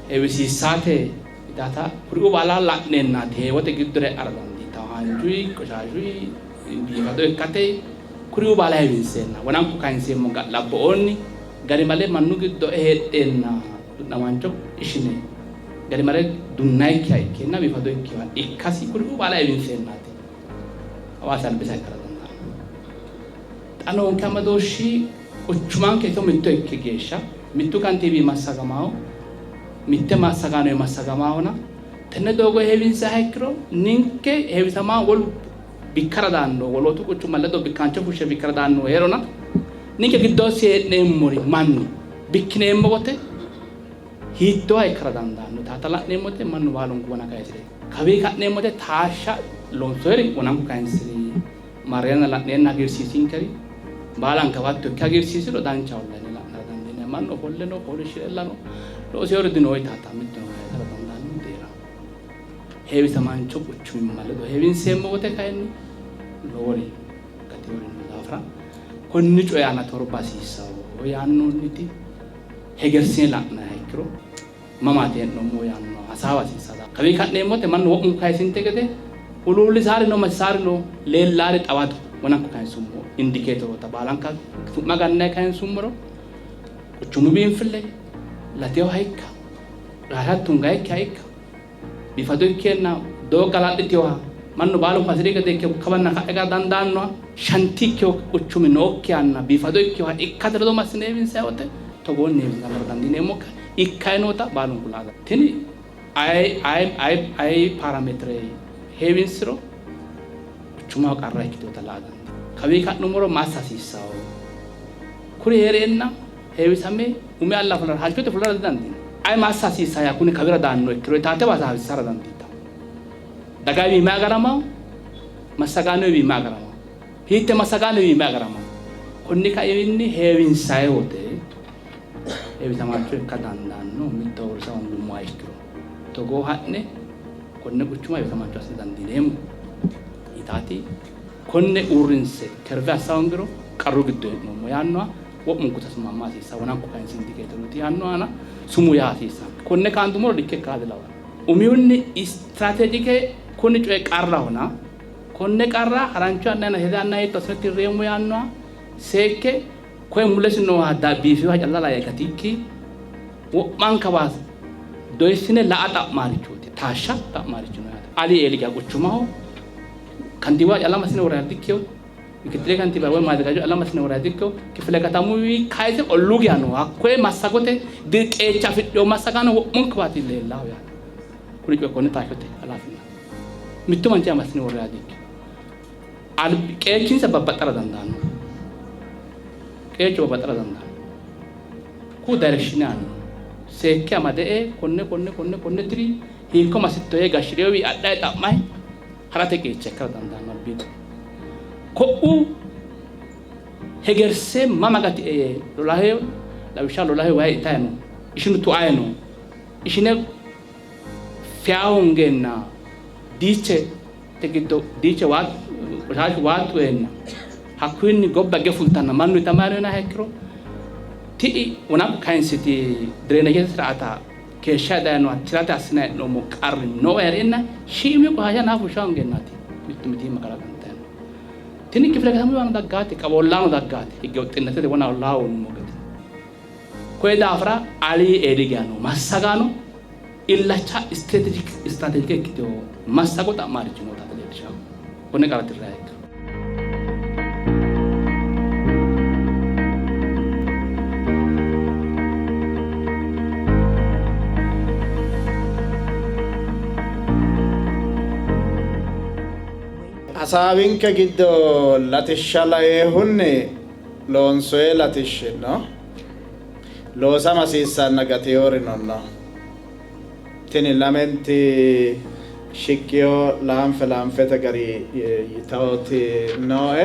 heewisiissate yitaata kuriuu baala la'neennaati heewote giddora e'ara dandiitanno. Haanjuyi, qoshaashuyi, biifado ikkate kuriuu baala heewinseenna wonanku kayinseemmo ga'labbo''oonni garimale mannu giddo heedheenna du'namaancho ishine garimale dunnayikkiha ikkeenna biifado ikkinoha ikkasi kuriuu baala heewinseennaati Hawaasi albisa ikkara dandaanno. Xa noonke amadooshshi quchumanke iso mitto ikki geeshsha mittu kantiibi massagamaho, mitte massagaanoyi massagamaahona tenne doogo heewinsiha ikkiro ninke heewisama wolu bikkara daanno wolootu quchumma ledo bikkaancho fushshe bikkara daannohu hee'rona ninke giddoosi hee'neemmori mannu bikkineemmo wote hiittooha ikkara dandaanno taata la'neemmote mannu baalunku wona kayisire kawii ka'neemmote taashsha loonsoyiri wonanku kayinsiri marreenna la'neenna hagiirsiisinkeri baalanka hatto ikke hagiirsiisiro danchaholla yine la'nara dandiinanni. Mannu ofolle no, fooliishshirella no, looseewori dino yitaata mittuno kayisara dandaanno deera. Heewisamaancho quchumimma ledo heewinseemmo wote kayinni lowori gateewori noo daafira konni coyi aana torba hasiissanno yaannoonniti hegersine la'nanniha ikkiro mamaati hee'noommohu yaanno hasaawa hasiissanno. Kawii ka'neemmote mannu wo'munku kayisinte gede huluullisaarino masisaarino leellaari xawado wonanku kayinsummo indikeetoroota baalanka su'ma gannayi kayinsummoro quchumu biinfille latewoha ikka qoshasha tungayikkiha ikka biifado ikkeenna doogga hala'litinoha mannu baalunku hasi'ri gede ikke kawanna ka'a higa dandaannoha shanti ikkino quchumi nookkihanna biifado ikkinoha ikkate ledo massine heewinsanni wote togoonni heewisammora dandiineemmokkiha ikkanni noota baalunku laa dandiinanni. Tini aye paarameetire heewinsiro quchumaho qarra ikkitinota laa dandiinanni. Kawii ka'nummoro ma assa hasiissanno? Kuri hee'reenna heewisame umi alla fulara halchote fulara didandiinanni. Aye ma assa hasiissanno yaa kuni kawira daanno ikkiro itaatewa hasaawissara dandiitanno. Dagawiinni mayi agaramawo? Massagaanowiinni mayi agaramawo? Hiitte massagaanowiinni mayi agaramawo? Konni kaiminni heewinsayi wote heewisamaancho ikka dandaanno mitto uurrisa hoongummoha ikkiro togoo ha'ne konne quchuma heewisamaancho assa dandiineemmo yitaati konne uurrinse kerve assa hoongiro qarru giddo hee'noommo yaannoha wo'munku tasmamma hasiissanno wonanku kayinsi indikeeterooti yaanno aana sumuu yaa hasiissanno. Konne kaandummoro likke ikka dilawanno. Umihunni istiraateejike kuni coyi qarrahona konne qarra harancho yannanna seeda yanna hiitto assine tirreemmo yaannoha seekke koye mulesi nooha biifinoha calla lae gatikki wo'mankawa doyissine la'a xa'maarichooti. Taashsha xa'maarichi no yaate. Ali eeli quchumaho kantiiwa calla massine worranniha dikkino. Mikittile kantiiba woy maazegaajjo calla massine worranniha dikkino. Kifile katamuwi kayise olluu geya no. Hakkoye massagote qeecha afidhino massagaano wo'munkuwaati leellahu yaate. Kuni coyi konne taashshote halaafinna mittu manchiha massine worranniha dikkino. Qeechinsa babbaxxara dandaanno. Qeechu babbaxxara dandaanno. Ku direction aanno. Seekke amade konne konne konne konne tiri hiikko massitto yee gashshi'reyowi adhayi xa'mayi ha'rate qeecha ikkara dandaanno albiidi. Ko'u hegerse mama gatie yee lolahe lawishshaho lolahe wayi itayi no. Ishinu tuayi no. Ishine feya hoongeenna diiche te giddo diiche waa qoshaashu waa tueenna hakkuyinni gobba higge fultanna mannu itamayino yinanniha ikkiro ti'i wonanku kayinsiti direenejete siraata keeshshayi dayinoha tirate assinanni hee'noommo qarri noowa hee'reenna shiimi qoshaasha nafa fushsha hoongeennaati mittu mitiimma kalaqantanni noohu. Tini kifile katamuyiwano daggaati, qawollaano daggaati, higge woxxinnatete wona ollaaho wonummo gede. Koye daafira alii eeli geya noo massagaano illacha istirateejike ikkitino massago xa'maarichi noota leellishanno. Konne qarra tirranniha ikkiro. Hasaawinke giddo latishsha laeehunni loonsoye latishshi no, loosama hasiissanna gateyorino no. Tini lamenti shiqqino laanfe laanfete gari yitawoti nooe.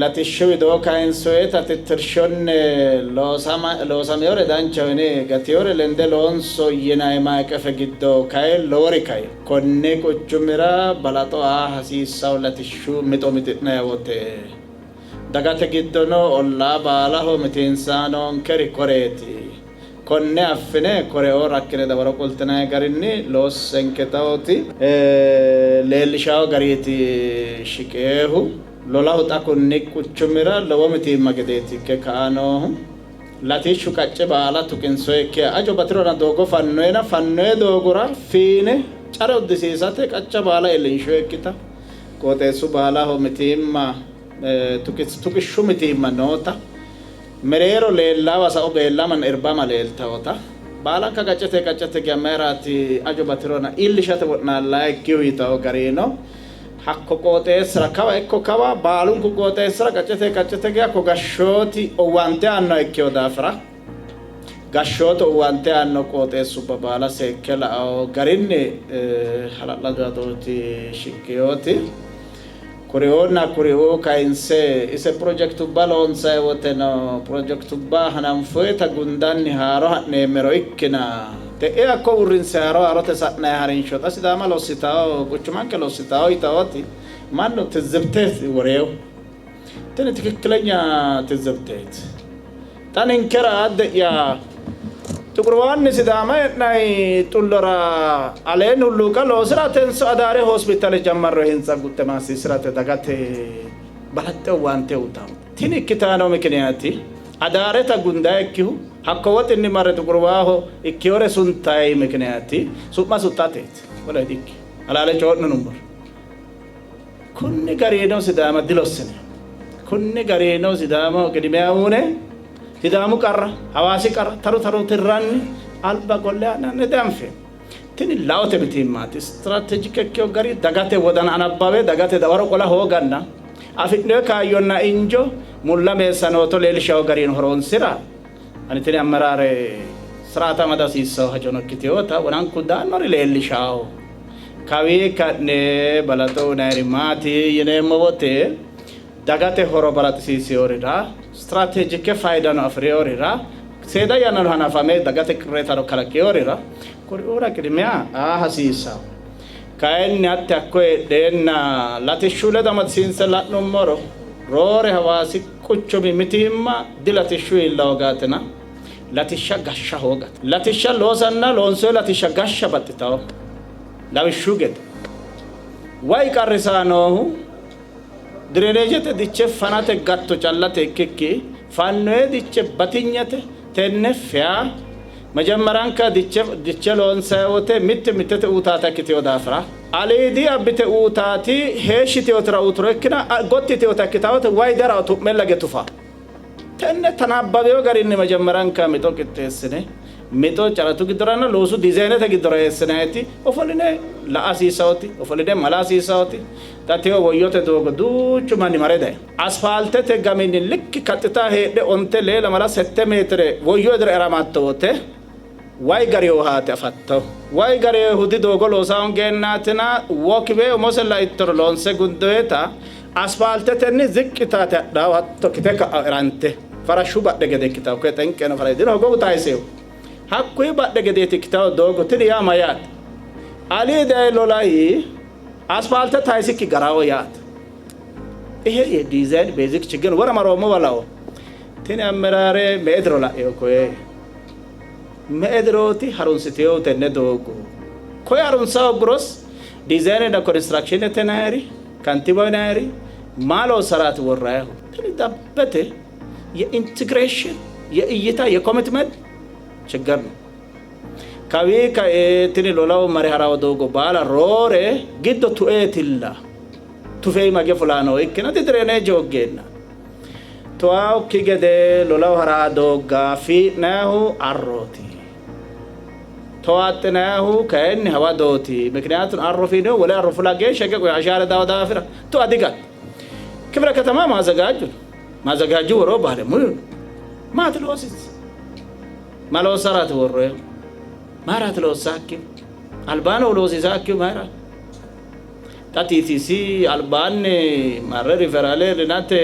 Latishshu widoo kayinsoyeta tittirshunni loosamewore danchaho yine gatewore lende loonso yinanni maaqefe giddo kay lowori kay konni quchumira balaxo aa hasiissawo latishshu mixo mixi'nanni wote dagate giddono ollaa baalaho mitiinsaanonkeri koreeti. Konne affine koreo rakkine dawaro qoltinanni garinni loossenke tawoti leellishawo gariiti shiqeehu. Lolahu xa kunni quchumira lowo mitiimma gedeeti ikke ka'a noohu. Latishshu qacce baala tuqinsoyikkiha ajo batirona doogo fannoyena fannoye doogora fiine care uddisiisate qacca baala iillinshoyikkita qooxeessu baalaho mitiimma tuqishshu mitiimma noota mereero leellaawa sa'u beellamanna irbama leeltawota baalanka qaccete qaccete geya mayiraati ajo batirona iillishate wo'naallayikkihu yitawo garino hakko qooxeessira kawa ikko kawa baalunku qooxeessira qaccete qaccete geya ko gashshooti owaante aanno ikkewo daafira gashshootu owaante aanno qooxeessubba baala seekke la'awo garinni hala'lado hadooti shiqqeyooti. Kuriuunna kuriuu kayinse ise pirojekitubba loonsayi woteno pirojekitubba hananfoyita gundanni haaro ha'neemmero ikkina te'e hakko uurrinse haaro haarote sa'nayi harinsho xa Sidaama lossitawo quchumanke lossitawo yitawoti mannu tizzibte woreewo. Tini tikikkilenya tizzibteeti. Xa ninkera adde'ya Xuqurwaanni Sidaama e'nay xullora aleenni hulluuqa loosi'ratenso Adaare hospitale jammarro hintsa gutte maassiisi'rate dagate balaxxe owaante uytawo. Tini ikkitano mikiniyaati Adaareta gundayikkihu hakko woxinni marre Xuqurwaaho ikkiyore suntay mikiniyaati su'ma suxxateeti. Wole dikki. Halaale coy'nunummoro. Kunni garino Sidaama dilossine. Kunni garino Sidaamaho qidimiya uune Sidaamu qarra, Hawaasi qarra taru taru tirranni alba qolle ha'nanni dianfeemmo. Tini laote mitiimmaati. Istiraatejike ikkewo gari dagate wodana anabbawe dagate dawaro qola hooganna afi'noyi kaayyonna injo mulla meessanooto leellishawo garino horoonsira ani tini ammeraare siraata amada hasiissawo hajono ikkitewota wonanku daannori leellishawo. Kawii ka'ne balaxo uyinayiri maati yineemmo wote dagate horo balaxisiisiyorira, istiraatejike faydano afi'riyorira, seeda yannano hanafame dagate qirreetano kalaqiyorira kuriuura qidimiya aa hasiissawo. Kayinni hatti hakko heedheenna latishshu ledo amadisiinse la'nummoro roore Hawaasi quchumi mitiimma dilatishshu iilla hoogaatina latishsha gashsha hoogate. Latishsha loosanna loonsoyi latishsha gashsha baxxitawo. Lawishshu gede way qarrisaa noohu direneejete diche fanate gatto callate ikkikki fannoye diche batinyete tenne feya mejemmeranka diche diche loonsayi wote mitte mittete uutaata ikkiteyo daafira aliidi abbite uutaati heeshshiteyotira uuturo ikkina gotti yiteyota ikkitawote way dara tu'mella ge tufa. Tenne tanabbaweyo garinni mejemmeranka mixo qixxeessine mixo caratu giddoranna loosu dizaynete giddora eessinayiti ofolline la'a hasiissawoti ofolline mala hasiissawoti xa teyo woyyote doogo duuchu manni mare dayi. Asfaaltete gaminni likki kaxxita heedhe 2 lee 2 7 meetire woyyo edira eramatto wote way gariyo haate afatto. Way gariyohu di doogo loosa hongeennaatina wokiwe umose laittoro loonse gundoyeta asfaaltetenni ziqqi taate hadhawo hatto kite ka'a erante farashshu badhe gede ikkitawo koye xenqeno farashshu dino hogowu tayisehu hakkuyi badhe gedeeti ikkitawo doogo tini yaa mayyaate? Alii dayi lolahi asfaalte tayisikki garawo yaate. Ihe ye dizayin basic ችግር ወረ maroommo walawo tini ammeraare me''e diro la'eyo koye me''e dirooti harunsiteyo tenne doogo koye harunsa hogguros dizayinenna konistirakshinete nayiri kantiba yinayiri maa loossaraati worrayihu tini dabbete የ integration የእይታ የ commitment ችግር ነው። Kawii kae tini lolaho mare harawo doogo baala roore giddo tueetilla tufei mage fulano ikkina di direneeje hoggeenna tuaokki gede lolaho hara doogga fii'nayihu arrooti. Towaaxxinannihu kayinni hawadooti. ምክንያቱም arro fiino wole arro fula geeshsha hige qoshasha haare dawo daafira tu'a digatto. ክፍለ ከተማ ማዘጋጁ ማዘጋጁ ወሮ ባለሙዩ maati loosisi ma loossaraati worroyehu mayiraati loossakkihu albaano loosiisakkihu mayiraati xa TTC albaanni marre riferale rinate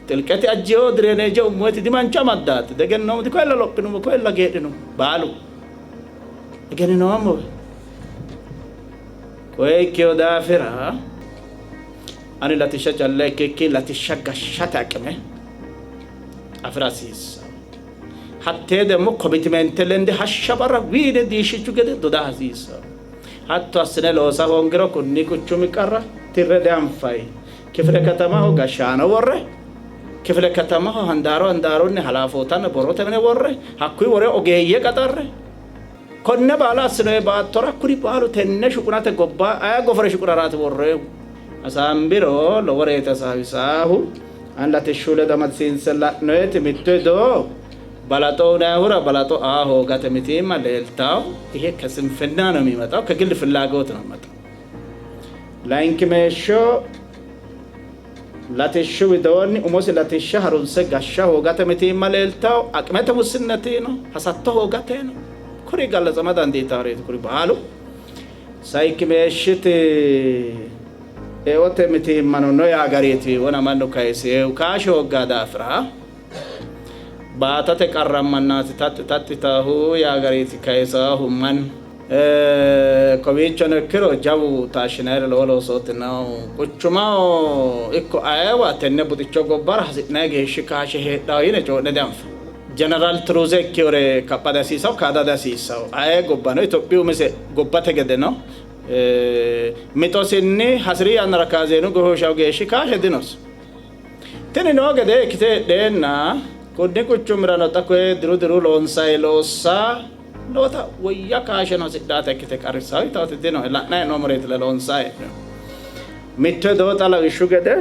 xilqete ajjeyo direneje ummoyti dimancho amaddaati degennoommo dikoella lophinummo koella geedhinummo baalu egeninoommowe koye ikkeyo daafira ani latishsha calla ikkikki latishsha gashshate aqime afira hasiissanno. Hattee ደግሞ commitment lende hashsha barra wiine diishshichu gede doda hasiissanno. Hatto assine loosa hoongiro kunni quchumi qarra tirre dianfayi. Kifile katamaho gashshaano worre kifile katamaho handaaro handaarunni halafootanna borrote mine worre hakkuyi wore ogeeyye qaxarre konne baala assinoyi baattora kuri baalu tenne shuqunate gobba aye gofore shuqunaraati worroyihu. Hasaambiro loworeeti hasaawisaahu. Ani latishshu ledo amadisiinse la'noyeti mittu hedo balaxo uyinayihura balaxo aa hoogate mitiimma leeltawo. ይሄ ከስንፍና ነው የሚመጣው፣ ከግል ፍላጎት ነው የሚመጣው። Layinkimeeshsho latishshu widoonni umosi latishsha harunse gashsha hoogate mitiimma leeltawo. Aqimete mussinnati no, hasatto hoogate no. Kuri gallatsama dandiitaareeti kuri baalu. Sayikkimeeshshiti eote mitiimmano no yaa gariiti wona mannu kayisehu kaashe hooggaa daafira baatate qarrammannaati taxxi taxxi yitaahu yaa gariiti kayisaahu mannu. Kowiichono ikkiro jawu taashshinayiri lowo loosooti noohu. Quchumaho ikko ayeewa tenne buxicho gobbara hasi'nayi geeshshi kaashe heedhawo yine coyi'ne dianfanni. Jeneraal Tiruuze ikkiyore kapha dihasiisawo, kaada dihasiissawo. Ayee gobbano Itophiyu umise gobbate gede no. Mixosinni hasi'ri yannara kaazeenu goshooshawo geeshshi kaashe dinosi. Tini noo gedee ikkite heedheenna kunni quchumirano xa koye diru diru loonsayi loossa lowota woyya kaasheno hasidhaata ikkite qarrissawo yitaati dinoe. La'nayi hee'noommoreetilla loonsayi hee'noommo. Mitto hedo xa lawishshu gede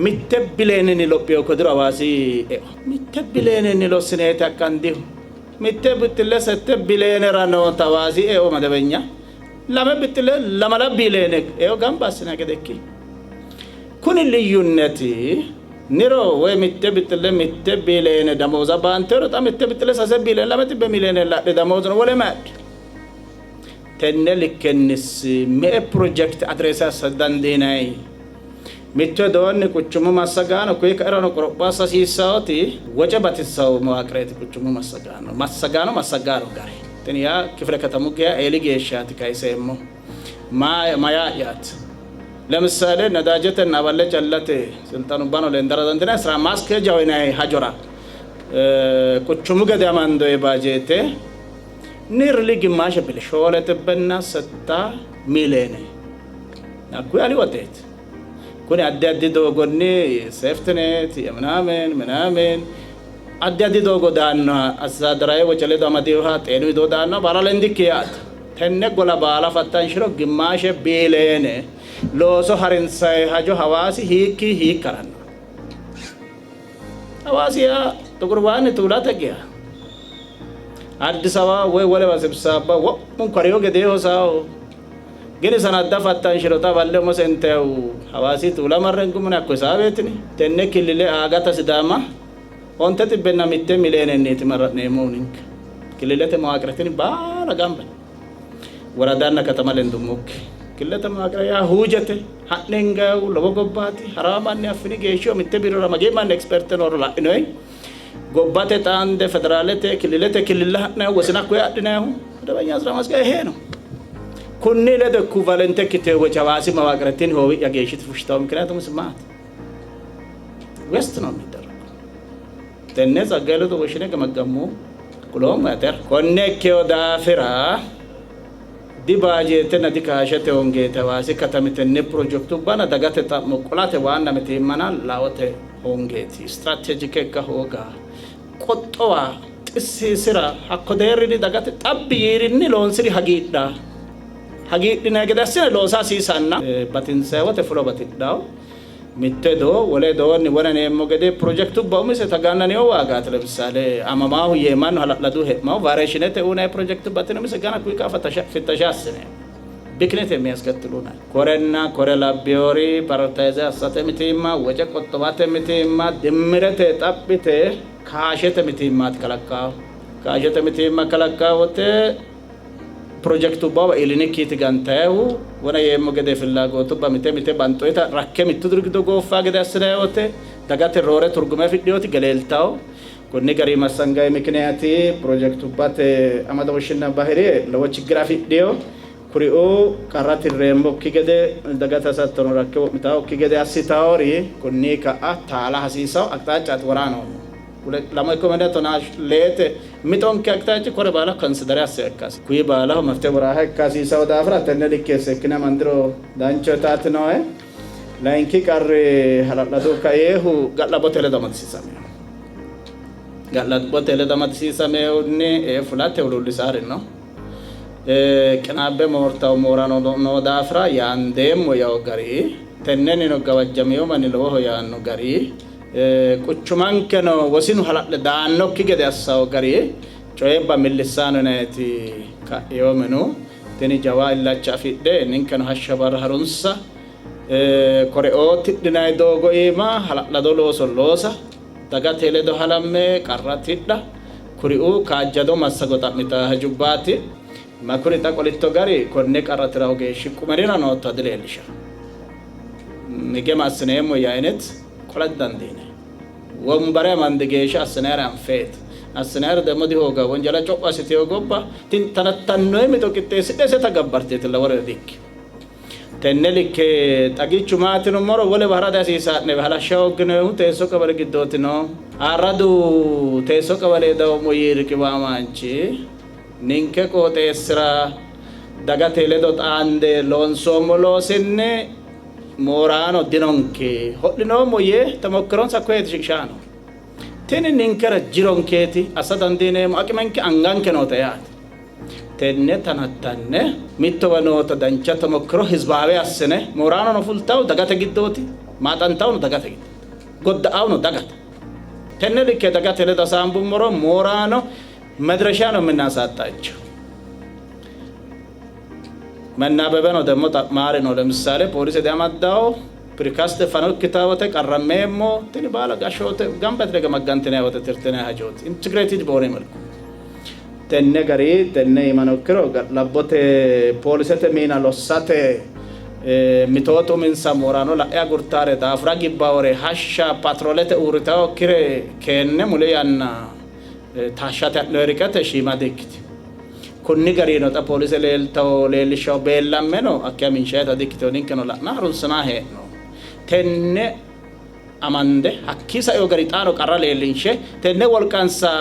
mitte bileenenni lophino kodiro Hawaasi eo. Mitte bileenenni lossineeti akkandihu. Mitte bixxille sette bileenera noota Hawaasi eo madewenya lame bixxille lamala bileene eo gamba assinanni gede ikki. Kuni liyyunneti niro woy mitte bixxille mitte bileene damooza baantero xa mitte bixxille sase bileene lame xibbe mileene ladhe damoozuno wole maadhi. Tenne likkennis me''e pirojekte address assa dandiinanni? Mittu widoonni quchumu massagaano kuyi ka'irano qoropho assa hasiissannoti woce batissanno mawaaqireeti quchumu massagaano massagaano massagaano gari. Tini yaa kifile katamu geya eeli geeshshaati kayiseemmohu. Mayaa'yaati? ለምሳሌ ነዳጀተና aballe callate silxanubbano lendara dandiinanni ስራ ማስኬጃው yinanni hajora quchumu gede amandoyi baajeette nearly gimmaashe bile shoole xibbenna setta miiliyeene hakkuyi ali woxeeti. Kuni addi addi doogonni safety net ምናምን ምናምን addi addi doogo daannoha astadarawe woce ledo amadinoha xeenu widoo daannoha baala lendikki yaate. Tenne gola baala fattanshiro gimmaashe biiliyeene looso harinsayi hajo Hawaasi hiikki hiikka haranno? Hawaasi yaa Xuqur waanni tuulate geya. Addis Ababa woy wolewa sibsabba wo'munku hariyo gedee hosawo. Gini sanadda fattanshiro xa balle umose intayihu Hawaasi tuula marre hingummo hakko hisaabeetini. Tenne killile Aagata Sidaama onte xibbenna mitte mileenenniiti marra'neemmohu ninke. Killilete mawaaqire tini baala gamba woradanna katama lendummokki. Killilete mawaaqire yaa huujete ha'ne hingayihu lowo gobbaati. Harawa manni affini geeshshiho mitte biirora mageyi manni experte nooro la'inoyi. Gobbate xaande federaalete killilete killilla ha'nayihu wosina hakkoye adhinayihu መደበኛ ስራ ማስኪያጃ ይሄ ነው። Kunni ledo equivalent ikkiteyo woce Hawaasi mawaaqire tini hoowi'ya geeshshiti fushshitawo ምክንያቱም maati waste ነው የሚደረገው። Tenne Tsaggaye ledo woshshine gamaggammo kuloommo atera. Konne ikkeyo daafira di baajeetenna di kaashete hongeete Hawaasi katami tenne pirojektubbana dagate xa'mo qolate waanna mitiimmana laote hongeeti. Istiraateejike ikka hooga, qoxxowa, xissiisira, hakko deerrinni dagate xabbi yiirinni loonsiri hagiidha hagiidhinanni gede assine loosa hasiisanna batinsayi wote fulo batidhawo. Mitte hedo wole hedoonni wona yineemmo gede pirojekitubba umise tagannanniho waagaati. ለምሳሌ አመማሁ የማኑ hala'ladu he'mahu ቫሪዬሽነተ uunay pirojekitubba tini umise gana kuyi ka'a fittasha assineemmo ብክነት የሚያስከትሉ ናቸው። ኮሬና ኮሬ labbewori prioritize assate mitiimma, woce qoxxowate mitiimma, dimmirete xaphite kaashete mitiimmaati kalaqqaahu. Kaashete mitiimma kalaqqaa wote pirojekitubbawa iilinikkiiti gantayihu wona yeemmo gede fillagootubba mite mite banxoyita rakke mittu diri giddo gooffaa gede assinayi wote dagate roore turgume afidhewoti geleeltawo. Konni gari massangayi mikiniyaati pirojekitubbate amadooshshinna bahiri lowo ችግር afidhewo. Kuriuu qarra tirreemmokki gede dagate hasattono rakke wo'mitawokki gede assitawori konni ka'a taala hasiisawo aqxaacaati woraa noommo. Lamo ikko tonaa leete mixonke aqxaaci kore baala consider asse ikkasi. Kuyi baalaho mafite woraaha ikka hasiisawo daafira tenne likkeesse ikkine mandiro dancho taati nooe. Layinki qarri hala'ladu kaeehu ga'labbote ledo amadisiisameho. Ga'labbote ledo amadisiisamehunni fulate huluullisaari no. Qinaabbe moortawo moorano noo daafira yaandeemmo yawo gari tennennino gawajjamiyo manni lowoho yaanno gari quchumankeno wosinu hala'le daannokki gede assawo gari coyibba millissaano yinayiti ka'eyo minu tini jawa illacha afidhe ninkeno hashsha barra harunsa koreoo tidhinayi doogo iima hala'lado looso loosa dagate ledo halamme qarra tidha kuriuu kaajjado massago xa'mitaa hajubbaati. Ma kuri xa qolitto gari konne qarra tiraho geeshshi qumerira noottoha dileellisha. Mige assineemmo yaayinet qola didandiinay. Wombare amandi geeshsha assinayre anfeeti. Assinayre ደግሞ dihooga wonjala co'o assiteyo gobba tanattannoyi mixo qixxeessidhe ise tagabbarteetilla wolere dikki. Tenne likke xagichu maati yinummoro wolewa hara dihasiisaa'ne halashsha hoogginoyihu teesso qawale giddooti no. Arradu teesso qawale dawommo yii riqiwaamaanchi ninke qooxeessira dagate ledo xaande loonsoommo loosinni mooraano dinonke hodhinoommo yee temokkironsa koyeeti shiqishaano. Tini ninkera jironkeeti assa dandiineemmo aqimenke anganke noota yaate. Tenne tanattanne mittowa noota dancha temokkiro hizbaawe assine mooraanono fultawu dagate giddooti, maaxantawuno dagate giddooti, godda'awuno dagate. Tenne likke dagate ledo hasaambummoro mooraano መድረሻ ነው የምናሳጣቸው። መናበበ ነው ደግሞ ጠቅማሪ ነው። ለምሳሌ ፖሊስ diamaddawo precast fanokkitaa wote qarrammeemmo tini baala gashshoote gamba yite gamaggantinayi wote tirtinayi hajooti integrated በሆነ መልኩ tenne gari tenne iimano ikkiro ga'labbote poolisete miina lossate mitootu uminsa mooraano la'e agurtaare daafura gibbawore hashsha patroolete uurritawokkire keenne muli yanna taashshate ha'noyi riqete shiima dikkiti. Konni garino xa poolise leeltawo leellishshawo beellammeno hakkiya minshayita dikkitewo ninkeno la'na harunsinaa hee'no. Tenne amande hakkii saeo gari xaano qarra leellinshe tenne wolqansa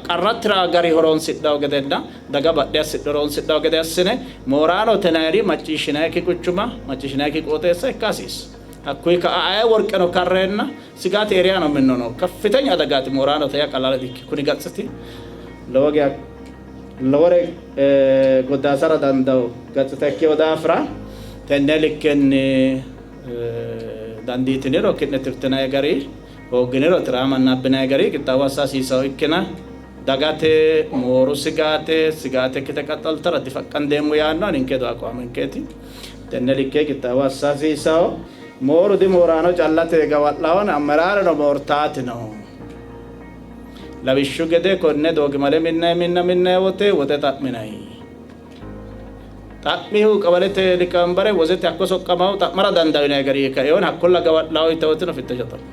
qarra tira gari horonsidhawo gedenna daga badhe assidhe horonsidhawo gede assine mooraano tenayiri macciishshinayikki quchuma macciishshinayikki qooxeessa ikka hasiissa. Hakkuyi ka'a aye worqeno karreenna sigaati area ነው የምንሆነው። ከፍተኛ አደጋቲ mooraanote yaa ቀላል dikki kuni gatsiti lowo geya lowore goddaasara dandawo gatsita ikkewo daafira tenne likkenni dandiitiniro ki'ne tirtinayi gari hoogginiro tiraamanna abbinayi gari qixxaawo assa hasiisawo ikkina dagate mooru sigaate sigaate ikkite qaxxaltara difaqqandeemmo yaanno ninke hedo aqwaamenkeeti. Tenne likke qixxaawo assa hasiisawo mooru di mooraano callate gawa'lawona ammeraareno moortaati no. Lawishshu gede konne doogimale minnayi minna minnayi wote woxe xa'minayi. Xa'mihu qawalete liqambare wozete hakko soqqamahu xa'mara dandawo yinayi gari kaeon hakkolla gawa'lawo yitawotino fittasha xa'mo.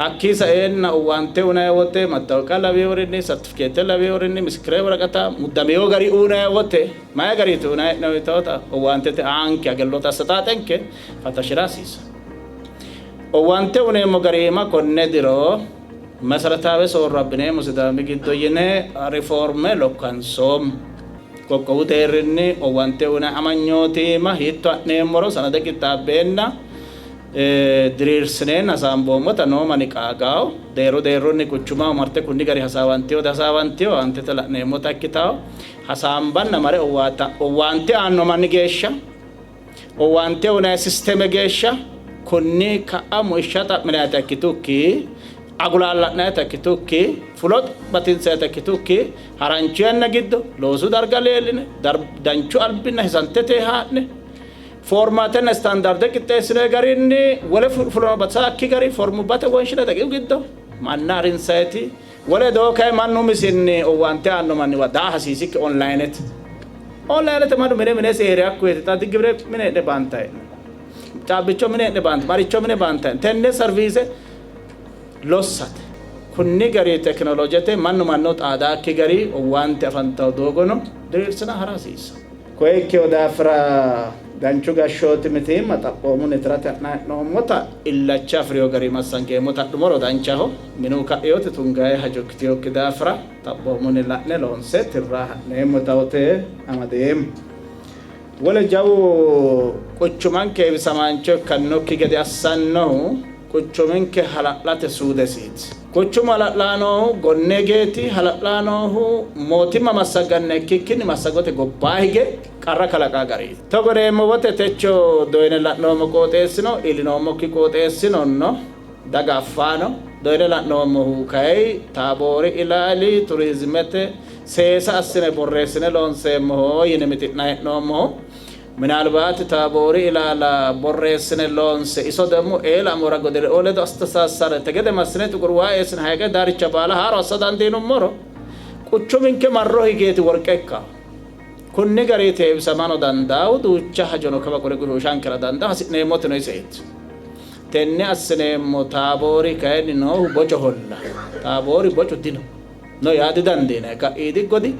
Hakkii sa'eenna uwwaante unayi wote mattawoqa laweyorinni sartifikeete laweyorinni misikire woraqata muddameyo gari unayi wote mayi gariiti unayi hee'noyi yitawota owaantete aanke agelloota assataatenke fatashira hasiisa. Owaante uneemmo gari iima konne diro መሰረታዊ soorro abbineemmo Sidaami giddo yine rifoorme lokkansoommo. Qoqqowu deerrinni owaante unayi amanyooti iima hiitto ha'neemmoro sanade qixxaabbeenna diriirsineenna hasaamboommota noo manni qaagawo deerru deerrunni quchumaho marte kunni gari hasaawantiyo dihasaawantino aantete la'neemmota ikkitawo hasaambanna mare owaante aanno manni geeshsha owaante unayi sisteme geeshsha Kunni ka'a muishsha xa'minayita ikkitukki, agulaalla'nayita ikkitukki, fulo batinsayita ikkitukki, harancho yanna giddo loosu darga leelline, danchu albinna hisantete haa'ne, foormaatenna istaandaarde qixxeessinoyi garinni wole fulono batisakki gari formubbate wonshine daqiiqu giddo manna harinsayiti. Wole doo kay mannu umisinni owaante aanno manniwa daa hasiisikki onlayinete. Onlayinete mannu mine minesi hee're hakkuyeeti xa gibire mine hee'ne baantayi, caabbicho mine hee'ne baantayi, maricho mine baantayi. Tenne serviise lossate. Kunni gari tekinolojete mannu mannu xaadaakki gari owaante afantawo doogono diriirsina hara hasiissa. Koye ikkino daafira danchu gashshooti mitiimma xaphoomunni tirate ha'nanni hee'noommota illacha afi'rino garinni massangeemmota adhumoro danchaho. Minu kainoti tungayi hajo ikkitinokki daafira xaphoomunni la'ne loonse tirra ha'neemmo tawote amadeemmo. Wole jawu quchumanke heewisamaancho ikkannokki gede assannohu quchuminke hala'late suudesiiti. Quchumu hala'laa noohu gonne higeeti, hala'laa noohu mootimma massagganna ikkikkinni massagote gobbaa hige qarra kalaqaa gariiti. Togo yineemmo wote techo doyine la'noommo qooxeessino iillinoommokki qooxeessino no, daga affaano. Doyine la'noommohu kay Taaboori ilaali turizimete seesa assine borreessine loonseemmoho yine mixi'nanni hee'noommohu. Minaalbaati Taaboori ilaala borreessine loonse iso demmo eela Amoora Godeleo ledo astasassarete gede massine Xuqur waa eessine hayiqe daaricha baala haaro assa dandiinummoro quchuminke marro higeeti worqe ikkawo. Kunni gariiti heewisamano dandaawu duucha hajono kawa qole goshooshankera dandaawu hasi'neemmotino iseeti. Tenne assineemmo Taaboori kayinni noohu bocoholla. Taaboori bocu dino. No yaa didandiinanni. Ka'iidi godi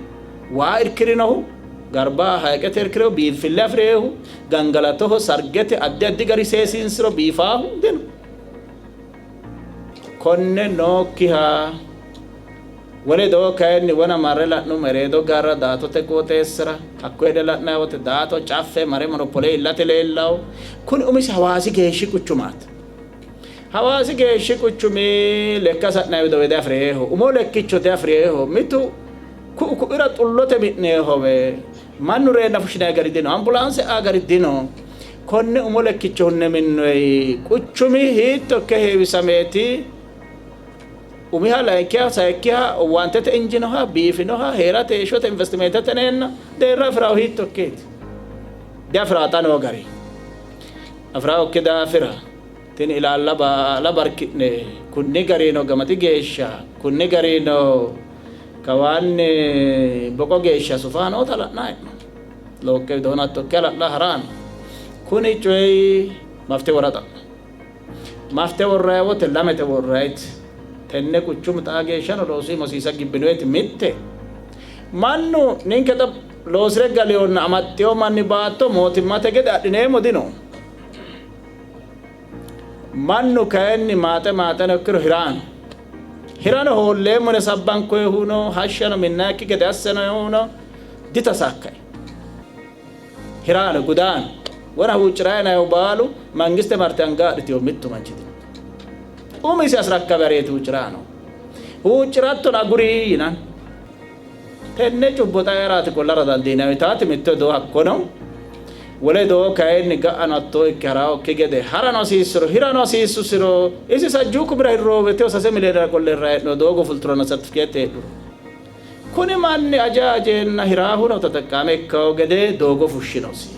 waa irkirinohu, garba hayiqete irkirehu, biinfille afi'rehu, gangalatoho, sargete addi addi gari seesiinsiro biifaahu dino. Konne nookkiha wole doo kayinni wona marre la'nummo Ereedo garra Daatote qooxeessira hakko heedhe la'nanni wote Daato caffe mare monopole iillate leellawo. Kuni umisi Hawaasi geeshshi quchumaati. Hawaasi geeshshi quchumi lekka sa'nanni wido diafi'reeho, umo lekkicho diafi'reeho, mitu ku'u ku'ira xullote mi'neehowe, mannu reenna fushshinanni gari dino, ambulaanse e'a gari dino. Konne umo lekkicho hunne minnoyi quchumi hiitto ikke heewisameeti umiha, layinkiha, sayikkiha owaantete injinoha, biifinoha, hee'rate heeshshote investimentete neenna deerra afi'rahu hiitto ikkeeti? Diafi'rawo xa noo gari. Afi'rawokki daafira tini ilaalla baala barki'ne kunni garino gamati geeshsha, kunni garino kawaanni boqo geeshsha sufa noota la'nanni hee'noommo. Looqqe widoonni hatto ikke hala'la ha'ranno. Kuni coyi mafte wora xa'mo. Mafte worrayi wote lamete worrayiti. Tenne quchumu xaa geeshshano loosu hosiisa gibbinoyeti mitte. Mannu ninke xa loosire galeyonna amaxxiyo manni baatto mootimmate gede adhineemmo dino. Mannu kayinni maaxe maaxeno ikkiro hirano. Hirano hoolleemmo yine sabbankoyihu no, hashshano minnayikki gede assinoyihu no, ditasakkai. Hirano gudaano. Wona huucci'rayi nayihu baalu mangiste marte anga adhitiyo mittu manchi dino. Umisi asrakkabe areeti huucci'raano. Huucci'rattona aguri yinanni. Tenne cubbo xaeraati qollara dandiinanni taati mitto doo hakkono wole doo kayinni ga'ano hattoo ikke haraokki gede harano hasiissuro hirano hasiissusiro isi sajjuu kumira hirrooweteo 3 miliyoonera qolle hirra hee'no doogo fulturonna sertifikeette heedhuro kuni manni aja ajeenna hiraahuno taxaqqaame ikkawo gede doogo fushshinosi.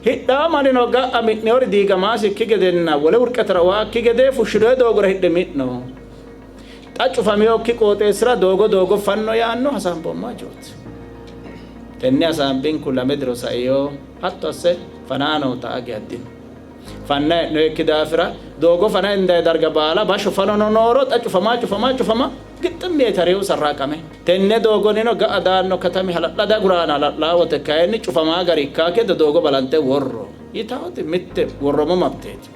Hidhaa mannino ga'a mi'neori diigamaasikki gedenna wole wurqetera uwaakki gede fushshinoe doogora hidhe mi'no. Xa cufameyokki qooxeessira doogo doogo fanno yaanno hasaamboommo hajooti. Tenne hasaambinku 2 diro saiyo hatto asse fanaano ta'a geaddino. Fanna hee'noyekki daafira doogo fana hendayi darga baala bashsho fanono nooro xa cufama cufama cufama gixximmi yee tarihu sarraaqame. Tenne doogonnino ga'a daanno katami hala'lada aguraana hala'laa wote kayinni cufamaa gari ikkaa gede doogo balante worro yitaoti mitte worroommo mabteeti.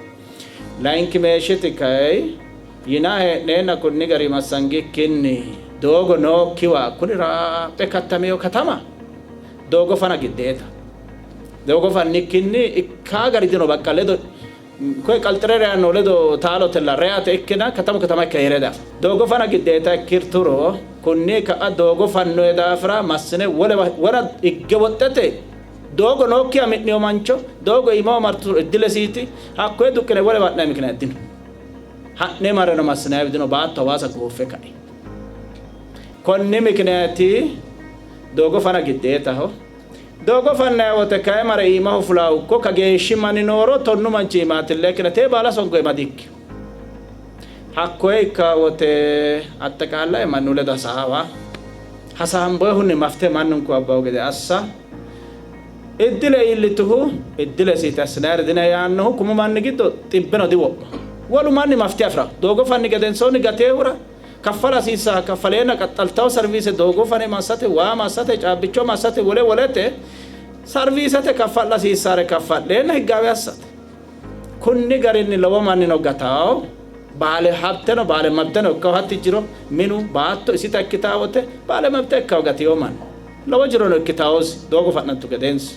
Layinki meeshshiti kayi yinaa hee'neenna kunni gari massangikkinni doogo nookkiwa kuni raaphe kattamiyo katama doogo fana giddeeta. Doogo fannikkinni ikkaa gari dino baqqa ledo koye qalxire reyanno ledo taalotella reyate ikkina katamu katama ikke hee're dafa. Doogo fana giddeeta ikkirturo kunni ka'a doogo fannoe daafira massine wolewa wona higge woxxete Doogo nookkiha mi'nino mancho doogo iimaho marturo iddilesiiti, hakkoye duqqine wolewa ha'nanni mikiniyaati dino. Ha'ne marreno massinanniwi dino, baatto Hawaasa gooffe ka'e. Konni mikiniyaati doogo fana giddeetaho. Doogo fannanni wote kayi mare iimaho fulaawukko kageeshshi manni nooro tonnu manchi iimaatilla ikkina tee baala songo iima diikkino. Hakkoye ikka wote axxiqaallae mannu ledo hasaawa, hasaamboyihunni mafte mannunku abbawo gede assa, iddile iillituhu iddilesiiti assinayiri dina yaannohu kumu manni giddo xibbeno diwo'ma. Wolu manni mafte afi'ra doogo fanni gedensoonni gateehura kaffala hasiissaha kaffaleenna qaxxaltawo sarviise doogo fane massate, waa massate, caabbicho massate, wole wolete sarviisete kaffa'la hasiissare kaffa'leenna higgaawe assate. Kunni garinni lowo mannino gatawo, baale habteno baale mabteno ikkawo hatti jiro minu baatto isita ikkitawo wote baale mabte ikkawo gatiyo manni lowo jirono ikkitawosi doogo fa'nantu gedensa.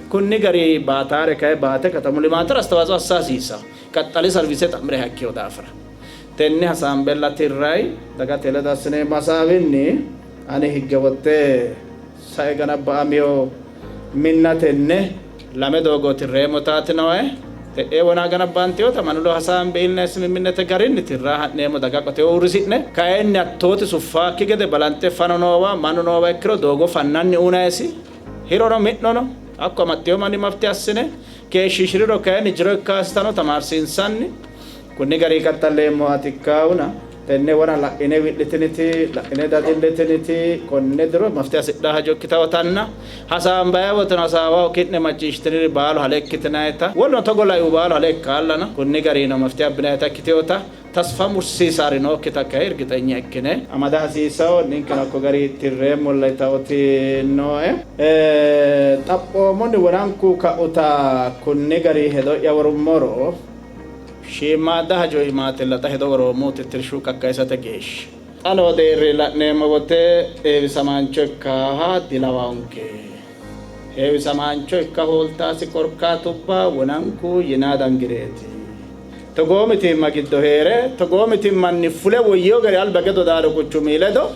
Kunni gari baataare kayi baate katamu limaatera astawaatsoo assa hasiissawo qaxxali sarviise xa'mireha ikkiyo daafira. Tenne hasaambella tirrayi dagate ledo assineemmo hasaawinni ani higge wotte sae ganabba'amiyo minna tenne lame doogo tirreemmo taati nooe. Te'ee wonaa ganabbaantinota mannu ledo hasaambe iillinanni simimmennete garinni tirraa ha'neemmo daga qoteho uurrisi'ne kayinni hattooti suffaakki gede balanxe fano noowa mannu noowa ikkiro doogo fannanni uynayisi hirono mi'nono hakko amaxxino manni mafte assine keeshshiishiriro kayinni jiro ikkaasitano tamaarsiinsanni Kunni garii qaxxalleemmohaati ikkaahuna, tenne wona la'ine wi'litiniti, la'ine dadillitiniti, konne diro mafite hasidhaa hajo ikkitawotanna hasaambayi woteno hasaawaho ki'ne macciishshitiniri baalu hale ikkitinayita, woluno togo laihu baalu hale ikkaallana, kunni gariino mafite abbinayita ikkitewota tasfa mursiisaari nookkita kayi irgixenya ikkine amada hasiisawo, ninkeno hakko garii tirreemmolla yitawoti nooe. Xaphoomunni wonanku ka'uta kunni garii hedo'ya worummoro, Shiimmaadda hajo iimaatilla xa hedo woroommohu tittirshu kakkayisate geeshsha. Xa noo deerri la'neemmo wote heewisamaancho ikkaaha dilawawonke. Heewisamaancho ikka hooltaasi korkaatubba wonanku yinaa dangireeti. Togoo mitiimma giddo hee're togoo mitiimmanni fule woyyino gari alba gedo daaro quchumi ledo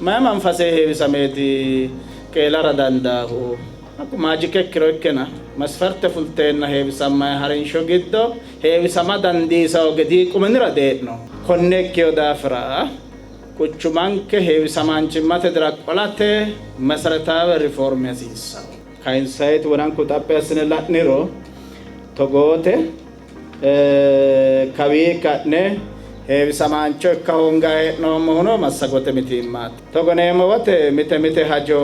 mayi manfasee heewisameeti qeelara dandaahu? Hakku maajike ikkiro ikkina, masfarte fulteenna heewisammanni harinsho giddo heewisama dandiisawo gedii quminira dee'no. Konne ikkino daafira quchumanke heewisamaanchimmate dira qolate meseretaawe rifoorme hasiissanno. Kayinsayiti wonanku xaphi assine la'niro togoote. Kawii ka'ne heewisamaancho ikka hoonganni hee'noommohuno massagote mitiimmaati. Togo yineemmo wote mite mite hajo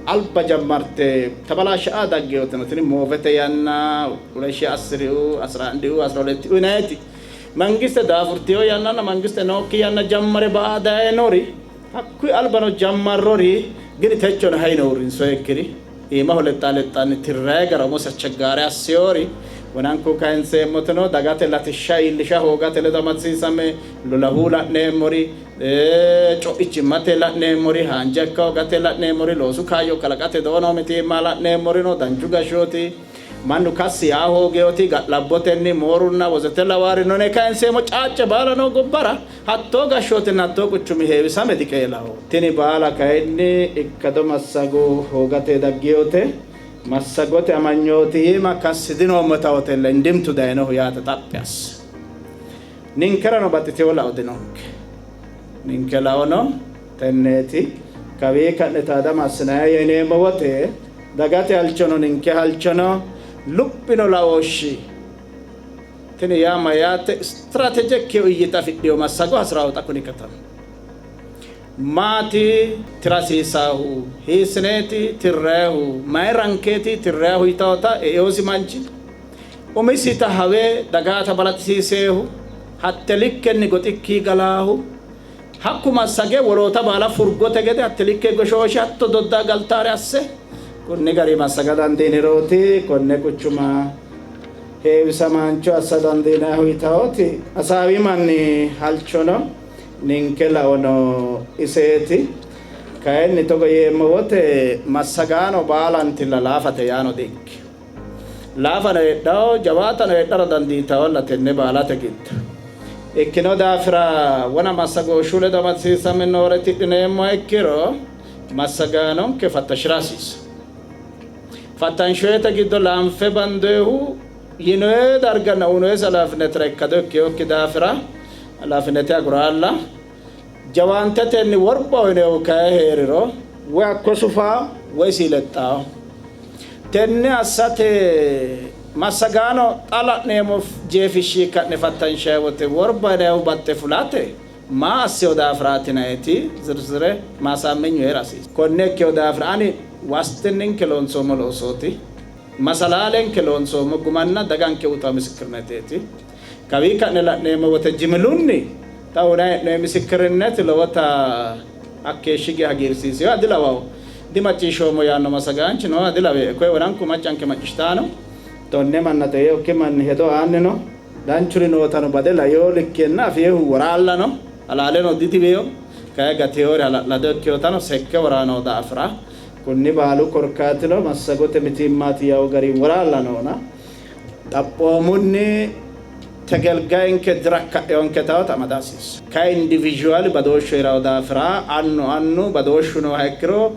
alba jammarte tabalaashsha'a dagginoti tini moofete yanna 2010, 11, 12 yinanniti mangiste daafurtino yannanna mangiste nookki yanna jammare ba'a dayinori hakkuyi albano jammarrori gini techono hayino uurrinsoyikkiri iimaho lexxa lexxanni tirrayi gara umosi achaggaare assiyori wonanku kayinseemmotino dagate latishsha iillisha hoogate ledo amadisiisame lolahu la'neemmori co'ichimmate la'neemmori haanja ikka hoogate la'neemmori loosu kaayyo kalaqate doono mitiimma la'neemmorino danchu gashshooti mannu kassi yaa hoogeyoti ga'labbotenni moorunna wozete lawaarino ne kayinseemmo caacce baala noo gobbara hattoo gashshootinna hattoo quchumi heewisame diqeelaho. Tini baala kayinni ikkado massago hoogate dagginote. Massagote amanyooti iima kassi dinoommo yitawotella indimtu dayinohu yaate xaphi asse. Ninkerano baxxitino lao dinonke. Ninke laono tenneeti. Kawii ka'ne taadama assinanni yineemmo wote dagate halchono ninke halchono luphino laooshshi Tini yaa mayyaate? Istiraateje ikkino iyyita afidhino massago hasi'ranno xa kuni katami. Maati tira hasiissaahu? Hiissineeti tirrayihu? Mayi rankeeti tirrayihu yitawota einosi manchi umisita hawe dagata balaxisiiseehu hatte likkenni goxikkii galaahu hakku massage woloota baala furgote gede hatte likke goshooshe hatto doddaa galtaare asse kunni gari massaga dandiinirooti konne quchuma heewisamaancho assa dandiinannihu yitawoti hasaawi manni halchono ninke laono iseeti. Kayinni togo yeemmo wote massagaano baalantilla laafate yaano di''ikkino. Laafano heedhawo, jawaatano heedhara dandiitawolla tenne baalate giddo. Ikkino daafira wona massagooshshu ledo amadisiisame noore tidhineemmoha ikkiro massagaanonke fattashira hasiissanno. Fattanshoyete giddo laanfe bandoyihu yinoyi darganna uyinoyisi halaafinetira ikkado ikkinokki daafira halaafinete aguraalla. Jawaantetenni worbaho yinoyihu kayi hee'riro woy hakko sufaa woy isi lexxaawo. Tenne assate massagaano xa la'neemmo jeefishshi ka'ne fattanshayi wote worba yinayihu baxxe fulate maa assino daafiraati yinayiti zirzire maasaammenyu hee'ra hasiissanno. Konne ikkino daafira ani waastinninke loonsoommo loosooti, masalaalenke loonsoommo gumanna daganke uytanno misikkirneteeti. Kawii ka'ne la'neemmo wote jimilunni xa uyinanni hee'noonni misikkirinneti lowota hakkeeshshi geya hagiirsiisinoha dilawanno. Dimacciishshoommo yaanno massagaanchi nooha dilawie. Koye wonanku maccanke macciishshitanno. Tonne manna xeinokki manni hedo aanni no. Danchuri nootano bade laino likkenna afinohu woraalla no. Halaaleno didiwino. Kayi gatinori hala'lado ikkinotano sekke woraa noo daafira kunni baalu korkaatino massagote mitiimmaati yawo gari woraalla noona. Xaphoomunni tegelgayinke dirakka'inonketawota amada hasiissanno. Kayi indivijuwaali badooshshu hee'ranno daafira annu annu badooshshu nooha ikkiro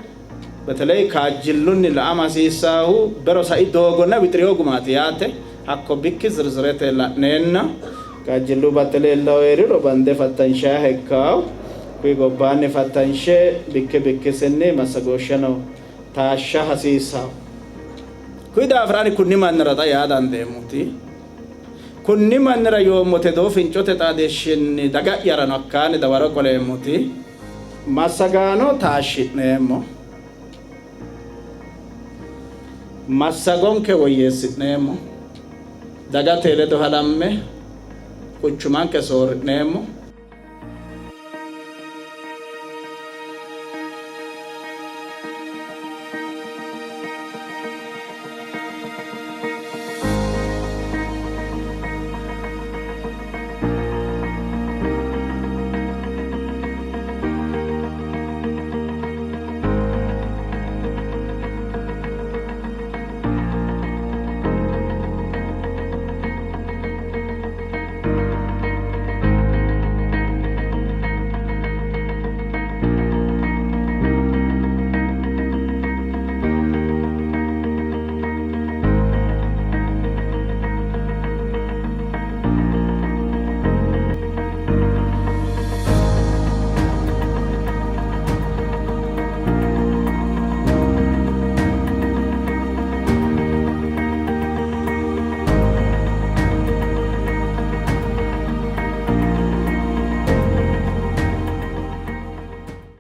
beteley kaajjillunni la'ama hasiissaahu bero sai doogonna wixirino gumaati yaate. Hakko bikki zirzirete la'neenna kaajjillu baxxe leellawo hee'riro bande fattanshayiha ikkawo. Kuyi gobbaanni fattanshe bikki bikkisinni massagooshsheno taashsha hasiissawo. Kuyi daafira ani kunni mannira xa yaa dandeemmoti, kunni mannira yoommote hedo fincote xaadishshinni daga'yarano hakkaanni dawaro qoleemmoti, massagaano taashshi'neemmo, massagonke woyyeessi'neemmo, dagate ledo halamme quchumanke soorri'neemmo.